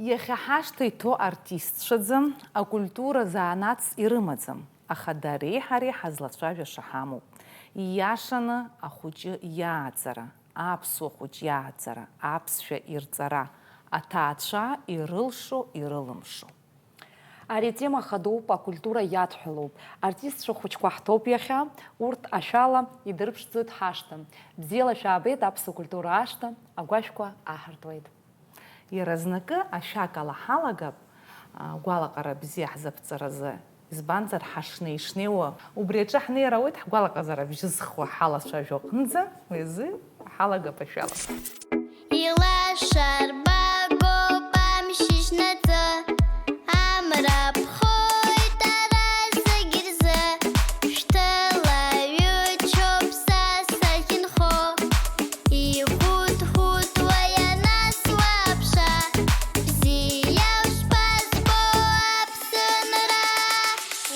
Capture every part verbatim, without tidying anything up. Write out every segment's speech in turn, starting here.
Иахьа ҳашҭа иҭоу артистцәаӡам, акультура занааҭс ирымаӡам, аха дареи ҳареи ҳазлацәажәаша ҳамоуп. Ииашаны ахәыҷы иааӡара, аԥсуа хәыҷ иааӡара, аԥсшәа ирҵара, аҭаацәа ирылшо, ирылымшо. Ари атема хадоуп, акультура иадҳәалоуп. Артистцәа хәыҷқәа ҳҭоуп иахьа, урҭ ашәала идырԥшӡоит ҳашҭа. Бзиала шәаабеит, аԥсуа культура ашҭа, агәашәқәа аҳартуеит. Иаразнакы ашәак ала ҳалагап, а, гәалаҟара бзиа ҳзаԥҵаразы, избанзар, ҳашнеи-шнеиуа убри аҿы ҳнеир ауеит, ҳгәалаҟазара бжьызхуа ҳалацәажәо аҟынӡа, уи азы ҳалагап ашәала. Илашарбагоуп амшьыжьнаҵы, амра ԥхоит ара зегь рзы, шәҭылаҩычоуп са сахьынхо. Ихәыҭ-хәыҭуа ианасуа аԥша, бзиа ушԥазбо, Аԥсынра?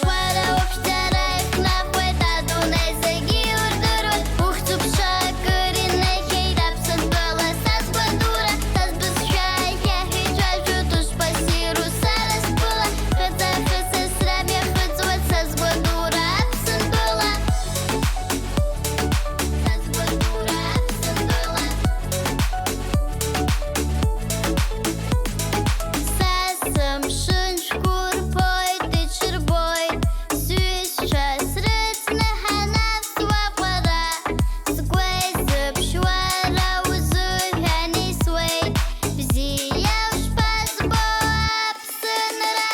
Уара уԥшӡара ихнахуеит, адунеи зегьы иудыруеит, ухьӡ-уԥша акыр инеихьеит Аԥсынтәыла, са сгәадура, са сбызшәа иахьа ҳицәажәо дышԥассиру сара стәыла, хыҵа-хыҵа срам иахыҵуеит са сгәадура Аԥсынтәыла. Са сымшын шәгәырԥоит, иҽырбоит, сҩызцәа срыцны ҳанавсуа ҟәара, сгәы еизыԥшуа ара узыҳәан исуеит, бзиа ушԥазбо, Аԥсынра?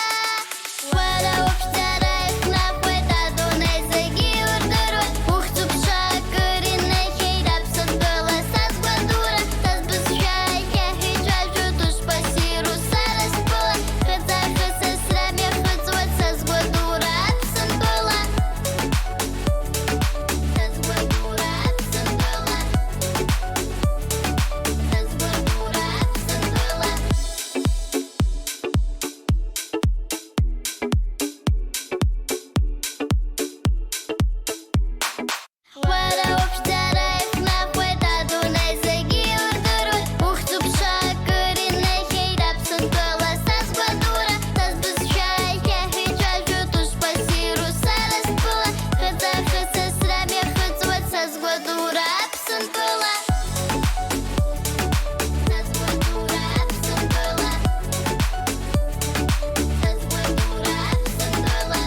Уара уԥшӡара ихнахуеит, адунеи зегьы иудыруеит, ухьӡ-уԥша акыр инеихьеит Аԥсынтәыла, са сгәадура, са сбызшәа иахьа ҳицәажәо дышԥассиру сара стәыла, хыҵа-хыҵа срам иахыҵуеит са сгәадура Аԥсынтәыла, са сгәадура Аԥсынтәыла, са сгәадура Аԥсынтәыла. Уара уԥшӡара ихнахуеит, адунеи зегьы иудыруеит, ухьӡ-уԥша акыр инеихьеит Аԥсынтәыла, са сгәадура, са сбызшәа иахьа ҳицәажәо дышԥассиру сара стәыла, хыҵа-хыҵа срам иахыҵуеит са сгәадура Аԥсынтәыла. Са сгәадура Аԥсынтәыла. Са сгәадура Аԥсынтәыла.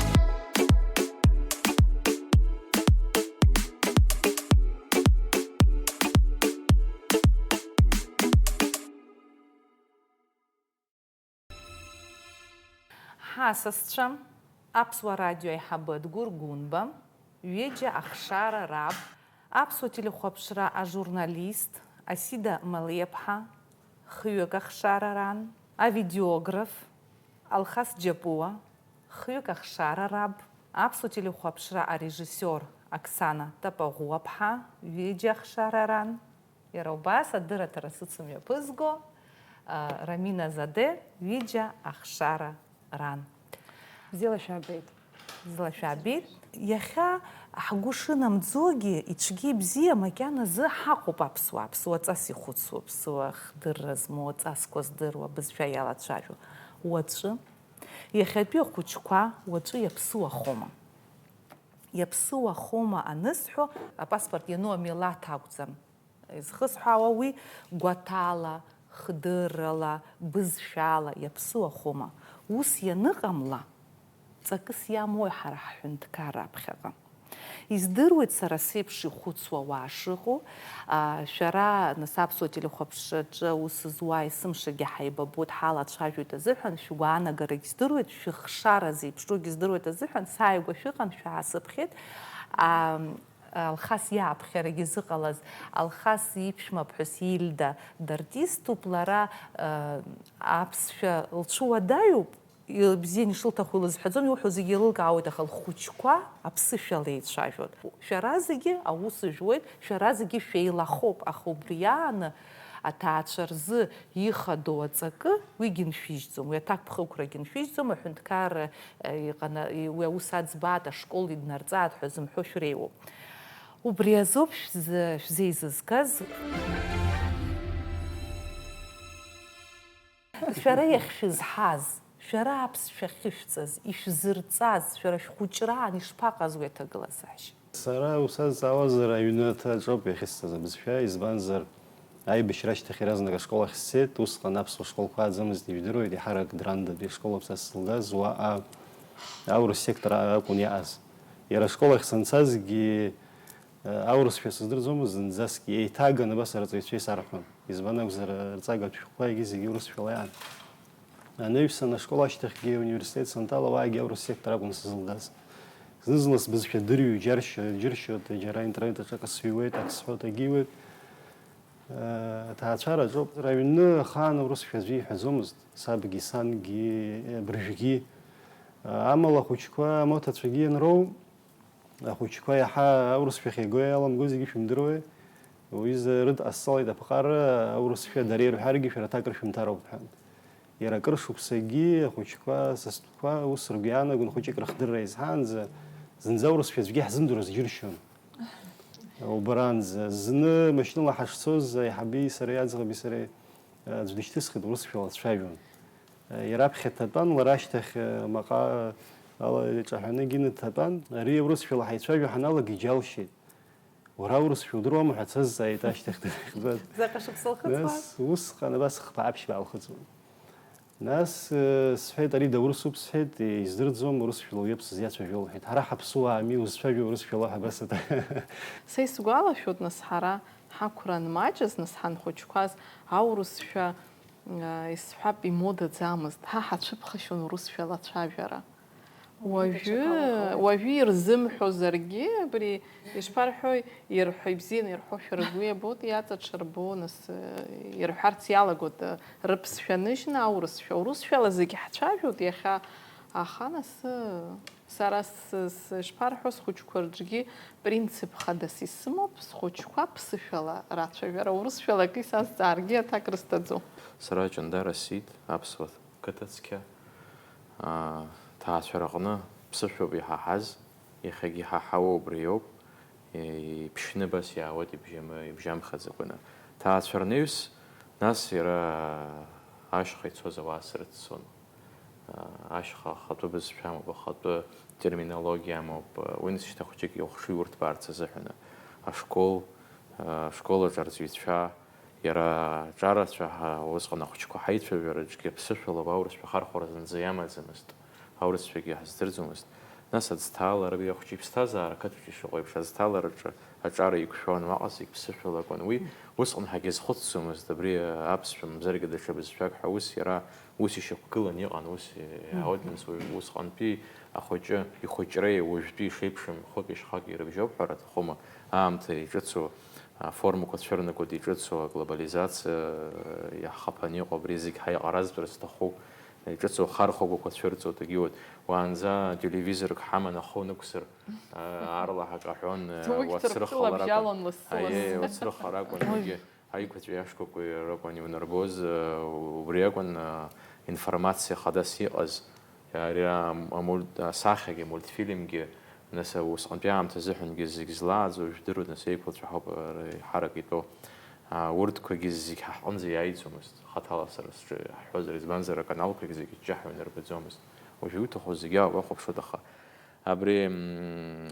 Ҳасасцәа, Аԥсуа радио аиҳабы Адгәыр Гәынба, ҩыџьа ахшара раб, Аԥсуа телехәаԥшра ажурналист Асида Малеиаԥҳа, хҩык ахшара ран, авидеограф Алхас Џьапуа, хҩык ахшара раб, Аԥсуа телехәаԥшра арежиссиор Оксана Тапаӷәуаԥҳа, ҩыџьа ахшара ран, иара убас адырраҭара сыцымҩаԥызго, а, Рамина Заде, ҩыџьа ахшара ран. Бзиала шәаабеит. Бзиала шәаабеит. Иахьа ҳгәы шынамӡогьы, ицәгьа ибзиа макьаназы ҳаҟоуп аԥсуаа, ԥсуаҵас ихәыцуа, ԥсуа хдырра змоу, аҵасқәа здыруа, абызшәа иалацәажәо. Уаҵәы, иахьатәи ахәыҷқәа уаҵәы иаԥсуахома? Иаԥсуахома анысҳәо, апаспорт иану амилаҭ акәӡам изхысҳәаауа, уи гәаҭала, хдыррала, бызшәала иаԥсуахома? Ус ианыҟамла, ҵакыс иамои ҳара ҳҳәынҭқарра аԥхьаҟа? Издыруеит сара сеиԥш ихәыцуа ауаа шыҟоу, а, шәара, нас, аԥсуа телехәаԥшраҿы аус зуа есымшагьы ҳаибабоит, ҳалацәажәоит азыҳәан, шәгәаанагарагь здыруеит, шәыхшара зеиԥшроугьы здыруеит азыҳәан, сааигәа шәыҟан, шәаасыԥхьеит. А, Алхас иааԥхьарагьы зыҟалаз, Алхас иԥшәмаԥҳәыс Ельда дартиступ, лара, э, аԥсшәа лцәыуадаҩуп, и-, бзианы ишылҭаху илызҳәаӡом, иуҳәо зегьы еилылкаауеит, аха лхәыҷқәа аԥсышәала еицәажәоит. Шәара зегьы аус жәуеит, шәара зегьы шәеилахоуп, аха убри ааны аҭаацәа рзы ихадоу аҵакы, уигьы ншәыжьӡом, уи аҭакԥхықәрагьы ншәыжьӡом, аҳәынҭқарра Иҟана-, уи аус аӡбааит, ашкол иднарҵааит ҳәа зымҳәо шәреиуоуп. Убри азоуп шәзы-, шәзеизызгаз. Шәара иахьшәызҳаз, шәара аԥсшәа ахьышәҵаз, ишәзырҵаз, шәара шәхәыҷраан ишԥаҟаз уи аҭагылазаашьа? Сара усазҵаауазар, аҩны аҭаҿоуп иахьысҵаз абызшәа, избанзар, аибашьра ашьҭахь иаразнак ашкол ахь сцеит, усҟан аԥсуа школқәа ааӡамызт, ижәдыруеит, еиҳарак Драндатәи ашколоуп са сзылгаз, уаҟа аурыс сектор акәын иааз. Иара ашкол ахь санцазгьы, аурысшәа сыздырӡомызт зынӡаскгьы, еиҭаганы абас арҵаҩцәа исарҳәон, избан акәзар, арҵагатә шәҟәқәа егьи зегьы урысшәала иаан. Анаҩсан ашкол ашьҭахьгьы ауниверситет санҭала, уаагьы аурыс сектор акәын сзылгаз. Зны-зынла сбызшәа дырҩо џьаршьо-, џьыршьоит, џьара аинтернет аҿы акы сҩуеит, ак сҳәоит, ак иуеит. Э, аҭаацәара аҿоуп. Аҩны ахаан аурысшәа аӡәы иҳәаӡомызт, сабгьы, сангьы, э, абыржәгьы. Э, амала ахәыҷқәа амоҭацәагьы ианроу, ахәыҷқәа иаҳа аурысшәа ахьеигои аламгои зегьы шәымдыруеи? Уҩыза рыдҟасҵалеит аԥҟара, аурысшәа дара ирҳәаргьы шәара аҭак рышәымҭароуп ҳәа. Иара акыр шықәсагьы ахәыҷқәа, са стәқәа ус ргәы иаанагон хәыҷык рыхдырра изҳаанӡа, зынӡа аурысшәа аӡәгьы иаҳзымдыруаз џьыршьон. Убаранӡа, зны машьынала ҳашцоз, аиҳаби сареи, аӡӷаби сареи, аӡә дышьҭысхит, урысшәала дцәажәон. Иара аԥхьа дҭатәан, лара ашьҭахь маҟа ала иҿаҳәаны егьины дҭатәан. Ари аурысшәала ҳаицәажәо ҳаналага иџьалшьеит. Уара аурысшәа удыруама ҳәа дсазҵааит ашьҭахь дырхьӡан. Заҟа шықәса лхыҵуан? Нас усҟан абас хԥа-ааԥшьба аалхыҵуан. Нас, э, сҳәеит, ари даурысуп, сҳәеит, издырӡом, урысшәала уи аԥсы зиацәажәо, лҳәеит. Ҳара ҳаԥсуаами, узцәажәо урысшәала ҳәа абас ада. Са исгәалашәоит, нас, ҳара ҳақәра анмаҷыз, нас, ҳанхәыҷқәаз, аурысшәа, э, исҳәап, имодаӡамызт. Ҳа ҳацәыԥхашьон урысшәала ацәажәара. Уажәы, уажәы ирзымҳәозаргьы, абри, ишԥарҳәои, ирҳәо, ибзианы ирҳәошәа ргәы иабоит, иаҵаҽырбо, нас, э, ирҳәарц иалагоит, э, рыԥсшәа ныжьны аурысшәа. Урысшәала зегь ҳцәажәоит иахьа, аха нас, э, сара с-, с-, ишԥарҳәо, схәыҷқәа рҿгьы принцип хадас исымоуп, схәыҷқәа ԥсышәала рацәажәара, урысшәала акы исазҵааргьы аҭак рызҭаӡом. Сара Ҷандар Асиит, аԥсуа қыҭа цқьа, аа, ҭаацәараҟны ԥсышәоуп иҳаҳаз, иахьагьы иҳаҳауа убри иоуп, иԥшьны абас иаауеит ибжьамы-, ибжьамхаӡакәаны. Ҭаацәа рнаҩс, нас иара ашьха ицоз ауаа срыццон. Ашьха ахатәы бызшәа амоуп, ахатәы терминологиа амоуп, уи нас шьҭа хәҷык ихшыҩ урҭбаарц азыҳәаны. Ашкол, ашкол аҿы арҵаҩцәа, иара аҿарацәа ҳа усҟан ахәыҷқәа ҳаицәажәараҿгьы аԥсышәала ауаа аурысшәа ахархәара зынӡа иамаӡамызт, аурысшәагьы ҳаздырӡомызт. Нас аӡҭалара, абри ахәҷы иԥсҭазаара ақыҭаҿы ишыҟоу еиԥш, аӡҭалараҿы аҿара иқәшәон, уаҟа зегь ԥсышәала акәын. Уи усҟан ҳагьазхәыцӡомызт, абри аԥсшәа мамзаргьы даҽа бызшәак ҳәа, ус иара ус ишьақәгыланы иҟан, ус иаауеит, нас, уи усҟантәи ахәыҷы ихәыҷреи уажәтәи ишеиԥшым хәыки шьхаки ирыбжьоуп ҳәа аҭахума, аамҭа иҿыцу, аформақәа цәырнагоит, иҿыцу аглобализациа иаҳхаԥаны иҟоу абри зегь ҳаиҟаразтәра зҭаху, иҿыцу ахархәагақәа цәырҵуеит, егьиуеит. Уаанӡа телевизорк ҳаман ахы унықәсыр, аарла ҳаҿаҳәон, уацрыхалар акәын. Аиеи, уацрыхалар акәын, егьи аиқәаҵәеи ашкәакәеи ракәын иунарбоз, убри акәын информациа хадас иҟаз. Ари амульт-, асахьагьы, амультфильмгьы, нас, усҟантәи аамҭа азыҳәангьы зегь злааӡо, жәдыруеит, нас, еиқәаҵәа ҳауп, ара еиҳарак итәоу. Аа, урҭқәагьы зегь ҳа ҳҟынӡа иааиӡомызт, хаҭала сара сҿы иаҳҳәозар, избанзар, аканалқәагь зегь ҷҷаҳәа инарбаӡомызт. Уажәы иуҭаху зегьы аауахәаԥшуеит, аха абри, мм,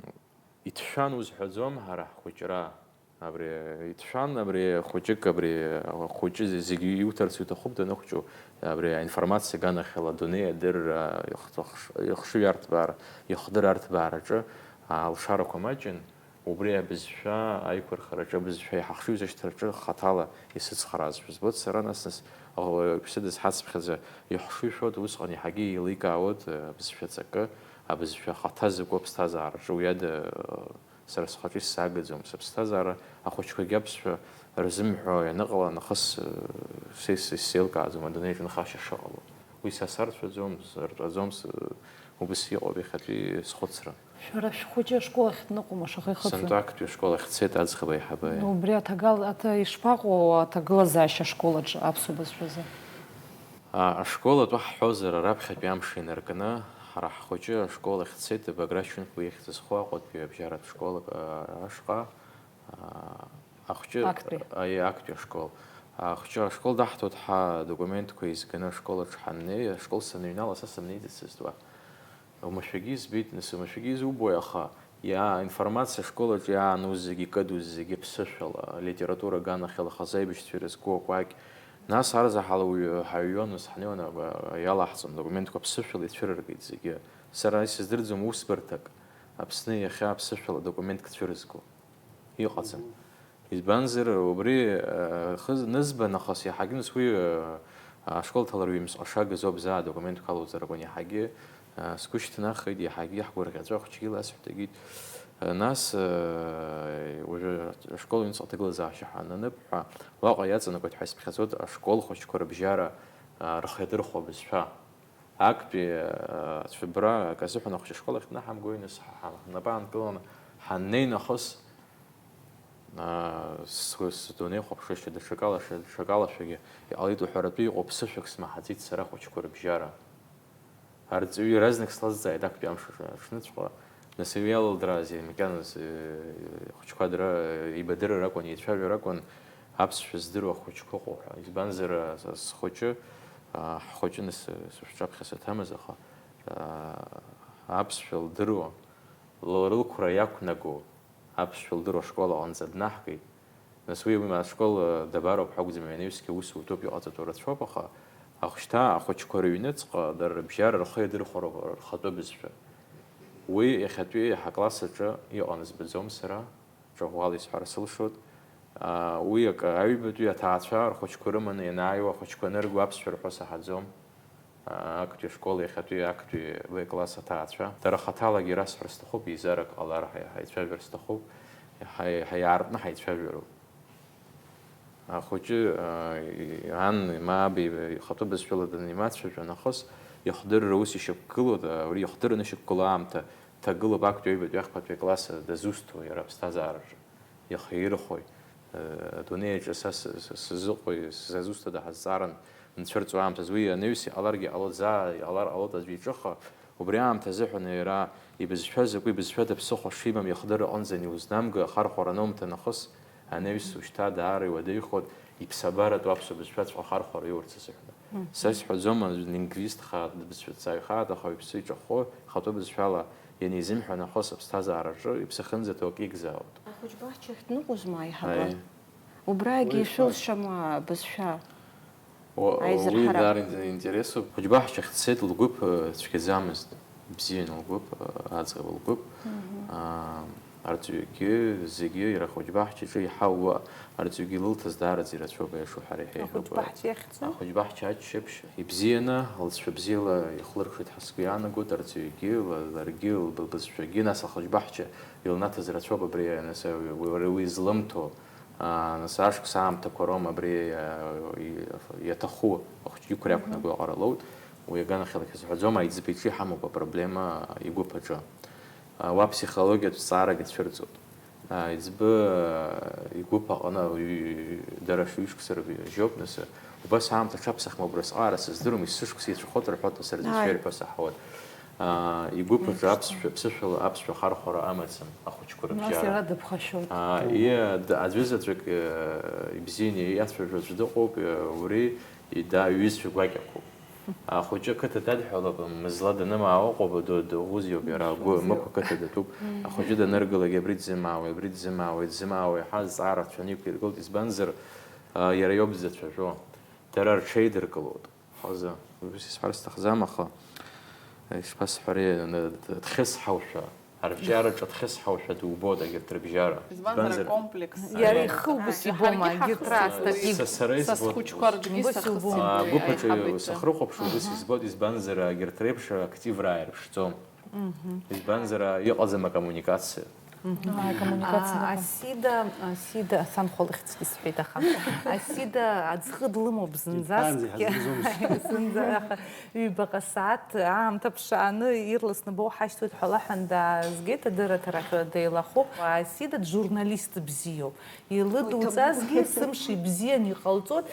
иҭшәан узҳәаӡом ҳара ҳхәыҷра. Абри иҭшәан, абри хәыҷык, абри хәыҷы зегьы иуҭарц иуҭахуп даныхәҷу, абри аинформациа аганахьала адунеи адырра, ихш-, ихшыҩ арҭбаара, ихдыр арҭбаараҿы алшарақәа маҷын, убри абызшәа аиқәырхараҿы абызшәа иҳахшыҩзышьҭраҿы хаҭала исыцхраазшәа збоит сара, нас, нас, ауаҩԥсы дызҳацыԥхьаӡа ихшыҩ шәоит, усҟан иаҳагьы еиликаауеит абызшәа ҵакы, абызшәа ахаҭа закәу аԥсҭазаараҿы уи ада Сара схаҿы исзаагаӡом, сыԥсҭазаара ахәыҷқәагьы аԥсшәа рзымҳәо ианыҟала нахыс, э, са ис-, исзеилкааӡом адунеи аҿы нхашьа шыҟало. Уи са сарцәаӡом, сыртәаӡом, с-, убыс иҟоуп иахьатәи схәыцра. Шәара шәхәыҷы ашкол ахь дныҟәома, шаҟа ихыҵуеи? Сынтәа актәи ашкол ахь дцеит аӡӷаб аиҳабы, аиеи. Убри аҭагал-, аҭа-, ишԥаҟоу аҭагылазаашьа ашкол аҿы аԥсуа бызшәазы? А, ашкол атәы ҳҳәозар, раԥхьатәи амш инаркны, ҳара ҳхәыҷы ашкол ахь дцеит, Баграт Шьынқәба ихьӡ зху Аҟәатәи абжьаратә школ, а, ашҟа, а, ахәҷы, Актәи. Аиеи, актәи ашкол. Ахәыҷы ашкол даҳҭоит ҳәа адокументқәа еизганы ашкол аҿы ҳаннеи, ашкол саныҩнала, са сымнеиӡацызт уа. Уамашәагьы избеит, нас, уамашәагьы изубои, аха иа-, информациа ашкол аҿы иааныз зегьы, икыдыз зегьы ԥсышәала, алитература аганахьала, ахазы аибашьцәа ирызку акәакь. Нас арзаҳал уҩ-, ҳаҩуан, нас ҳнеиуан, ага-, иалаҳҵон адокументқәа ԥсышәала ицәырыргеит зегьы. Сара исыздырӡом усбарҭак Аԥсны иахьа ԥсышәала документк цәырызго. Иҟаӡам. Избанзар, убри, э, хыз-, нызба нахыс иаҳагьы нас уи, э, ашкол ҭалара ҩымз ҟаша гызоуп заа адокументқәа алоуҵар акәын, иаҳагьы, э, сгәы шьҭнахит, иаҳагьы ҳгәырӷьаҵәа ахәыҷгьы ласҳәеит, егьит. Э, нас, э, уажәы ашкол аҩныҵҟа аҭагылазаашьа ҳананып ҳәа, уаҟа иаҵанакуеит ҳәа исԥхьаӡоит ашкол хәыҷқәа рыбжьара, э, рхы иадырхәо абызшәа. Актәи, э, цәыббра акы азыҳәан ахәыҷы ашкол ахь днаҳамгои, нас ҳа-, ҳа-, ҳнапы аанкыланы ҳаннеи нахыс, э, сгәы, сдунеи хәаԥшышьа даҽакалашәа, даҽакалашәагьы иҟалеит уҳәаратәы иҟоу ԥсышәак смаҳаӡеит сара ахәыҷқәа рыбжьара. Арҵаҩы иаразнак слазҵааит актәи амш аҽныҵәҟьа, нас уи иалылдыраази, макьаназ, э, ахәыҷқәа дара, э, еибадырыр акәын, еицәажәар акәын, аԥсшәа здыруа ахәыҷқәа ыҟоу ҳәа. Избанзар, э, са схәыҷы, а, ҳхәыҷы нас, э, сышәҿаԥхьа саҭамыз, аха, а, аԥсшәа лдыруа, лылқәра иақәнаго аԥсшәа лдыруа ашкол аҟынӡа днаҳгеит. Нас уи, уи ашкол, э, дабароуп ҳәа акәӡам, ианаҩсгьы аус утәуп, иҟаҵатәу рацәоуп, аха ахәшьҭа ахәыҷқәа рыҩныҵҟа дара рыбжьара рхы иадырхәароуп рхатәы бызшәа. Уи иахьатәи ҳакласс аҿы иҟан, збаӡом сара, ҿаӷәала исҳәар сылшоит. Аа, уи акы, аҩбатәи аҭаацәа рхәыҷқәа рыманы ианааиуа, ахәыҷқәа анырго аԥсшәа рҳәо саҳаӡом. Аа, актәи ашкол иахьатәи актәи Б класс аҭаацәа. Дара хаҭалагьы ирасҳәар сҭахуп, еизарак ҟалар, ҳаи-, ҳаицәажәар сҭахуп, ҳаи-, ҳаиаартны ҳаицәажәароуп. Ахәыҷы, аа, и-, ан, ма аб ихатәы бызшәала данимацәажәа нахыс, ихдырра ус ишьақәгылоу, абри ихдырра анышьақәгылоу аамҭа ҭагылоуп актәи аҩбатәи ахԥатәи акласс дазусҭоу иара аԥсҭазаараҿы. Иахьирхәои, э, адунеи аҿы са с-, с-, сзыҟои, сзазусҭада ҳазҵааран нцәырҵуа аамҭазы уи анаҩс иҟаларгьы ҟалоит, заа иҟалар ҟалоит аӡәы иҿыха, убри аамҭа азыҳәан иара ибызшәа закәи, ибызшәада ԥсыхәа шимам иахдырра аҟынӡа ани узнамга, ахархәара анумҭа нахыс, анаҩс ушьҭа даара иуадаҩхоит, иԥсабаратәу аԥсуа бызшәаҵәҟьа ахархәара иоурц азыҳәан. Мгм. Са исҳәаӡом, аӡә лингвист хааит, бызшәаҵаҩ хааит, аха иԥсы иҿахәы, ихатәы бызшәала ианизымҳәа нахыс аԥсҭазаараҿы иԥсы ахьынӡаҭоу акы игзаауеит. Ахәыҷбаҳчахь дныҟәозма аиҳабы? Аиеи. Убрагьы Уи ишәылшама абызшәа? Уа-, уи Аизырҳара. Даара ин-, интересуп. Хәыҷбаҳчахь дцеит, лгәыԥ, э, цәгьаӡамызт. Ибзиан лгәыԥ, э, аӡӷаб лгәыԥ. Мгм. Аа, арҵаҩгьы, зегьы иара ахәыҷбаҳчаҿы иҳауа арҵаҩгьы лылҭаз даараӡа ирацәоуп, аиаша уҳәар иҳәеит. Ахәыҷбаҳча иахьӡу? Ахәыҷбаҳча аччаԥшь ибзианы, лҵшәа бзиала ихлыркәшеит ҳазқәиаанагоит, арҵаҩгьы, ла-, ларгьы, лб-, лбызшәагьы, нас ахәыҷбаҳча илнаҭаз рацәоуп абри, нас, уи, уи, уи злымҭо, аа, нас ашықәс аамҭақәа роума абри, аа, и-, иаҭаху ахәыҷгьы қәра Мгм. Иақәнаго аҟара лоуит, уи аганахьала ҳзыҳәаӡом, аиҵбы иҿы иҳамоуп апроблема игәыԥ аҿы. Уа ԥсихологиатә зҵаарак ицәырҵуеит. Аиҵбы игәыԥ аҟны ҩ-, дара шәҩышықәса рыбжьоуп, нас, убас аамҭа аҽаԥсахма убрасҟара сыздыруам, есышықәса иацәахоит рҳәоит, нас рзы Ааи. Ишәеирҳәо саҳауеит. Аа, игәыԥ аҿы Ааи. Аԥсшәа, ԥсышәала аԥсшәа хархәара амаӡам, ахәыҷқәа Нас рыбжьара. Иара дыԥхашьоит. Аа, иа-, д-, аӡәызаҵәык, э, ибзианы иацәажәо аӡә дыҟоуп, э, убри ида-, иҩызцәа гәакьақәоуп. Ахәыҷы ақыҭа дадҳәалоуп, мызла данымаауа ыҟоуп, ду-, дуӷәыз иоуп иара, агәы, Мышәазы. Мықә ақыҭа датәуп. Мгм. Ахәыҷы даныргылак, абри дзымаауеи, абри дзымаауеи, дзымаауеи ҳәа зҵаарацәаны иқәиргылт, избанзар, а, иара иоуп дзацәажәо. Дара рҽеидыркылоит. Хазы, ус исҳәар сҭахӡам, аха, ишԥасҳәари, н-, д-, дхьысҳаушәа, арҿиараҿы дхьысҳаушәа дубоит егьырҭ рыбжьара. Избанзар, Избанзар, акомплекс. Иара Аиеи. Ихы убас ибома, Ҳаргьы егьырҭ ҳахысуеит. Са, сара Са избоит. Схәыҷқәа рҿгьы Убас сахысуеит ибома. Уи А, агәыԥ аҿы аиҳабы иҿы. Сахрыхәаԥш, убас избоит, избанзар, егьырҭ реиԥш активра ааирԥшӡом. Мгм. Избанзар, а, иҟаӡам акоммуникациа. Мгм. А, акоммуникациа А, ыҟам. Асида, Асида, санхәа лыхьӡгьы сҳәеит, аха Асида аӡхы длымоуп зынӡаск. Итәанӡа иҳазырзомызт. Зынӡа, аха ҩбаҟа сааҭ аамҭа ԥшааны ирласны боуҳашьҭуеит ҳәа лаҳәан даазгеит, адырраҭарахь деилахәуп. Асида журналист бзиоуп. Илыдуҵазгьы сымш ибзиан иҟалҵоит.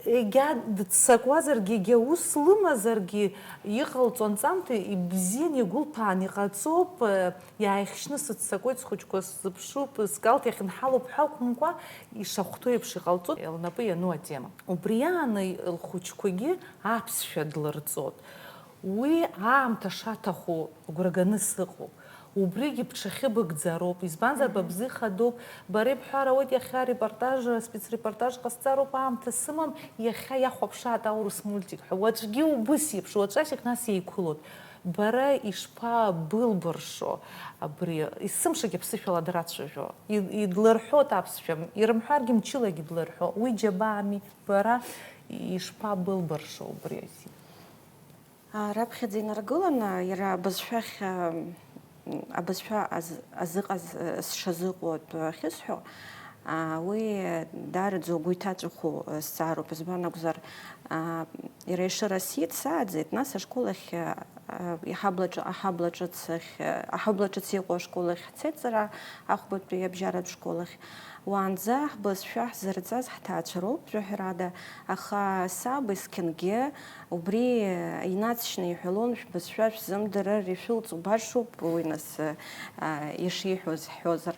Егьа дыццакуазаргьы, егьа ус лымазаргьы, иҟалҵо анҵамҭа ибзиан игәылҭәаан иҟаҵоуп, э, иааихьшьны сыццакуеит, схәыҷқәа сзыԥшуп, скалҭ иахьынҳалоуп ҳәа акәымкәа, ишахәҭоу еиԥш иҟалҵоит, лнапы иану атема. Убри ааны лхәыҷқәагьы аԥсшәа длырҵоит. Уи аамҭа шаҭаху агәра ганы сыҟоуп. Убригьы бҽахьыбыгӡароуп, избанзар, ба бзы ихадоуп, бара ибҳәар ауеит, иахьа арепортаж, спецрепортаж ҟасҵароуп, аамҭа сымам, иахьа иахәаԥшааит аурыс мультик ҳәа. Уаҵәгьы убыс еиԥш, уаҵәашьак нас еиқәылоит. Бара ишԥабылбыршо абри? Есымшагьы аԥсышәала драцәажәо, и-, идлырҳәоит аԥсшәа, ирымҳәаргьы мчылагьы длырҳәо. Уи џьабаами, бара ишԥабылбыршо убри? А, раԥхьаӡа инаргыланы, иара абызшәахь, а, м, абызшәа аз-, азыҟаз, а, сшазыҟоу атәы ахьысҳәо, а, уи даараӡа угәы иҭаҵәаху, а, зҵаароуп, избан акәзар, а, иара Ешыра Асиа дсааӡеит, нас ашкол ахь, а, а, иҳабла ҿы-, аҳабла ҿыц ахь, а, аҳабла ҿыц иҟоу ашкол ахь ҳцеит сара, ахәбатәи абжьаратә школ ахь. Уаанӡа ҳбызшәа ҳзырҵаз ҳҭаацәа роуп, жәаҳәарада, аха саб есқьынгьы убри инаҵшьны иҳәалон, шәбызшәа шәзымдырыр ишәылҵ убашоуп, уи нас, а, ишиҳәоз ҳҳәозар.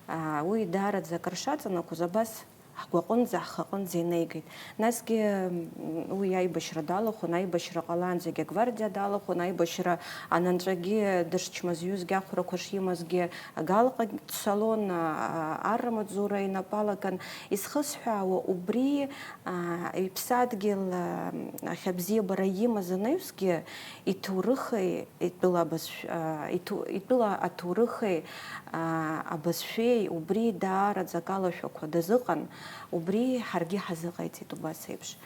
А, уи даараӡа акыр шаҵанакуаз абас ҳгәаҟынӡа, ҳхаҟынӡа инеигеит. Насгьы, м, уи аибашьра далахәын, аибашьра ҟалаанӡагьы агвардиа далахәын, аибашьра ананҵәагьы дышчмазаҩызгьы, ахәрақәа шимазгьы, Галҟагь дцалон, а, арра маҵзура инапы алакын. Изхысҳәаауа, убри, а, иԥсадгьыл, а, ахь абзиабара имаз анаҩсгьы, иҭоурыхи, итәыла абызшә-, а, иҭу-, итәыла аҭоурыхи, а, абызшәеи убри даараӡа акалашәақәа дазыҟан, убри ҳаргьы ҳазыҟаиҵеит убас еиԥш.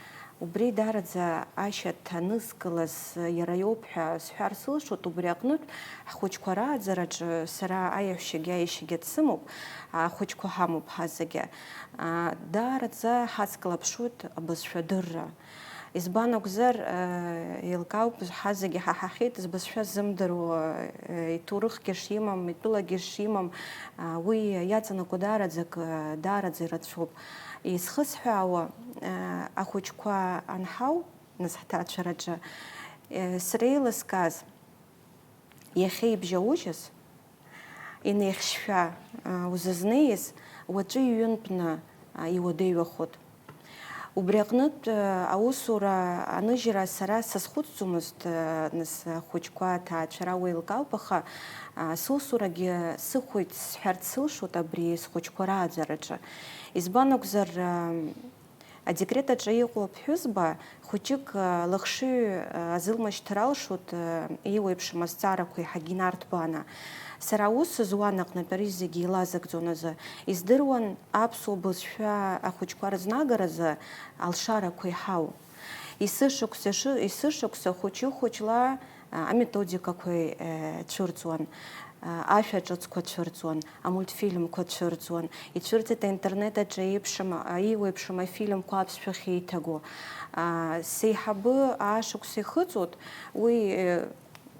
Убри даараӡа ашьаҭа анызкылаз иара иоуп ҳәа сҳәар сылшоит, убри аҟнытә ҳхәыҷқәа рааӡараҿы сара аиаҳәшьагьы аиашьагьы дсымоуп, ахәыҷқәа ҳамоуп ҳазегьы. Даараӡа ҳацклаԥшуеит абызшәа адырра. Избан акәзар, еилкаауп, ҳазегьы ҳаҳахьеит, збызшәа ззымдыруа, иҭоурыхгьы шимам, итәылагьы шимам, уи иаҵанакуа даараӡак, даараӡа ирацәоуп. Изхысҳәаауа, ахәыҷқәа анҳау, нас ҳҭаацәараҿы, сара еилыскааз, иахьа ибжьаужьыз, инеихьшьшәа, узызнеиз, уаҵәы иҩынтәны, иуадаҩахоит. Убри аҟнытә, аусура аныжьра сара сазхәыцӡомызт, нас ахәыҷқәа аҭаацәара уеилкаауп, аха, сусурагьы сыхәоит сҳәарц сылшоит абри схәыҷқәа рааӡараҿы. Избан акәзар, Адекрет аҿы иҟоу аԥҳәызба хәыҷык, а, лыхшыҩ, а, азылмашьҭыр алшоит, а, еиуеиԥшым азҵаарақәа еиҳагьы инарҭбааны. Сара аус зуан аҟнытә ари зегьы илазыгӡон азы. Издыруан аԥсуа бызшәа ахәыҷқәа рызнагаразы алшарақәа иҳау. Есышықәса шы-, есышықәса хәыҷы-хәыҷла, а, аметодикақәа, э, цәырҵуан, а, ашәа ҿыцқәа цәырҵуан, амультфильмқәа цәырҵуан, ицәырҵит аинтернет аҿы еиԥшым, а, еиуеиԥшым афильмқәа аԥсшәахь еиҭаго. А, сеиҳабы аашықәса ихыҵуеит, уи, э,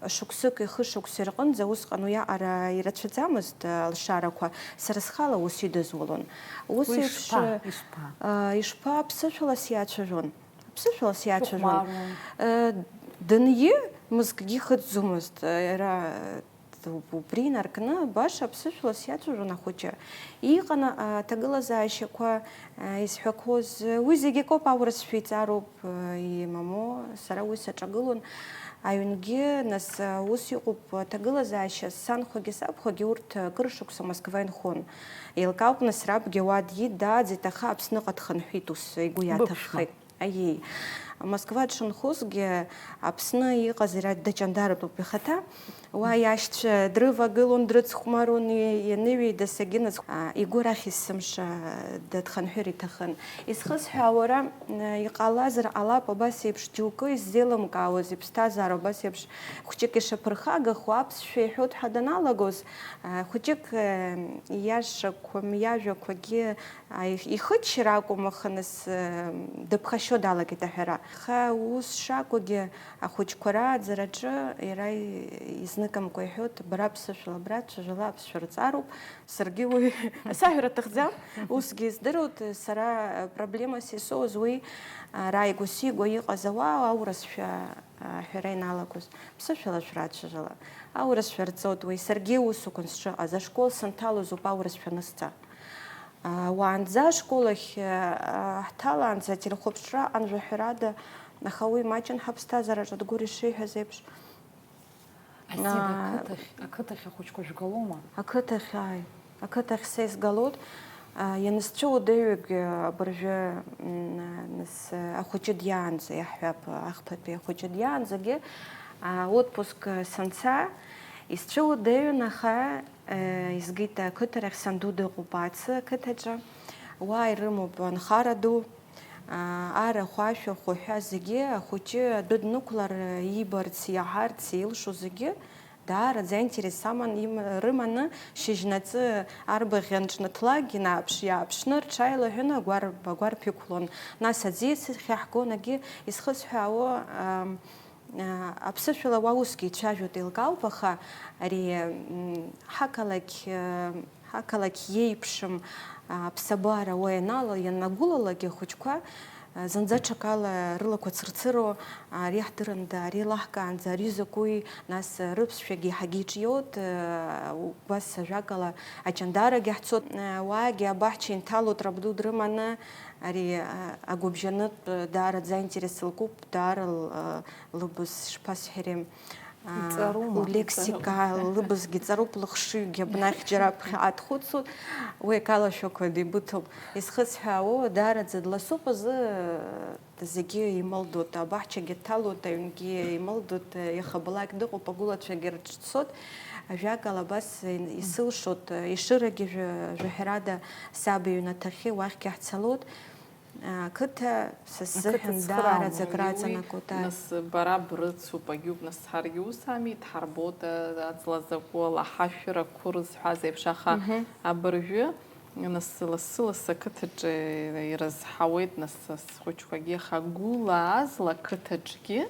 шықәсыки хышықәсеи рҟынӡа усҟан уиаҟара ирацәаӡамызт, а, алшарақәа, сара схала ус идызулон. Ус Уи еиԥш, ишԥа, э, ишԥа? а, ишԥа, аԥсышәала сиацәажәон. Аԥсышәала сиацәажәон. Ихәмаруан. Э, дынхьы, мызкгьы ихыҵӡомызт, э, иара, э, убри инаркны, баша аԥсышәала сиацәажәон ахәыҷы. Иҟан, а, аҭагылазаашьақәа, а, изҳәақәоз, э, уи зегьы акоуп аурысшәа иҵароуп, э, имамоу, сара уи саҿагылон. Аҩнгьы, нас, а, ус иҟоуп, аҭагылазаашьа санхәагьы сабхәагьы урҭ, а, кыр шықәса Москва инхон. Еилкаауп, нас, рабгьы уа диит, дааӡеит, аха Аԥсныҟа дхынҳәит, ус игәы Быԥшәма. иаҭаххеит. Аиеи. Москва дшынхозгьы, Аԥсны иҟаз иара даҷандаратәуп ихаҭа. Уа иашьцәа дрывагылон, дрыцхәмарон, и-, ианыҩеидасагьы нас, а, игәы арахь есымша дхынҳәыр иҭахын. Изхысҳәаауа, а, иҟалазар ҟалап, абас еиԥш џьоукы иззеилымкаауаз иԥсҭазаара убас еиԥш хәҷык ишаԥырхагахо, аԥсшәа иҳәоит ҳәа даналагоз, а, хәҷык, а, ииашақәам, иажәақәагьы Аих-, ихыччар акәым, аха нас, э, дыԥхашьо далагеит аҳәара. Аха ус шакәугьы, ахәыҷқәа рааӡараҿы иара и-, Ныкамкәа иҳәоит, бара ԥсышәала брацәажәала, аԥсшәа рҵароуп, саргьы уи саҳәара аҭахӡам, усгьы издыруеит, сара проблемас исоуз уи, а, рааигәа-сигәа иҟаз ауаа аурысшәа аҳәара иналагоз, ԥсышәала шәрацәажәала, аурысшәа рҵоит уи, саргьы усуқәан сшыҟаз, ашкол санҭалоз ауп аурысшәа анысҵа. А, уаанӡа ашкол ахь, а, ҳҭалаанӡа ателехәаԥшра аҟан жәаҳәарада, аха уи маҷын ҳаԥсҭазаараҿы Дгәыр ишиҳәаз еиԥш. Асида, аа, ақыҭахь, ақыҭахь ахәыҷқәа шәгалома? Ақыҭахь, ааи. Ақыҭахь са исгалоит. Аа, ианысцәыуадаҩык, аа, абыржәы, м, нас, аа, ахәыҷы диаанӡа, иаҳҳәап, ахԥатәи ахәыҷы диаанӡагьы, аа, отпуск санца, исцәыуадаҩын, аха, аа, изгеит ақыҭарахь санду дыҟоуп, Аацы ақыҭаҿы. Уа ирымоуп анхара ду. Аа, арахә, ашәахә уҳәа зегьы, ахәыҷы адәы днықәлар, иибарц, иаҳарц, илшо зегьы даараӡа аинтерес аман, им-, рыманы, шьыжьнаҵы арбаӷь анҿнаҭлак, инааԥш-ааԥшны, рҽааилаҳәаны агәар-, агәарԥ иқәлон. Нас аӡиас ахь иаҳгон, агьи изхысҳәаауа, аа, аа, аԥсышәала уа усгьы ицәажәоит, еилкаауп, аха ари, м, ҳақалақь, аа, Ҳақалақь иеиԥшым, а, аԥсабара уа ианала-, ианнагәылалак, ахәыҷқәа, а, зынӡа ҽакала рылақәа цырцыро, ари ҳдырында, ари лаҳкаанӡа, ари закәи, нас, а, рыԥсшәагьы иаҳагьы иҿиоит, а, убас ажәакала, аҷандарагьы ҳцоит, а, уаагьы абаҳча инҭалоит рабду дрыманы, ари, а, агәыбжьанытә, а, даараӡа аинтерес лкуп, даара л-, а, лыбз шԥасҳәари. Аа, Иҵарума? Лексика, лыбзгьы ҵаруп, лыхшыҩгьы абнахь џьара ԥхьаҟа дхәыцуеит. Уи акалашәақәа дибыҭоуп. Изхысҳәаауа, даараӡа дласуп азы, зегьы ималдоит, абаҳчагьы дҭалоит, аҩнгьы ималдоит, иахабалак дыҟоуп, агәылацәагьы рыҽцоит. Ажәакала, абас исылшоит, Ешырагьы жәа-, жәаҳәарада саб иҩнаҭахьы уахьгьы ҳцалоит. Ақыҭа са сзыҳәан даараӡа акраҵанакуеит, ааи. Нас бара брыцуп, агьуп, нас ҳаргьы ус ами, дҳарбоит, а, аҵла закәу, алаҳашәырақәа рызҳәаз еиԥш, аха абыржәы, нас лассы-лассы ақыҭаҿы ирызҳауеит, нас схәыҷқәагьы, аха гәыла-азла ақыҭаҿгьы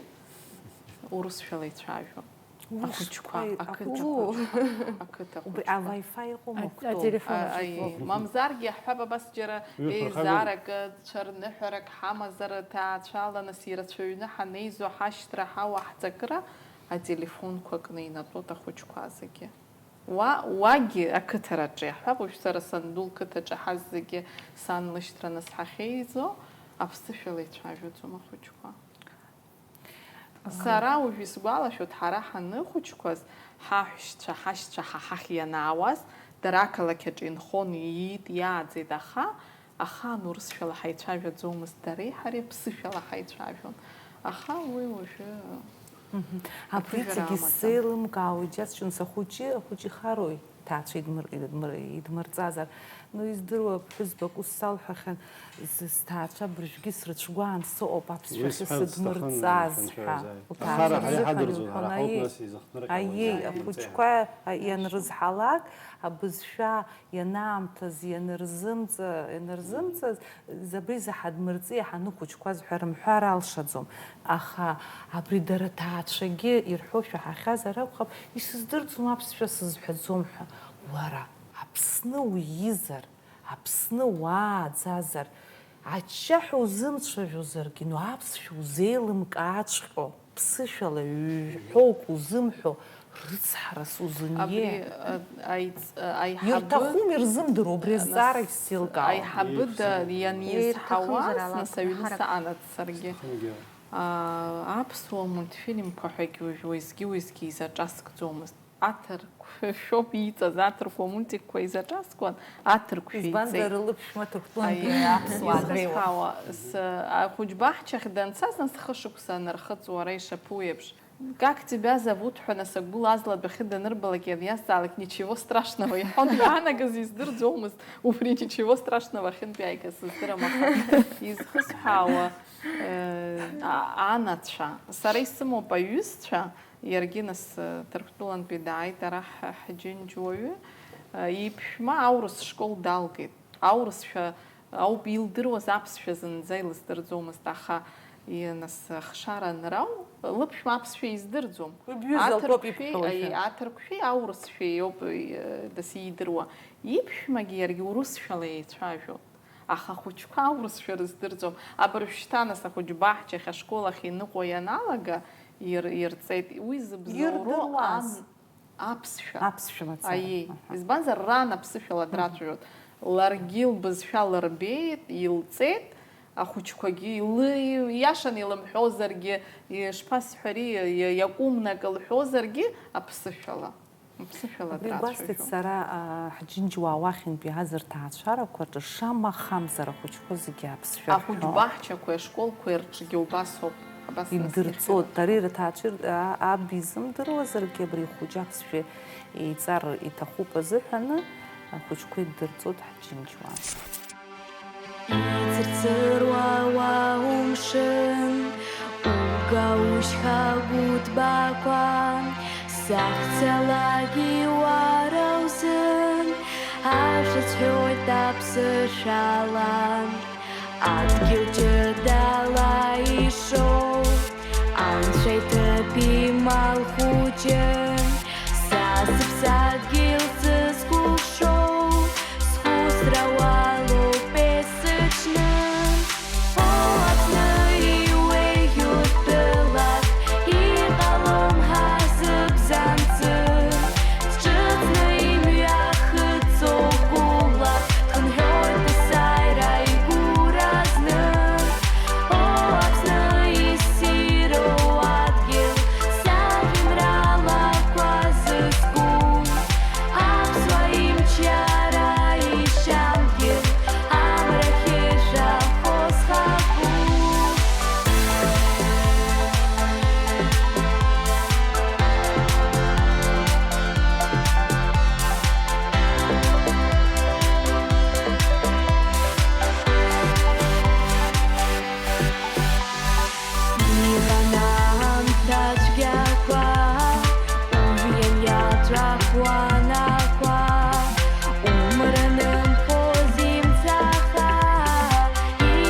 урысшәала ицәажәон. Ахәыҷқәа, ақыҭа ахәыҷқәа, ақыҭа убри хәыҷқәа. А-Wi-Fi иҟоума? А, кто? Ателефон А, аҿы аи, иҟоуп. Мамзаргьы ҳҳәап, абас џьара Ҩы еизарак, цәарныҳәарак ҳамазар, ҭаацәала, нас ирацәаҩны ҳанеизо ҳашьҭра, ҳауа, ҳҵакра, ателефонқәа кны инатәоит ахәыҷқәа зегьы. Уа, уагьы ақыҭараҿы иаҳҳәап, уажә сара санду лқыҭаҿы ҳазегьы сан лышьҭра нас ҳахьеизо, аԥсышәала ицәажәаӡом ахәыҷқәа. Сара уажә исгәалашәоит, ҳара ҳаныхәыҷқәаз, ҳаҳәшьцәа, ҳашьцәа ҳа ҳахь ианаауаз, дара ақалақь аҿы инхон, иит, иааӡеит, аха ахаан урысшәала ҳаицәажәаӡомызт, дареи ҳареи ԥсышәала ҳаицәажәон. Аха уи уажәы Мгм. Абри аԥыжәара зегьы амаӡам. Сзеилымкаауеит, џьасшьон, сахәыҷы, ахәыҷы ихарои? Ҭаацәа идмыр-, идмыр-, идмырҵазар. Ну, издыруа ԥҳәызбак ус салҳәахьан, з-, сҭаацәа абыржәгьы срыцәгәаан сыҟоуп, аԥсшәахьы сыдмырҵаз ҳәа. Уҭаацәа рзыҳәан иҳәон, аиеи, аиеи, ахәыҷқәа, а, ианрызҳалак, абызшәа ианаамҭаз, ианырзымҵа-, ианырзымҵаз, Забри заҳа дмырҵи, ҳанықәыҷқәаз ҳәа рымҳәар алшаӡом. Аха абри дара ҭаацәагьы ирҳәо шәаҳахьазар акәхап, исыздырӡом аԥсшәа сызҳәаӡом ҳәа. Уара, Аԥсны уизар, Аԥсны уааӡазар, аччаҳәа узымцәажәозаргьы, ну, аԥсшәа узеилымкааҵәҟьо. Ԥсышәала ҩҳәоуп узымҳәо, рыцҳарас узыниеи? Абри, а, аиҵ-, а, аиҳабы, ирҭахуми, ирзымдыруа, убри а, азҵаарагь нас, сзеилкаауам. Аиҳабыда ианизҳауаз, еиҭахымзар ала, нас аҩны саанат саргьы. Схынгьы. А, аԥсуа мультфильмқәа ҳәагьы уажә уеизгьы-уеизгьы изаҿаскӡомызт. Аҭырқәшәоуп ииҵаз, аҭырқәа мультикқәа изаҿаскуан, аҭырқәшәа избанзар, иҵеит. Лыԥшәма ҭырқәтәылантәи аԥсуаа дреиуан. Исызҳәаауа, с-, ахәыҷбаҳчахь данцаз, нас хышықәса анархыҵ, уара ишаԥу еиԥш, Как тебя зовут ҳәа, нас, агәыла азла адәахьы данырбалак, ианиазҵаалак, ничего страшного иҳәон, иаанагаз издырӡомызт, убри ничего страшного ахьынтәааига сыздырам, аха изхысҳәаауа, э, а-, анацәа, сара исымоуп аҩызцәа, иаргьы, нас, э, Ҭырқәтәылантәи дааит ара ҳ-, ҳџьынџьуаҩы, э, иԥшәма аурыс школ далгеит. Аурысшәа ауп илдыруаз, аԥсшәа зынӡа илыздырӡомызт, аха, и-, нас, ахшара анрау, Лыԥшәма аԥсшәа издырӡом. Уи бҩыза лтәоуп ибҳәо уажәы. Аҭырқәшәеи, аҭырқәшәеи аурысшәеи иоуп, э, дас иидыруа. Иԥшәмагьы иаргьы урысшәала еицәажәо. Аха ахәыҷқәа аурысшәа рыздырӡом. Абыржәшьҭа нас ахәыҷ баҳчахь, ашкол ахь иныҟәо ианалага, ир-, ирҵеит. Уи зыбзоуроу ирдыруаз ан-, аԥсшәа. Аԥсшәа мацара. Аиеи. Аҳа. Избанзар, ран аԥсышәала мгм. Драцәажәон. Ларгьы лбызшәа лырбеит, илҵеит, ахәыҷқәагьы илы-, ииашаны илымҳәозаргьы, ишԥасҳәари, иа-, иакәымны акы лҳәозаргьы, аԥсышәала. Аԥсышәала драцәажәон. Абри гәасҭеит сара, а, ҳџьынџьуаа уахьынтәи иааз рҭаацәарақәа рҿы шамахамзар ахәыҷқәа зегьы аԥсшәа рҳәо. Ахәыҷ баҳчақәеи ашколқәеи рҿгьы убас ауп. Абас нас идырҵоит. Иахьырҳәо. Ари рҭаацәа ир-, а-, аб изымдыруазаргьы абри ихәыҷы аԥсшәа еиҵар иҭахуп азыҳәаны, ахәыҷқәа иддырҵоит ҳџьынџьуаа. Ицырцыруа уа умшын, угаушьха гәыҭбақәа, сахьцалакгьы уара узын, ашәа сҳәоит аԥсышәала, адгьыл ҷыдала ишоу, анцәа иҭыԥ имал хәыҷы, са сыԥсадгьыл сызкәыхшоу, схәыцра уалоуп есыҽны. О, Аԥсны иуеиӷьу тәылак, иҟалом ҳазыбзанҵы. Ҿыцны имҩахыҵ сокәулак, дхынҳәуеит есааира игәы разны. О, Аԥсны иссируа адгьыл, сажәеинраалақәа зызку, аԥсуа имчара ишьамгьы, амрахь ишәахәо схахәы. Иҟан аамҭа цәгьақәа, уажә ианиаҵәахуа анақәа, умраны мхоз имцаха,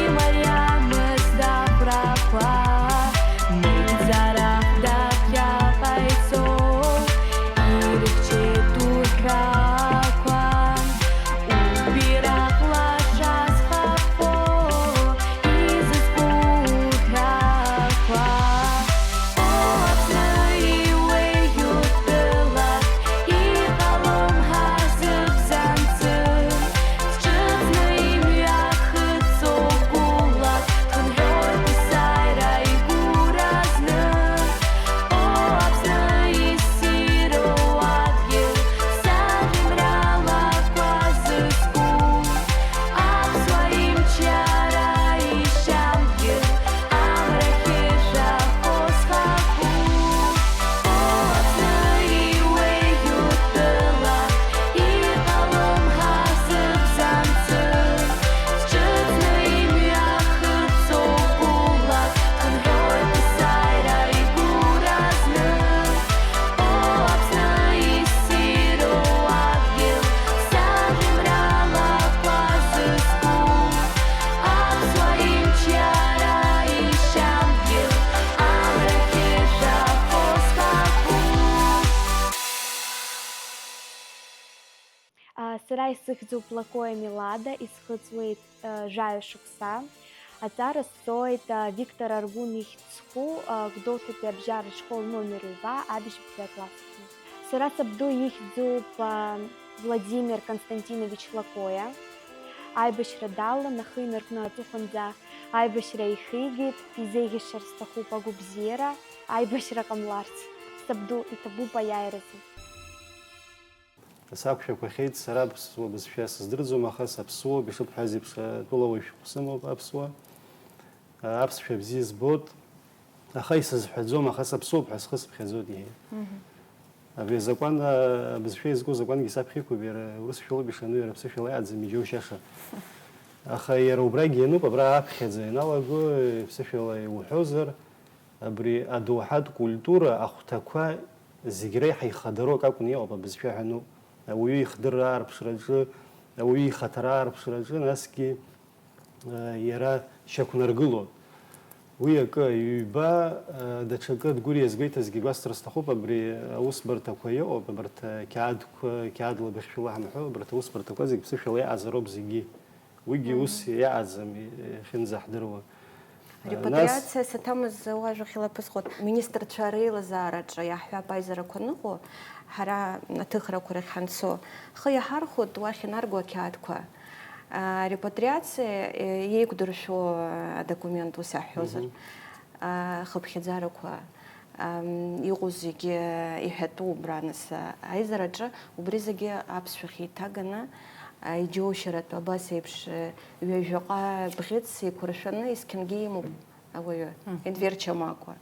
имариамызт ахәрақәа, меигӡарахда ԥхьаҟа ицо, ирыхьчеит уҳәақәа. Убираҟ лаша зхаԥхо, изызку уҳәақәа. О, Аԥсны иуеиӷьу тәылак, иҟалом ҳазыбзанҵы. Ҿыцны имҩахыҵ сокәулак, дхынҳәуеит есааира игәы разны. О, Аԥсны иссируа адгьыл, сажәеинраалақәа зызку, аԥсуа имчара ишьамгьы, амрахь ишәахәо схахәы. О, Аԥсны иуеиӷьу тәылак, иҟалом ҳазыбзанҵы. Ҿыцны имҩахыҵ сокәулак, дхынҳәуеит есааира игәы разны. О, Аԥсны иссируа адгьыл, сажәеинраалақәа зызку, аԥсуа имчара ишьамгьы, амрахь ишәахәо схахәы. А, сара исыхьӡуп Лакоиа Милада, исхыҵуеит, а, жәаҩа шықәса. Аҵара сҵоит, а, Виктор Аргәын ихьӡ зху, а, Гәдоуҭатәи абжьаратә школ номер ҩба абжьбатәи акласс аҟны. Сара сабду ихьӡуп, а, Владимир Константинович Лакоиа. Аибашьра далан, ахы инаркны аҵыхәанӡа аибашьра ихигеит, изеиӷьасшьар сҭахуп агәабзиара, аибашьра ҟамларц. Сабду иҭабуп аиааиразы. Сақәшәақәахьеит, сара аԥсуа бызшәа сыздырӡом, аха саԥсуоуп, ишыбҳәаз еиԥш, атәылауаҩ шәҟәы сымоуп аԥсуа. Аԥсшәа бзиа збоит, аха исызҳәаӡом, аха саԥсуоуп ҳәа схы сыԥхьаӡоит, иҳәеит. Мгм. Абри азакәан, а, абызшәа иазку азакәангьы саԥхьа иқәуп, иара урысшәалоуп ишану, иара аԥсышәала иааӡам, иџьоушьаша. Аха иара убрагь иануп, абра аԥхьаӡа ианалаго, ԥсышәала иуҳәозар, абри адоуҳатә культура ахәҭақәа зегь реиҳа ихадароу акы акәны иҟоуп, абызшәа ҳәа ануп. Ауаҩы ихдырра аарԥшраҿы, ауаҩы ихаҭара аарԥшраҿы, насгьы, э, иара шьақәнаргылон. Уи акы, ҩба, даҽакы Дгәыр иазгәеиҭазгьы гәасҭар сҭахуп, абри аусбарҭақәа иҟоуп, абарҭ ақьаадқәа, қьаад лабахьшәала ҳамҳәо, абарҭ аусбарҭақәа зегь ԥсышәала иҟазароуп зегьы. Уигьы ус иаҟаӡам, иахьынӡаҳдыруа. Репатриациа саҭамыз уажәахь илаԥысхуеит. Министрцәа реилазаараҿы иаҳҳәап, аизарақәа аныҟоу, ҳара аҭыхрақәа рахь ҳанцо, ҳхы иаҳархәоит уахь инарго ақьаадқәа. Арепатриациа, э, еиқәдыршәо адокумент, ус иаҳҳәозар, ахыԥхьаӡарақәа, ам, иҟоу зегьы иҳәатәу убра, нас, аизараҿы убри зегьы аԥсшәахь еиҭаганы, а, иџьоушьаратәы абас еиԥш, э, ҩажәаҟа бӷьыц еиқәыршәаны есқьынгьы имоуп ауаҩы, Мгм. Енвер Чамакәа.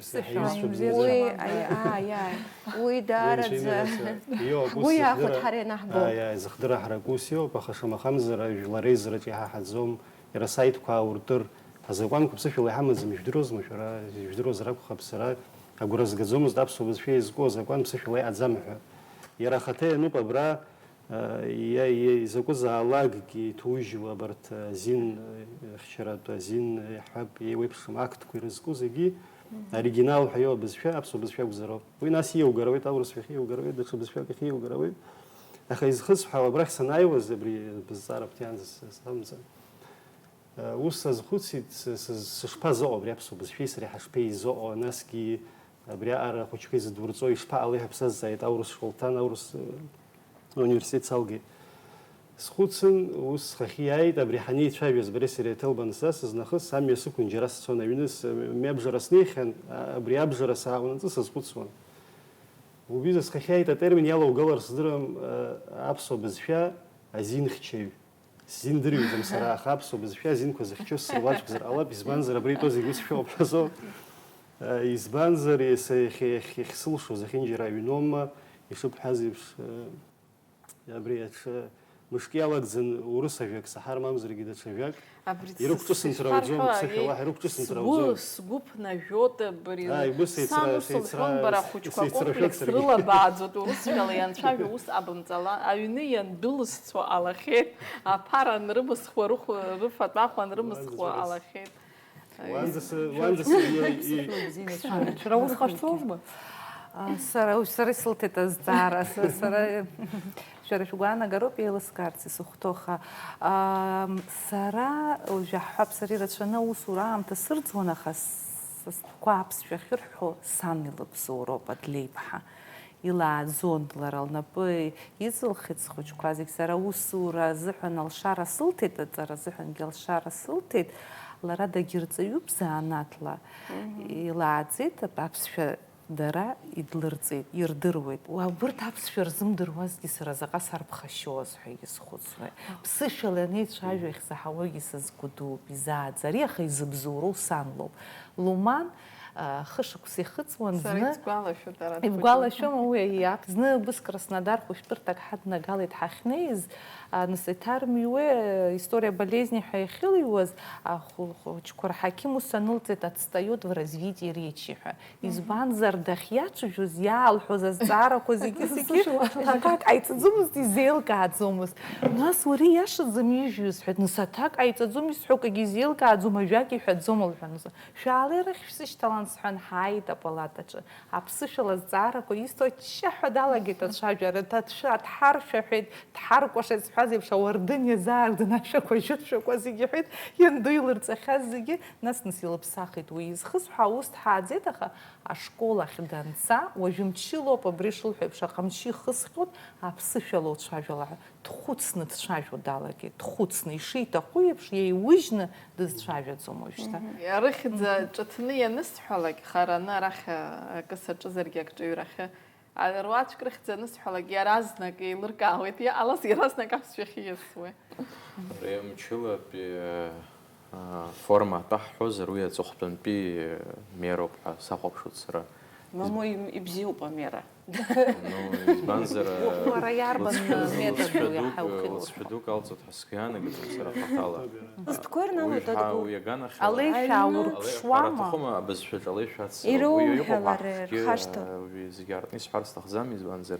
Ԥсышәала Уи, Енвер Чамакәа. Аи, ааи, ааи. Уи даараӡа Иоуп, ус уи зыхдыра-, иаахәеит ҳара ианаҳбо. Ааи, ааи, зыхдырра ҳарак ус иоуп, аха шамахамзар ажәлар реизараҿы иҳаҳаӡом, иара асаитқәа ауртыр, азакәанқәа ԥсышәала иҳамаӡам, ижәдыруазма шәара, ижәдыруазар акәхап, сара агәра згаӡомызт аԥсуа бызшәа иазку азакәан ԥсышәала иҟаӡам ҳәа. Иара ахаҭа иануп абра, Иа-, иа-, изакәызаалакгьы иҭужьуа абарҭ азин, э, хьчаратә азин, э, иаҳҳәап, еиуеиԥшым актқәа ирызку зегьы оригинал ҳәа иоуа бызшәа, аԥсуа бызшәа акәзароуп. Уи нас иеилгар ауеит, аурысшәахь иеилгар ауеит, даҽа бызшәак ахь иеилгар ауеит. Аха изхысҳәаау абрахь санааиуаз, абри бызҵаара бҭиаанӡа с-, сҟамҵан. Ус сазхәыцит, с-, с-, сышԥазыҟоу абри аԥсуа бызшәеи сареи ҳашԥеизыҟоу, насгьы абри аҟара ахәыҷқәа изыдурҵо ишԥаҟалеи ҳәа бсазҵааит, аурыс школ дҭан, аурыс, э, университет салгеит. Схәыцын, ус схахьы иааит, абри ҳанеицәажәоз, бареи сареи аҭел банысзасыз нахыс, амҩа сықәын џьара сцон, аҩны с-, мҩабжара снеихьан, а-, абри абжара сааҟәнаҵы сазхәыцуан. Убри схахьы иааит атермин иалаугалар сыздырам, э, аԥсуа бызшәа азинхьчаҩ. Сзиндырҩаӡам сара, аха аԥсуа бызшәа азинқәа зыхьчоз сыруаӡәкзар ҟалап, избанзар, абри итәоу зегь ус шәоуп ҳәа азоуп. Избанзар, иахьсылшоз ахьынџьара аҩноума, ишыбҳәаз еиԥш, абри аҽы мышк иалагӡан урыс ажәак саҳар, мамзаргьы даҽа жәак. Абри ирықәҿысымҭра ауӡом, ԥсышәала ҳәа ирықәҿысымҭра ауӡом. Сгәы ԥнажәоит абри. Ааи, бгәы сеицра-, сан ус лҳәон, бара ахәыҷқәа акомплекс рылабааӡоит, урысшәала ианцәажәо ус абымҵала, аҩны иандәылызцо ҟалахьеит, аԥара анрымысхуа, рыхә-, рыфатә ахә анрымысхуа ҟалахьеит. Уанӡа сы-, уанӡа сы-, и-, и-, Шәара ус ҟашәҵозма? А, сара, сара исылҭеит азҵаара, са-, сара, шәара шәгәаанагароуп еилыскаарц исыхәҭоу, аха, ам, сара, уажә иаҳҳәап, сара ирацәаны аусура аамҭа сырӡуан, аха с-, са стәқәа аԥсшәа ахьырҳәо сан илыбзоуроуп, Адлеиԥҳа. Илааӡон лара лнапы иҵылхит схәыҷқәа зегь. Сара аусура азыҳәан алшара сылҭеит, аҵара азыҳәангьы алшара сылҭеит. Лара дагьырҵаҩуп занааҭла. Мгм. Илааӡеит, аԥсшәа дара идлырҵеит, ирдыруеит. Уа, убырҭ аԥсшәа рзымдыруазгьы сара заҟа сарԥхашьоз ҳәа исхәыцуеит. Ԥсышәала ианеицәажәо иахьсаҳауагьы са сгәы дууп, изааӡа. Ари аха изыбзоуроу сан лоуп. Луман, а, хышықәса ихыҵуан. Сара зны исгәалашәоит, ара ибгәалашәома уи аиаԥ-, зны убыс Краснодар хәышәтәырҭак ҳаднагалеит ҳахьнеиз, а, нас иҭармыҩуа, а, история болезни ҳәа иахьылыҩуаз, а, хәы-, хәыҷқәа рҳақьым ус анылҵеит, отстаёт в развитии речи ҳәа. Мгм. Избанзар, дахьиацәажәоз иаалҳәоз азҵаарақәа зегьы, зегьы Сышла. Аҭак ҟаиҵаӡомызт, изеилкааӡомызт. Нас уара ииашаӡам ижәҩыз ҳәа, нас аҭак ҟаиҵаӡом исҳәо, акгьы изеилкааӡом, ажәак иҳәаӡом лҳәан, нас, шәаалеи арахь шәсышьҭалан сҳәан, ҳааит апалатаҿы. Аԥсышәала азҵаарақәа исҭо аччаҳәа далагеит ацәажәара, ҭацәы, аҭҳаршәа ҳәеит, дҳаркәашеит сҳәаз еиԥш, ауардын иазаарган ашәақәа, ажьышәақәа зегьы иҳәеит, ианду илырҵахьаз зегьы, нас, нас илыԥсахит уи. Изхысҳәаау ус дҳааӡеит, аха ашкол ахь данца, уажәы мчылоуп, абри шылҳәо еиԥш, аҟамчы ихысхьоит, аԥсышәала уцәажәала ҳәа. Дхәыцны дцәажәо далагеит, дхәыцны, ишиҭаху еиԥш, еиужьны дызцәажәаӡом уажәшьҭа. Мгм. Арыхьӡ ҿыҭны ианысҳәалак, хараны арахь акы саҿызаргьы акҿыҩрахьы, а, руаӡәк рыхьӡ анысҳәалак, иаразнак еилыркаауеит, иҟалаз иаразнак аԥсшәахьы иасуеит. Ари мчылатәи, а, форма атәы ҳҳәозар, уи аҵыхәтәантәи мероуп ҳәа сахәаԥшуеит сара. Мамоу, им-, ибзиоуп амера. Ну, избанзар, Уара иарбан лыҵшәа-, метод лыҵшәа уи дук, иаҳа ухьылуа? Лыҵшәа дук алҵуеит ҳәа сгәы иаанагӡом сара хаҭала. Зтәқәа ирнамоу Уи ҳа-, тәадоу. Уи аганахьала. Алеишәа Аҩны аурԥшуама? Алеишәа ҳара аҭахума абызшәаҿы алеишәа ацҵара? Уи иҟоуп ироуҳәалар аҳәгьы, рхашҭып. Уи зегьы аартны исҳәар сҭахӡам, избанзар,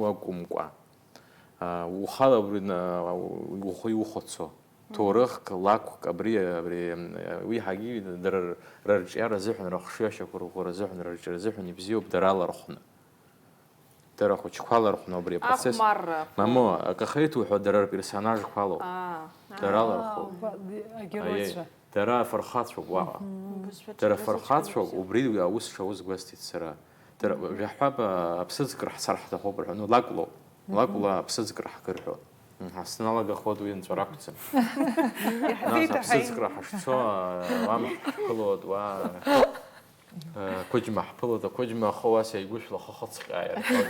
уакәымкәа, а, ухала абри на-, ухы иухәацо. Ҭоурыхк, лакәк, абри, абри, м, уи ҳагьы дара р-, рырҿиара азыҳәан, рыхшыҩашьақәа рӷәӷәара азыҳәан, рырҿиара азыҳәан ибзиоуп, дара алархәны. Дара ахәыҷқәа алархәны убри апроцесс. Ахәмарра. Мамоу, акы ахеиҭуҳәо, дара рперсонажқәа алоуп. Аа. Дара алархәуп. Агеройцәа. Аиеи, дара афырхацәоуп уаҟа. Дара афырхацәоуп, убри аус шауз гәасҭеит сара. Дара, жәаҳәап, а, аԥсыӡкра ҳцар ҳҭахуп рҳәо, ну, лакәлоуп. Лакәла аԥсыӡкра ҳкыр ҳәо. Мгм, ҳзналагахуеит уи нҵәара ақәӡам. Нас иаҳҳәеит, аԥсыӡкра ҳашцо, а, уа мышә ҳԥылоит, уа, а, қәыџьма ҳԥылоит, ақәыџьма ахы уа сеигәышәла хы хыцҟьаа ирҳәоит.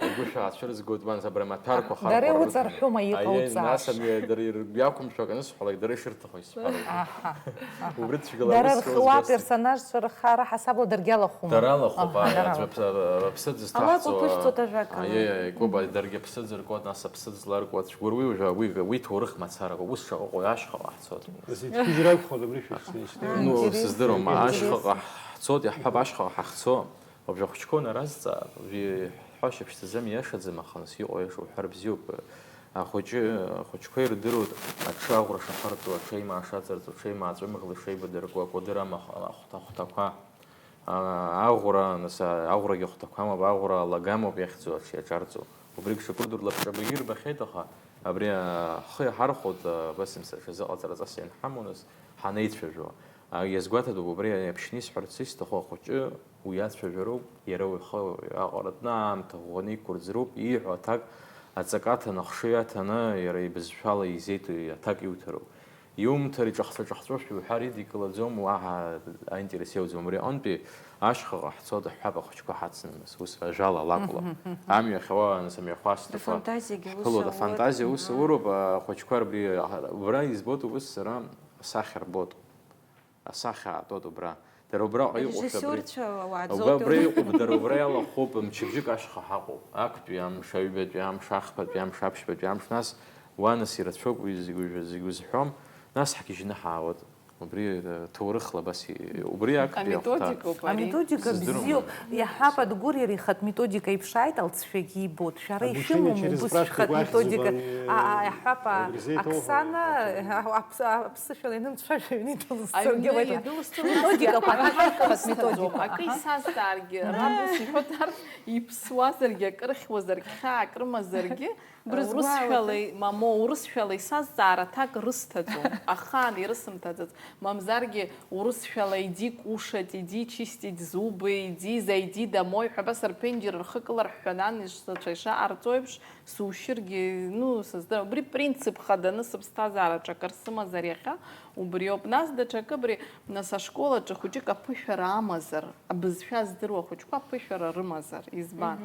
Игәышә аацәырызгоит, уанӡа абра амаҭәарқәа хархәа. Дара иуҵарҳәума иҟауҵаша? Аиеи, нас ами, дара ир-, иақәымшәо акы анысҳәалак, дара ишырҭаху исҳәароуп. Аҳа, аҳа. Убри цәгьала. Дара рхы уа аперсонажцәа рхара ҳасабла даргьы алахәума? Дара алахәуп, аҳа, аа, дара аӡәы алахәуп. Аԥ-, аԥсыӡ зҭаҳҵо, алакә уԥышәҵо дажәак ала. Аиеи, аиеи, Коба, даргьы аԥсыӡ ркуа, нас аԥсыӡ зларкуа, цәгьа уи, уи, уи, уи ҭоурых мацарақәа, ус шаҟа ыҟоу ашьхаҟа ҳцоит. Зегь ԥыжьракәхоит абри шәышьҭа. Ну, интересно, сыздыруам, интересно. Ашьхаҟа ҳцоит, иаҳҳәап, ашьхаҟа ҳахьцо. Уажә ахәыҷқәа унаразҵаа, уи ҳҳәашьа ԥшӡаӡам, ииашаӡам, аха нас иҟоу аиаша уҳәар бзиоуп. Ахәыҷы, ахәыҷқәа ирдыруеит, аҽы аӷәра шахарҵо, аҽеимаа шаҵарҵо, аҽеимаа аҵәымӷла шеибадыркуа, акәадыр амахә-, ахәҭа-, ахәҭақәа, а-, аӷәра, нас, а-, аӷәрагьы ахәҭақәа амоуп, аӷәра алагамоуп иахьӡу аҽы иаҿарҵо. Убригь шьақәырдур лабҿабагьы ирбахьеит, аха абри, а, ҳхы иаҳархәоит, а, абас имцаҿ азыҟаҵара ҵас ианҳамоу, нас, ҳанеицәажәо. А, иазгәаҭатәуп, убри аԥшны исҳәарц исҭаху ахәыҷы уи иацәажәароуп, иара уи ихы аҟаратәны аамҭа ӷәӷәаны иқәырӡроуп, ииҳәо аҭак аҵакы аҭаны, ахшыҩ аҭаны, иара ибызшәала изеит уи аҭак иуҭароуп. Иумҭар, иҿахҵәа-ҿахҵәошәа иуҳәар идикылаӡом, уаҳа аинтерес иауӡом. Убри аҟынтәи ашьхаҟа ҳцоит, ҳҳәап, ахәыҷқәа ҳацны, нас, ус ажәала алакәла. Мгм, мгм. Амҩахь ауаа, нас, амҩахәасҭақәа. Афантазиагьы ус ҳԥылоит, ауеит. Афантазиа ус ауроуп, ахәыҷқәа рбри-, убра избоит убыс сара асахьа рбоит. Асахьа аатуеит убра. Дара убраҟа иҟоушәа абри. Арежиссиорцәа ауаа убра, ӡоуп. Убра иҟоуп, дара убра иалахәуп, мчыбжьык ашьха ҳаҟоуп. Актәи амш, аҩбатәи амш, ахԥатәи амш, аԥшьбатәи амш, нас уа нас ирацәоуп уи зегь уажәы, зегь узҳәом, нас ҳгьежьны ҳаауеит. Убри, э, ҭоурыхла абас и-, убри актәи ахәҭа. Аметодикоуп ари. Аметодика сыздыруам. Бзиоуп. Иаҳҳәап, Адгәыр иара ихатә методика иԥшааит, алҵшәагьы ибоит. Шәара обучение ишәымоума через убыс практику шәхатә ахьӡуп методика? Ари, а, а, иаҳҳәап, а, абырзеиҭ Оксана, иоуҳәо. А, аԥс-, а, аԥсышәала ианымцәажәо иҩны идәылызцо. Аҩны ргьы абоит. Идәылызцо. Методикақәа ҳахьхәац, методика. Акы исазҵааргьы, аҳа, раб ус иҳәоит, ар иԥсуазаргьы, акрыхьуазаргь, хьаак рымазаргьы, Брызгәаауеит, урысшәала, мамоу, урысшәала исазҵаар аҭак рысҭаӡом, ахаан ирысымҭаӡац, мамзаргьы урысшәала иди кушать, иди чистить зубы, иди зайди домой ҳәа, абас рԥенџьыр рхы кыларҳәҳәаны ан ишзацәа ишаҟарҵо еиԥш, сушьыргьы, ну, сыздырам. Убри принцип хаданы сыԥсҭазаараҿы акыр сымазар иахьа, убриоуп. Нас даҽакы абри, нас ашкол аҿы хәыҷык аԥышәара амазар, абызшәа здыруа ахәыҷқәа аԥышәара рымазар, избан?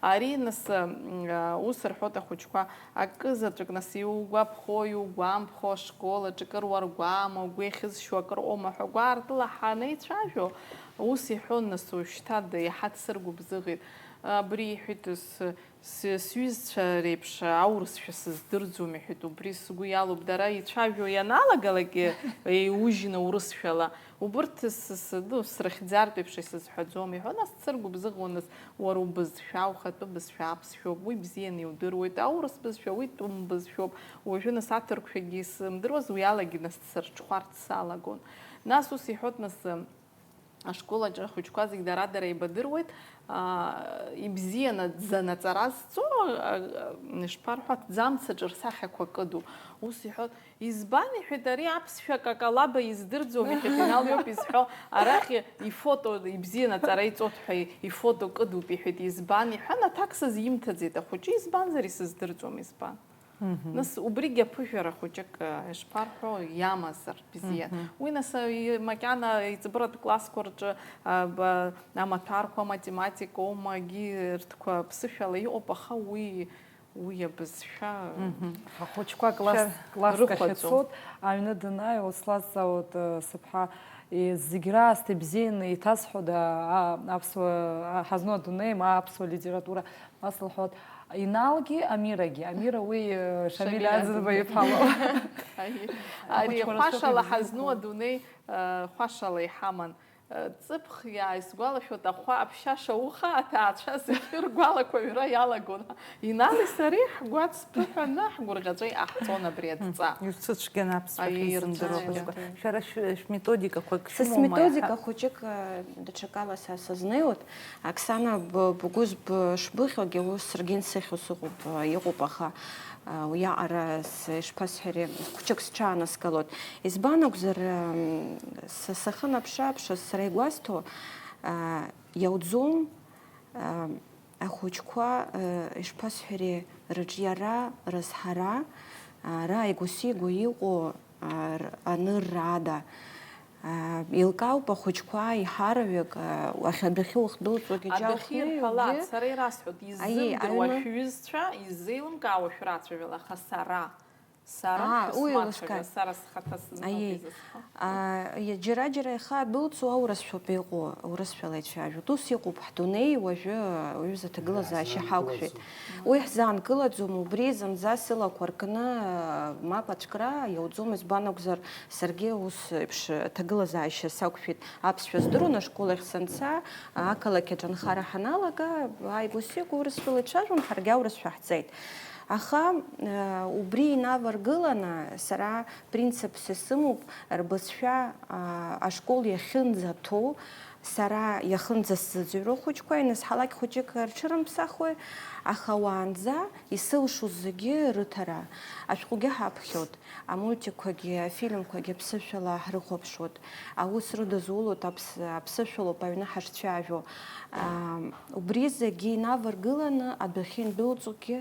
Ари, нас, м, а, ус рҳәоит ахәыҷқәа, акы заҵәык, нас, иугәаԥхо, иугәамԥхо, ашкол аҿы кыр уаргәаама, угәы иахьызшьуа акыр ыҟоума ҳәа гәаартыла ҳанеицәажәо, ус иҳәон, нас, уажәшьҭа д-, иаҳа дсыргәыбзыӷит. Абри иҳәеит, ус, с-, сҩызцәа реиԥш аурысшәа сыздырӡом, иҳәеит, убри сгәы иалоуп. Дара ицәажәо ианалагалакгьы, еиужьны урысшәала, убырҭ с-, с-, ну, срыхьӡартә еиԥш исызҳәаӡом, иҳәон, нас дсыргәыбзыӷуан, нас, уара убызшәа, ухатәы бызшәа аԥсшәоуп, уи бзианы иудыруеит, аурыс бызшәа, уи тәым бызшәоуп, уажәы, нас, аҭырқәшәагьы исымдыруаз, уи алагьы, нас, дсырҽхәарц салагон. Нас ус иҳәот, нас, ашкол аҿы ахәыҷқәа зегь дара-дара еибадыруеит, аа, ибзианы дзанаҵара зҵо, а, а, ишԥарҳәо, аҭӡамц аҿы рсахьақәа кыду. Ус иҳәот, избан, иҳәеит, ари аԥсшәа какалаба издырӡом, иҳәеит, Инал иоуп изҳәо, арахь ифото, ибзианы аҵара иҵот ҳәа ифото кыдуп, иҳәеит, избан, иҳәан, аҭак сызимҭаӡеит ахәыҷы, избанзар исыздырӡом, избан? Нас убригьы аԥышәара хәыҷык, э, ишԥарҳәо, иамазар бзиа. Уи, нас, э, и-, макьана иҵабыратә классқәа рҿы, э, ба-, амаҭәарқәа, аматематикоума, егьырҭқәа ԥсышәала иҟоуп, аха уи, уи абызшәа Ҳахәыҷқәа класс, шәа-, класск ахь рыхәаӡом. Ицот, аҩны данааиуа, слазҵаауеит, э, сыԥҳа, э, зегь раасҭа ибзианы иҭазҳәода, а, аԥсуа, а, ҳазну адунеи, ма аԥсуа литература? Ас лҳәот, Иналгьы Амирагьы. Амира уи, э, Шамиль Шамиль Аӡынба Аӡынба иԥа лоуп. Ари, ари Ахәыҷқәа хәашала рацәак ҳазну ирзықәгылоуп. Адунеи, э, хәашала иҳаман. Э, ҵыԥх иа-, исгәалашәоит, ахәа аԥшьаша уха аҭаацәа зегьы ргәалақәа ҩра иалагон. Инали сареи ҳгәаҵ ԥыҳәаны ҳгәырӷьаҵәа иҟаҳҵон абри адҵа. Ирцәыцәгьан аԥсшәа Аиеи, ахьизымдыруа ирцәыцәгьан. Хәыҷқәа. Шәара шә-, шәметодикақәак Са шәымоума сметодика иаҳа? Хәыҷык, э, даҽакала са сазнеиуеит. Оксана, б-, бгәы зб-, шбыхьуагьы, ус саргьы нсыхьуа сыҟоуп, э, иҟоуп, аха, э, уиаҟара с-, ишԥасҳәари, хәҷык сҽаанаскылоит. Избан акәзар, э, са сахьынаԥшы-ааԥшыз, сара игәасҭо, э, иауӡом, э, ахәыҷқәа, э, ишԥасҳәари, рыҿиара, рызҳара, э, рааигәа-сигәа иҟоу, ар-, анырра ада. Аа, еилкаауп ахәыҷқәа еиҳараҩык, аа, уахь адәахьы уахьдәылҵуагьы Адәахьы џьаухнеи ирҳәалац, угьы. Сара ирасҳәоит, Аиеи, иззымдыруа аҩны шәҩызцәа, иззеилымкаауа шәрацәажәала, аха сара, сара Аа, уи шәысмацәажәа, лыскааит. Сара схаҭа сызмоуп Аиеи. Изысҳәо. Аа, иа-, џьара-џьара иахьаадәылҵуа аурысшәоуп иҟоу, урысшәала ицәажәоит. Ус иҟоуп ҳдунеи уажәы, уаҩыза аҭагылазаашьа ҳақәшәеит. Уи ҳзаанкылаӡом, убри зынӡа сылақәа ркны, мап ацәкра иауӡом, избан акәзар, саргьы ус еиԥш аҭагылазаашьа сақәшәеит. Аԥсшәа здыруан ашкол ахь санца, ақалақь аҿы анхара ҳаналага, ааигәа-сигәа урысшәала ицәажәон, ҳаргьы аурысшәа ҳҵеит. Аха, э, убри инаваргыланы, сара принципс исымоуп, рбызшәа, а, ашкол иахьынӡаҭоу, Сара иахынӡасзыӡырҩуа хәыҷқәа, иназҳалак хәыҷык рҽырымԥсахуеит, аха уаанӡа исылшоз зегьы рыҭара. Ашәҟәгьы ҳаԥхьоит, амультикқәагьы, афильмқәагьы аԥсышәала ҳрыхәаԥшуеит. Аус рыдызулоит, аԥс-, аԥсышәалоуп аҩны ҳашцәажәо. Ам, убри зегьы инаваргыланы адәахьы индәылҵугьы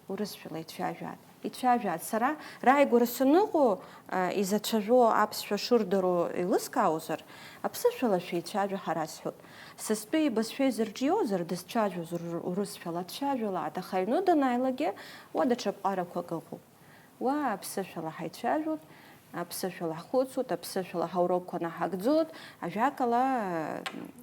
Урысшәала ицәажәааит, ицәажәааит. Сара рааигәара саныҟоу, а, изацәажәо аԥсшәа шырдыруа еилыскааозар, аԥсышәала шәеицәажәа ҳәа расҳәоит. Сыстәи ибызшәа изырҿиозар, дызцәажәоз ур-, урысшәала дцәажәалааит, аха аҩны данааилакгьы уа даҽа ԥҟарақәак ыҟоуп. Уа аԥсышәала ҳаицәажәоит, аԥсышәала ҳхәыцуеит, аԥсышәала ҳаурокқәа наҳагӡоит, ажәакала,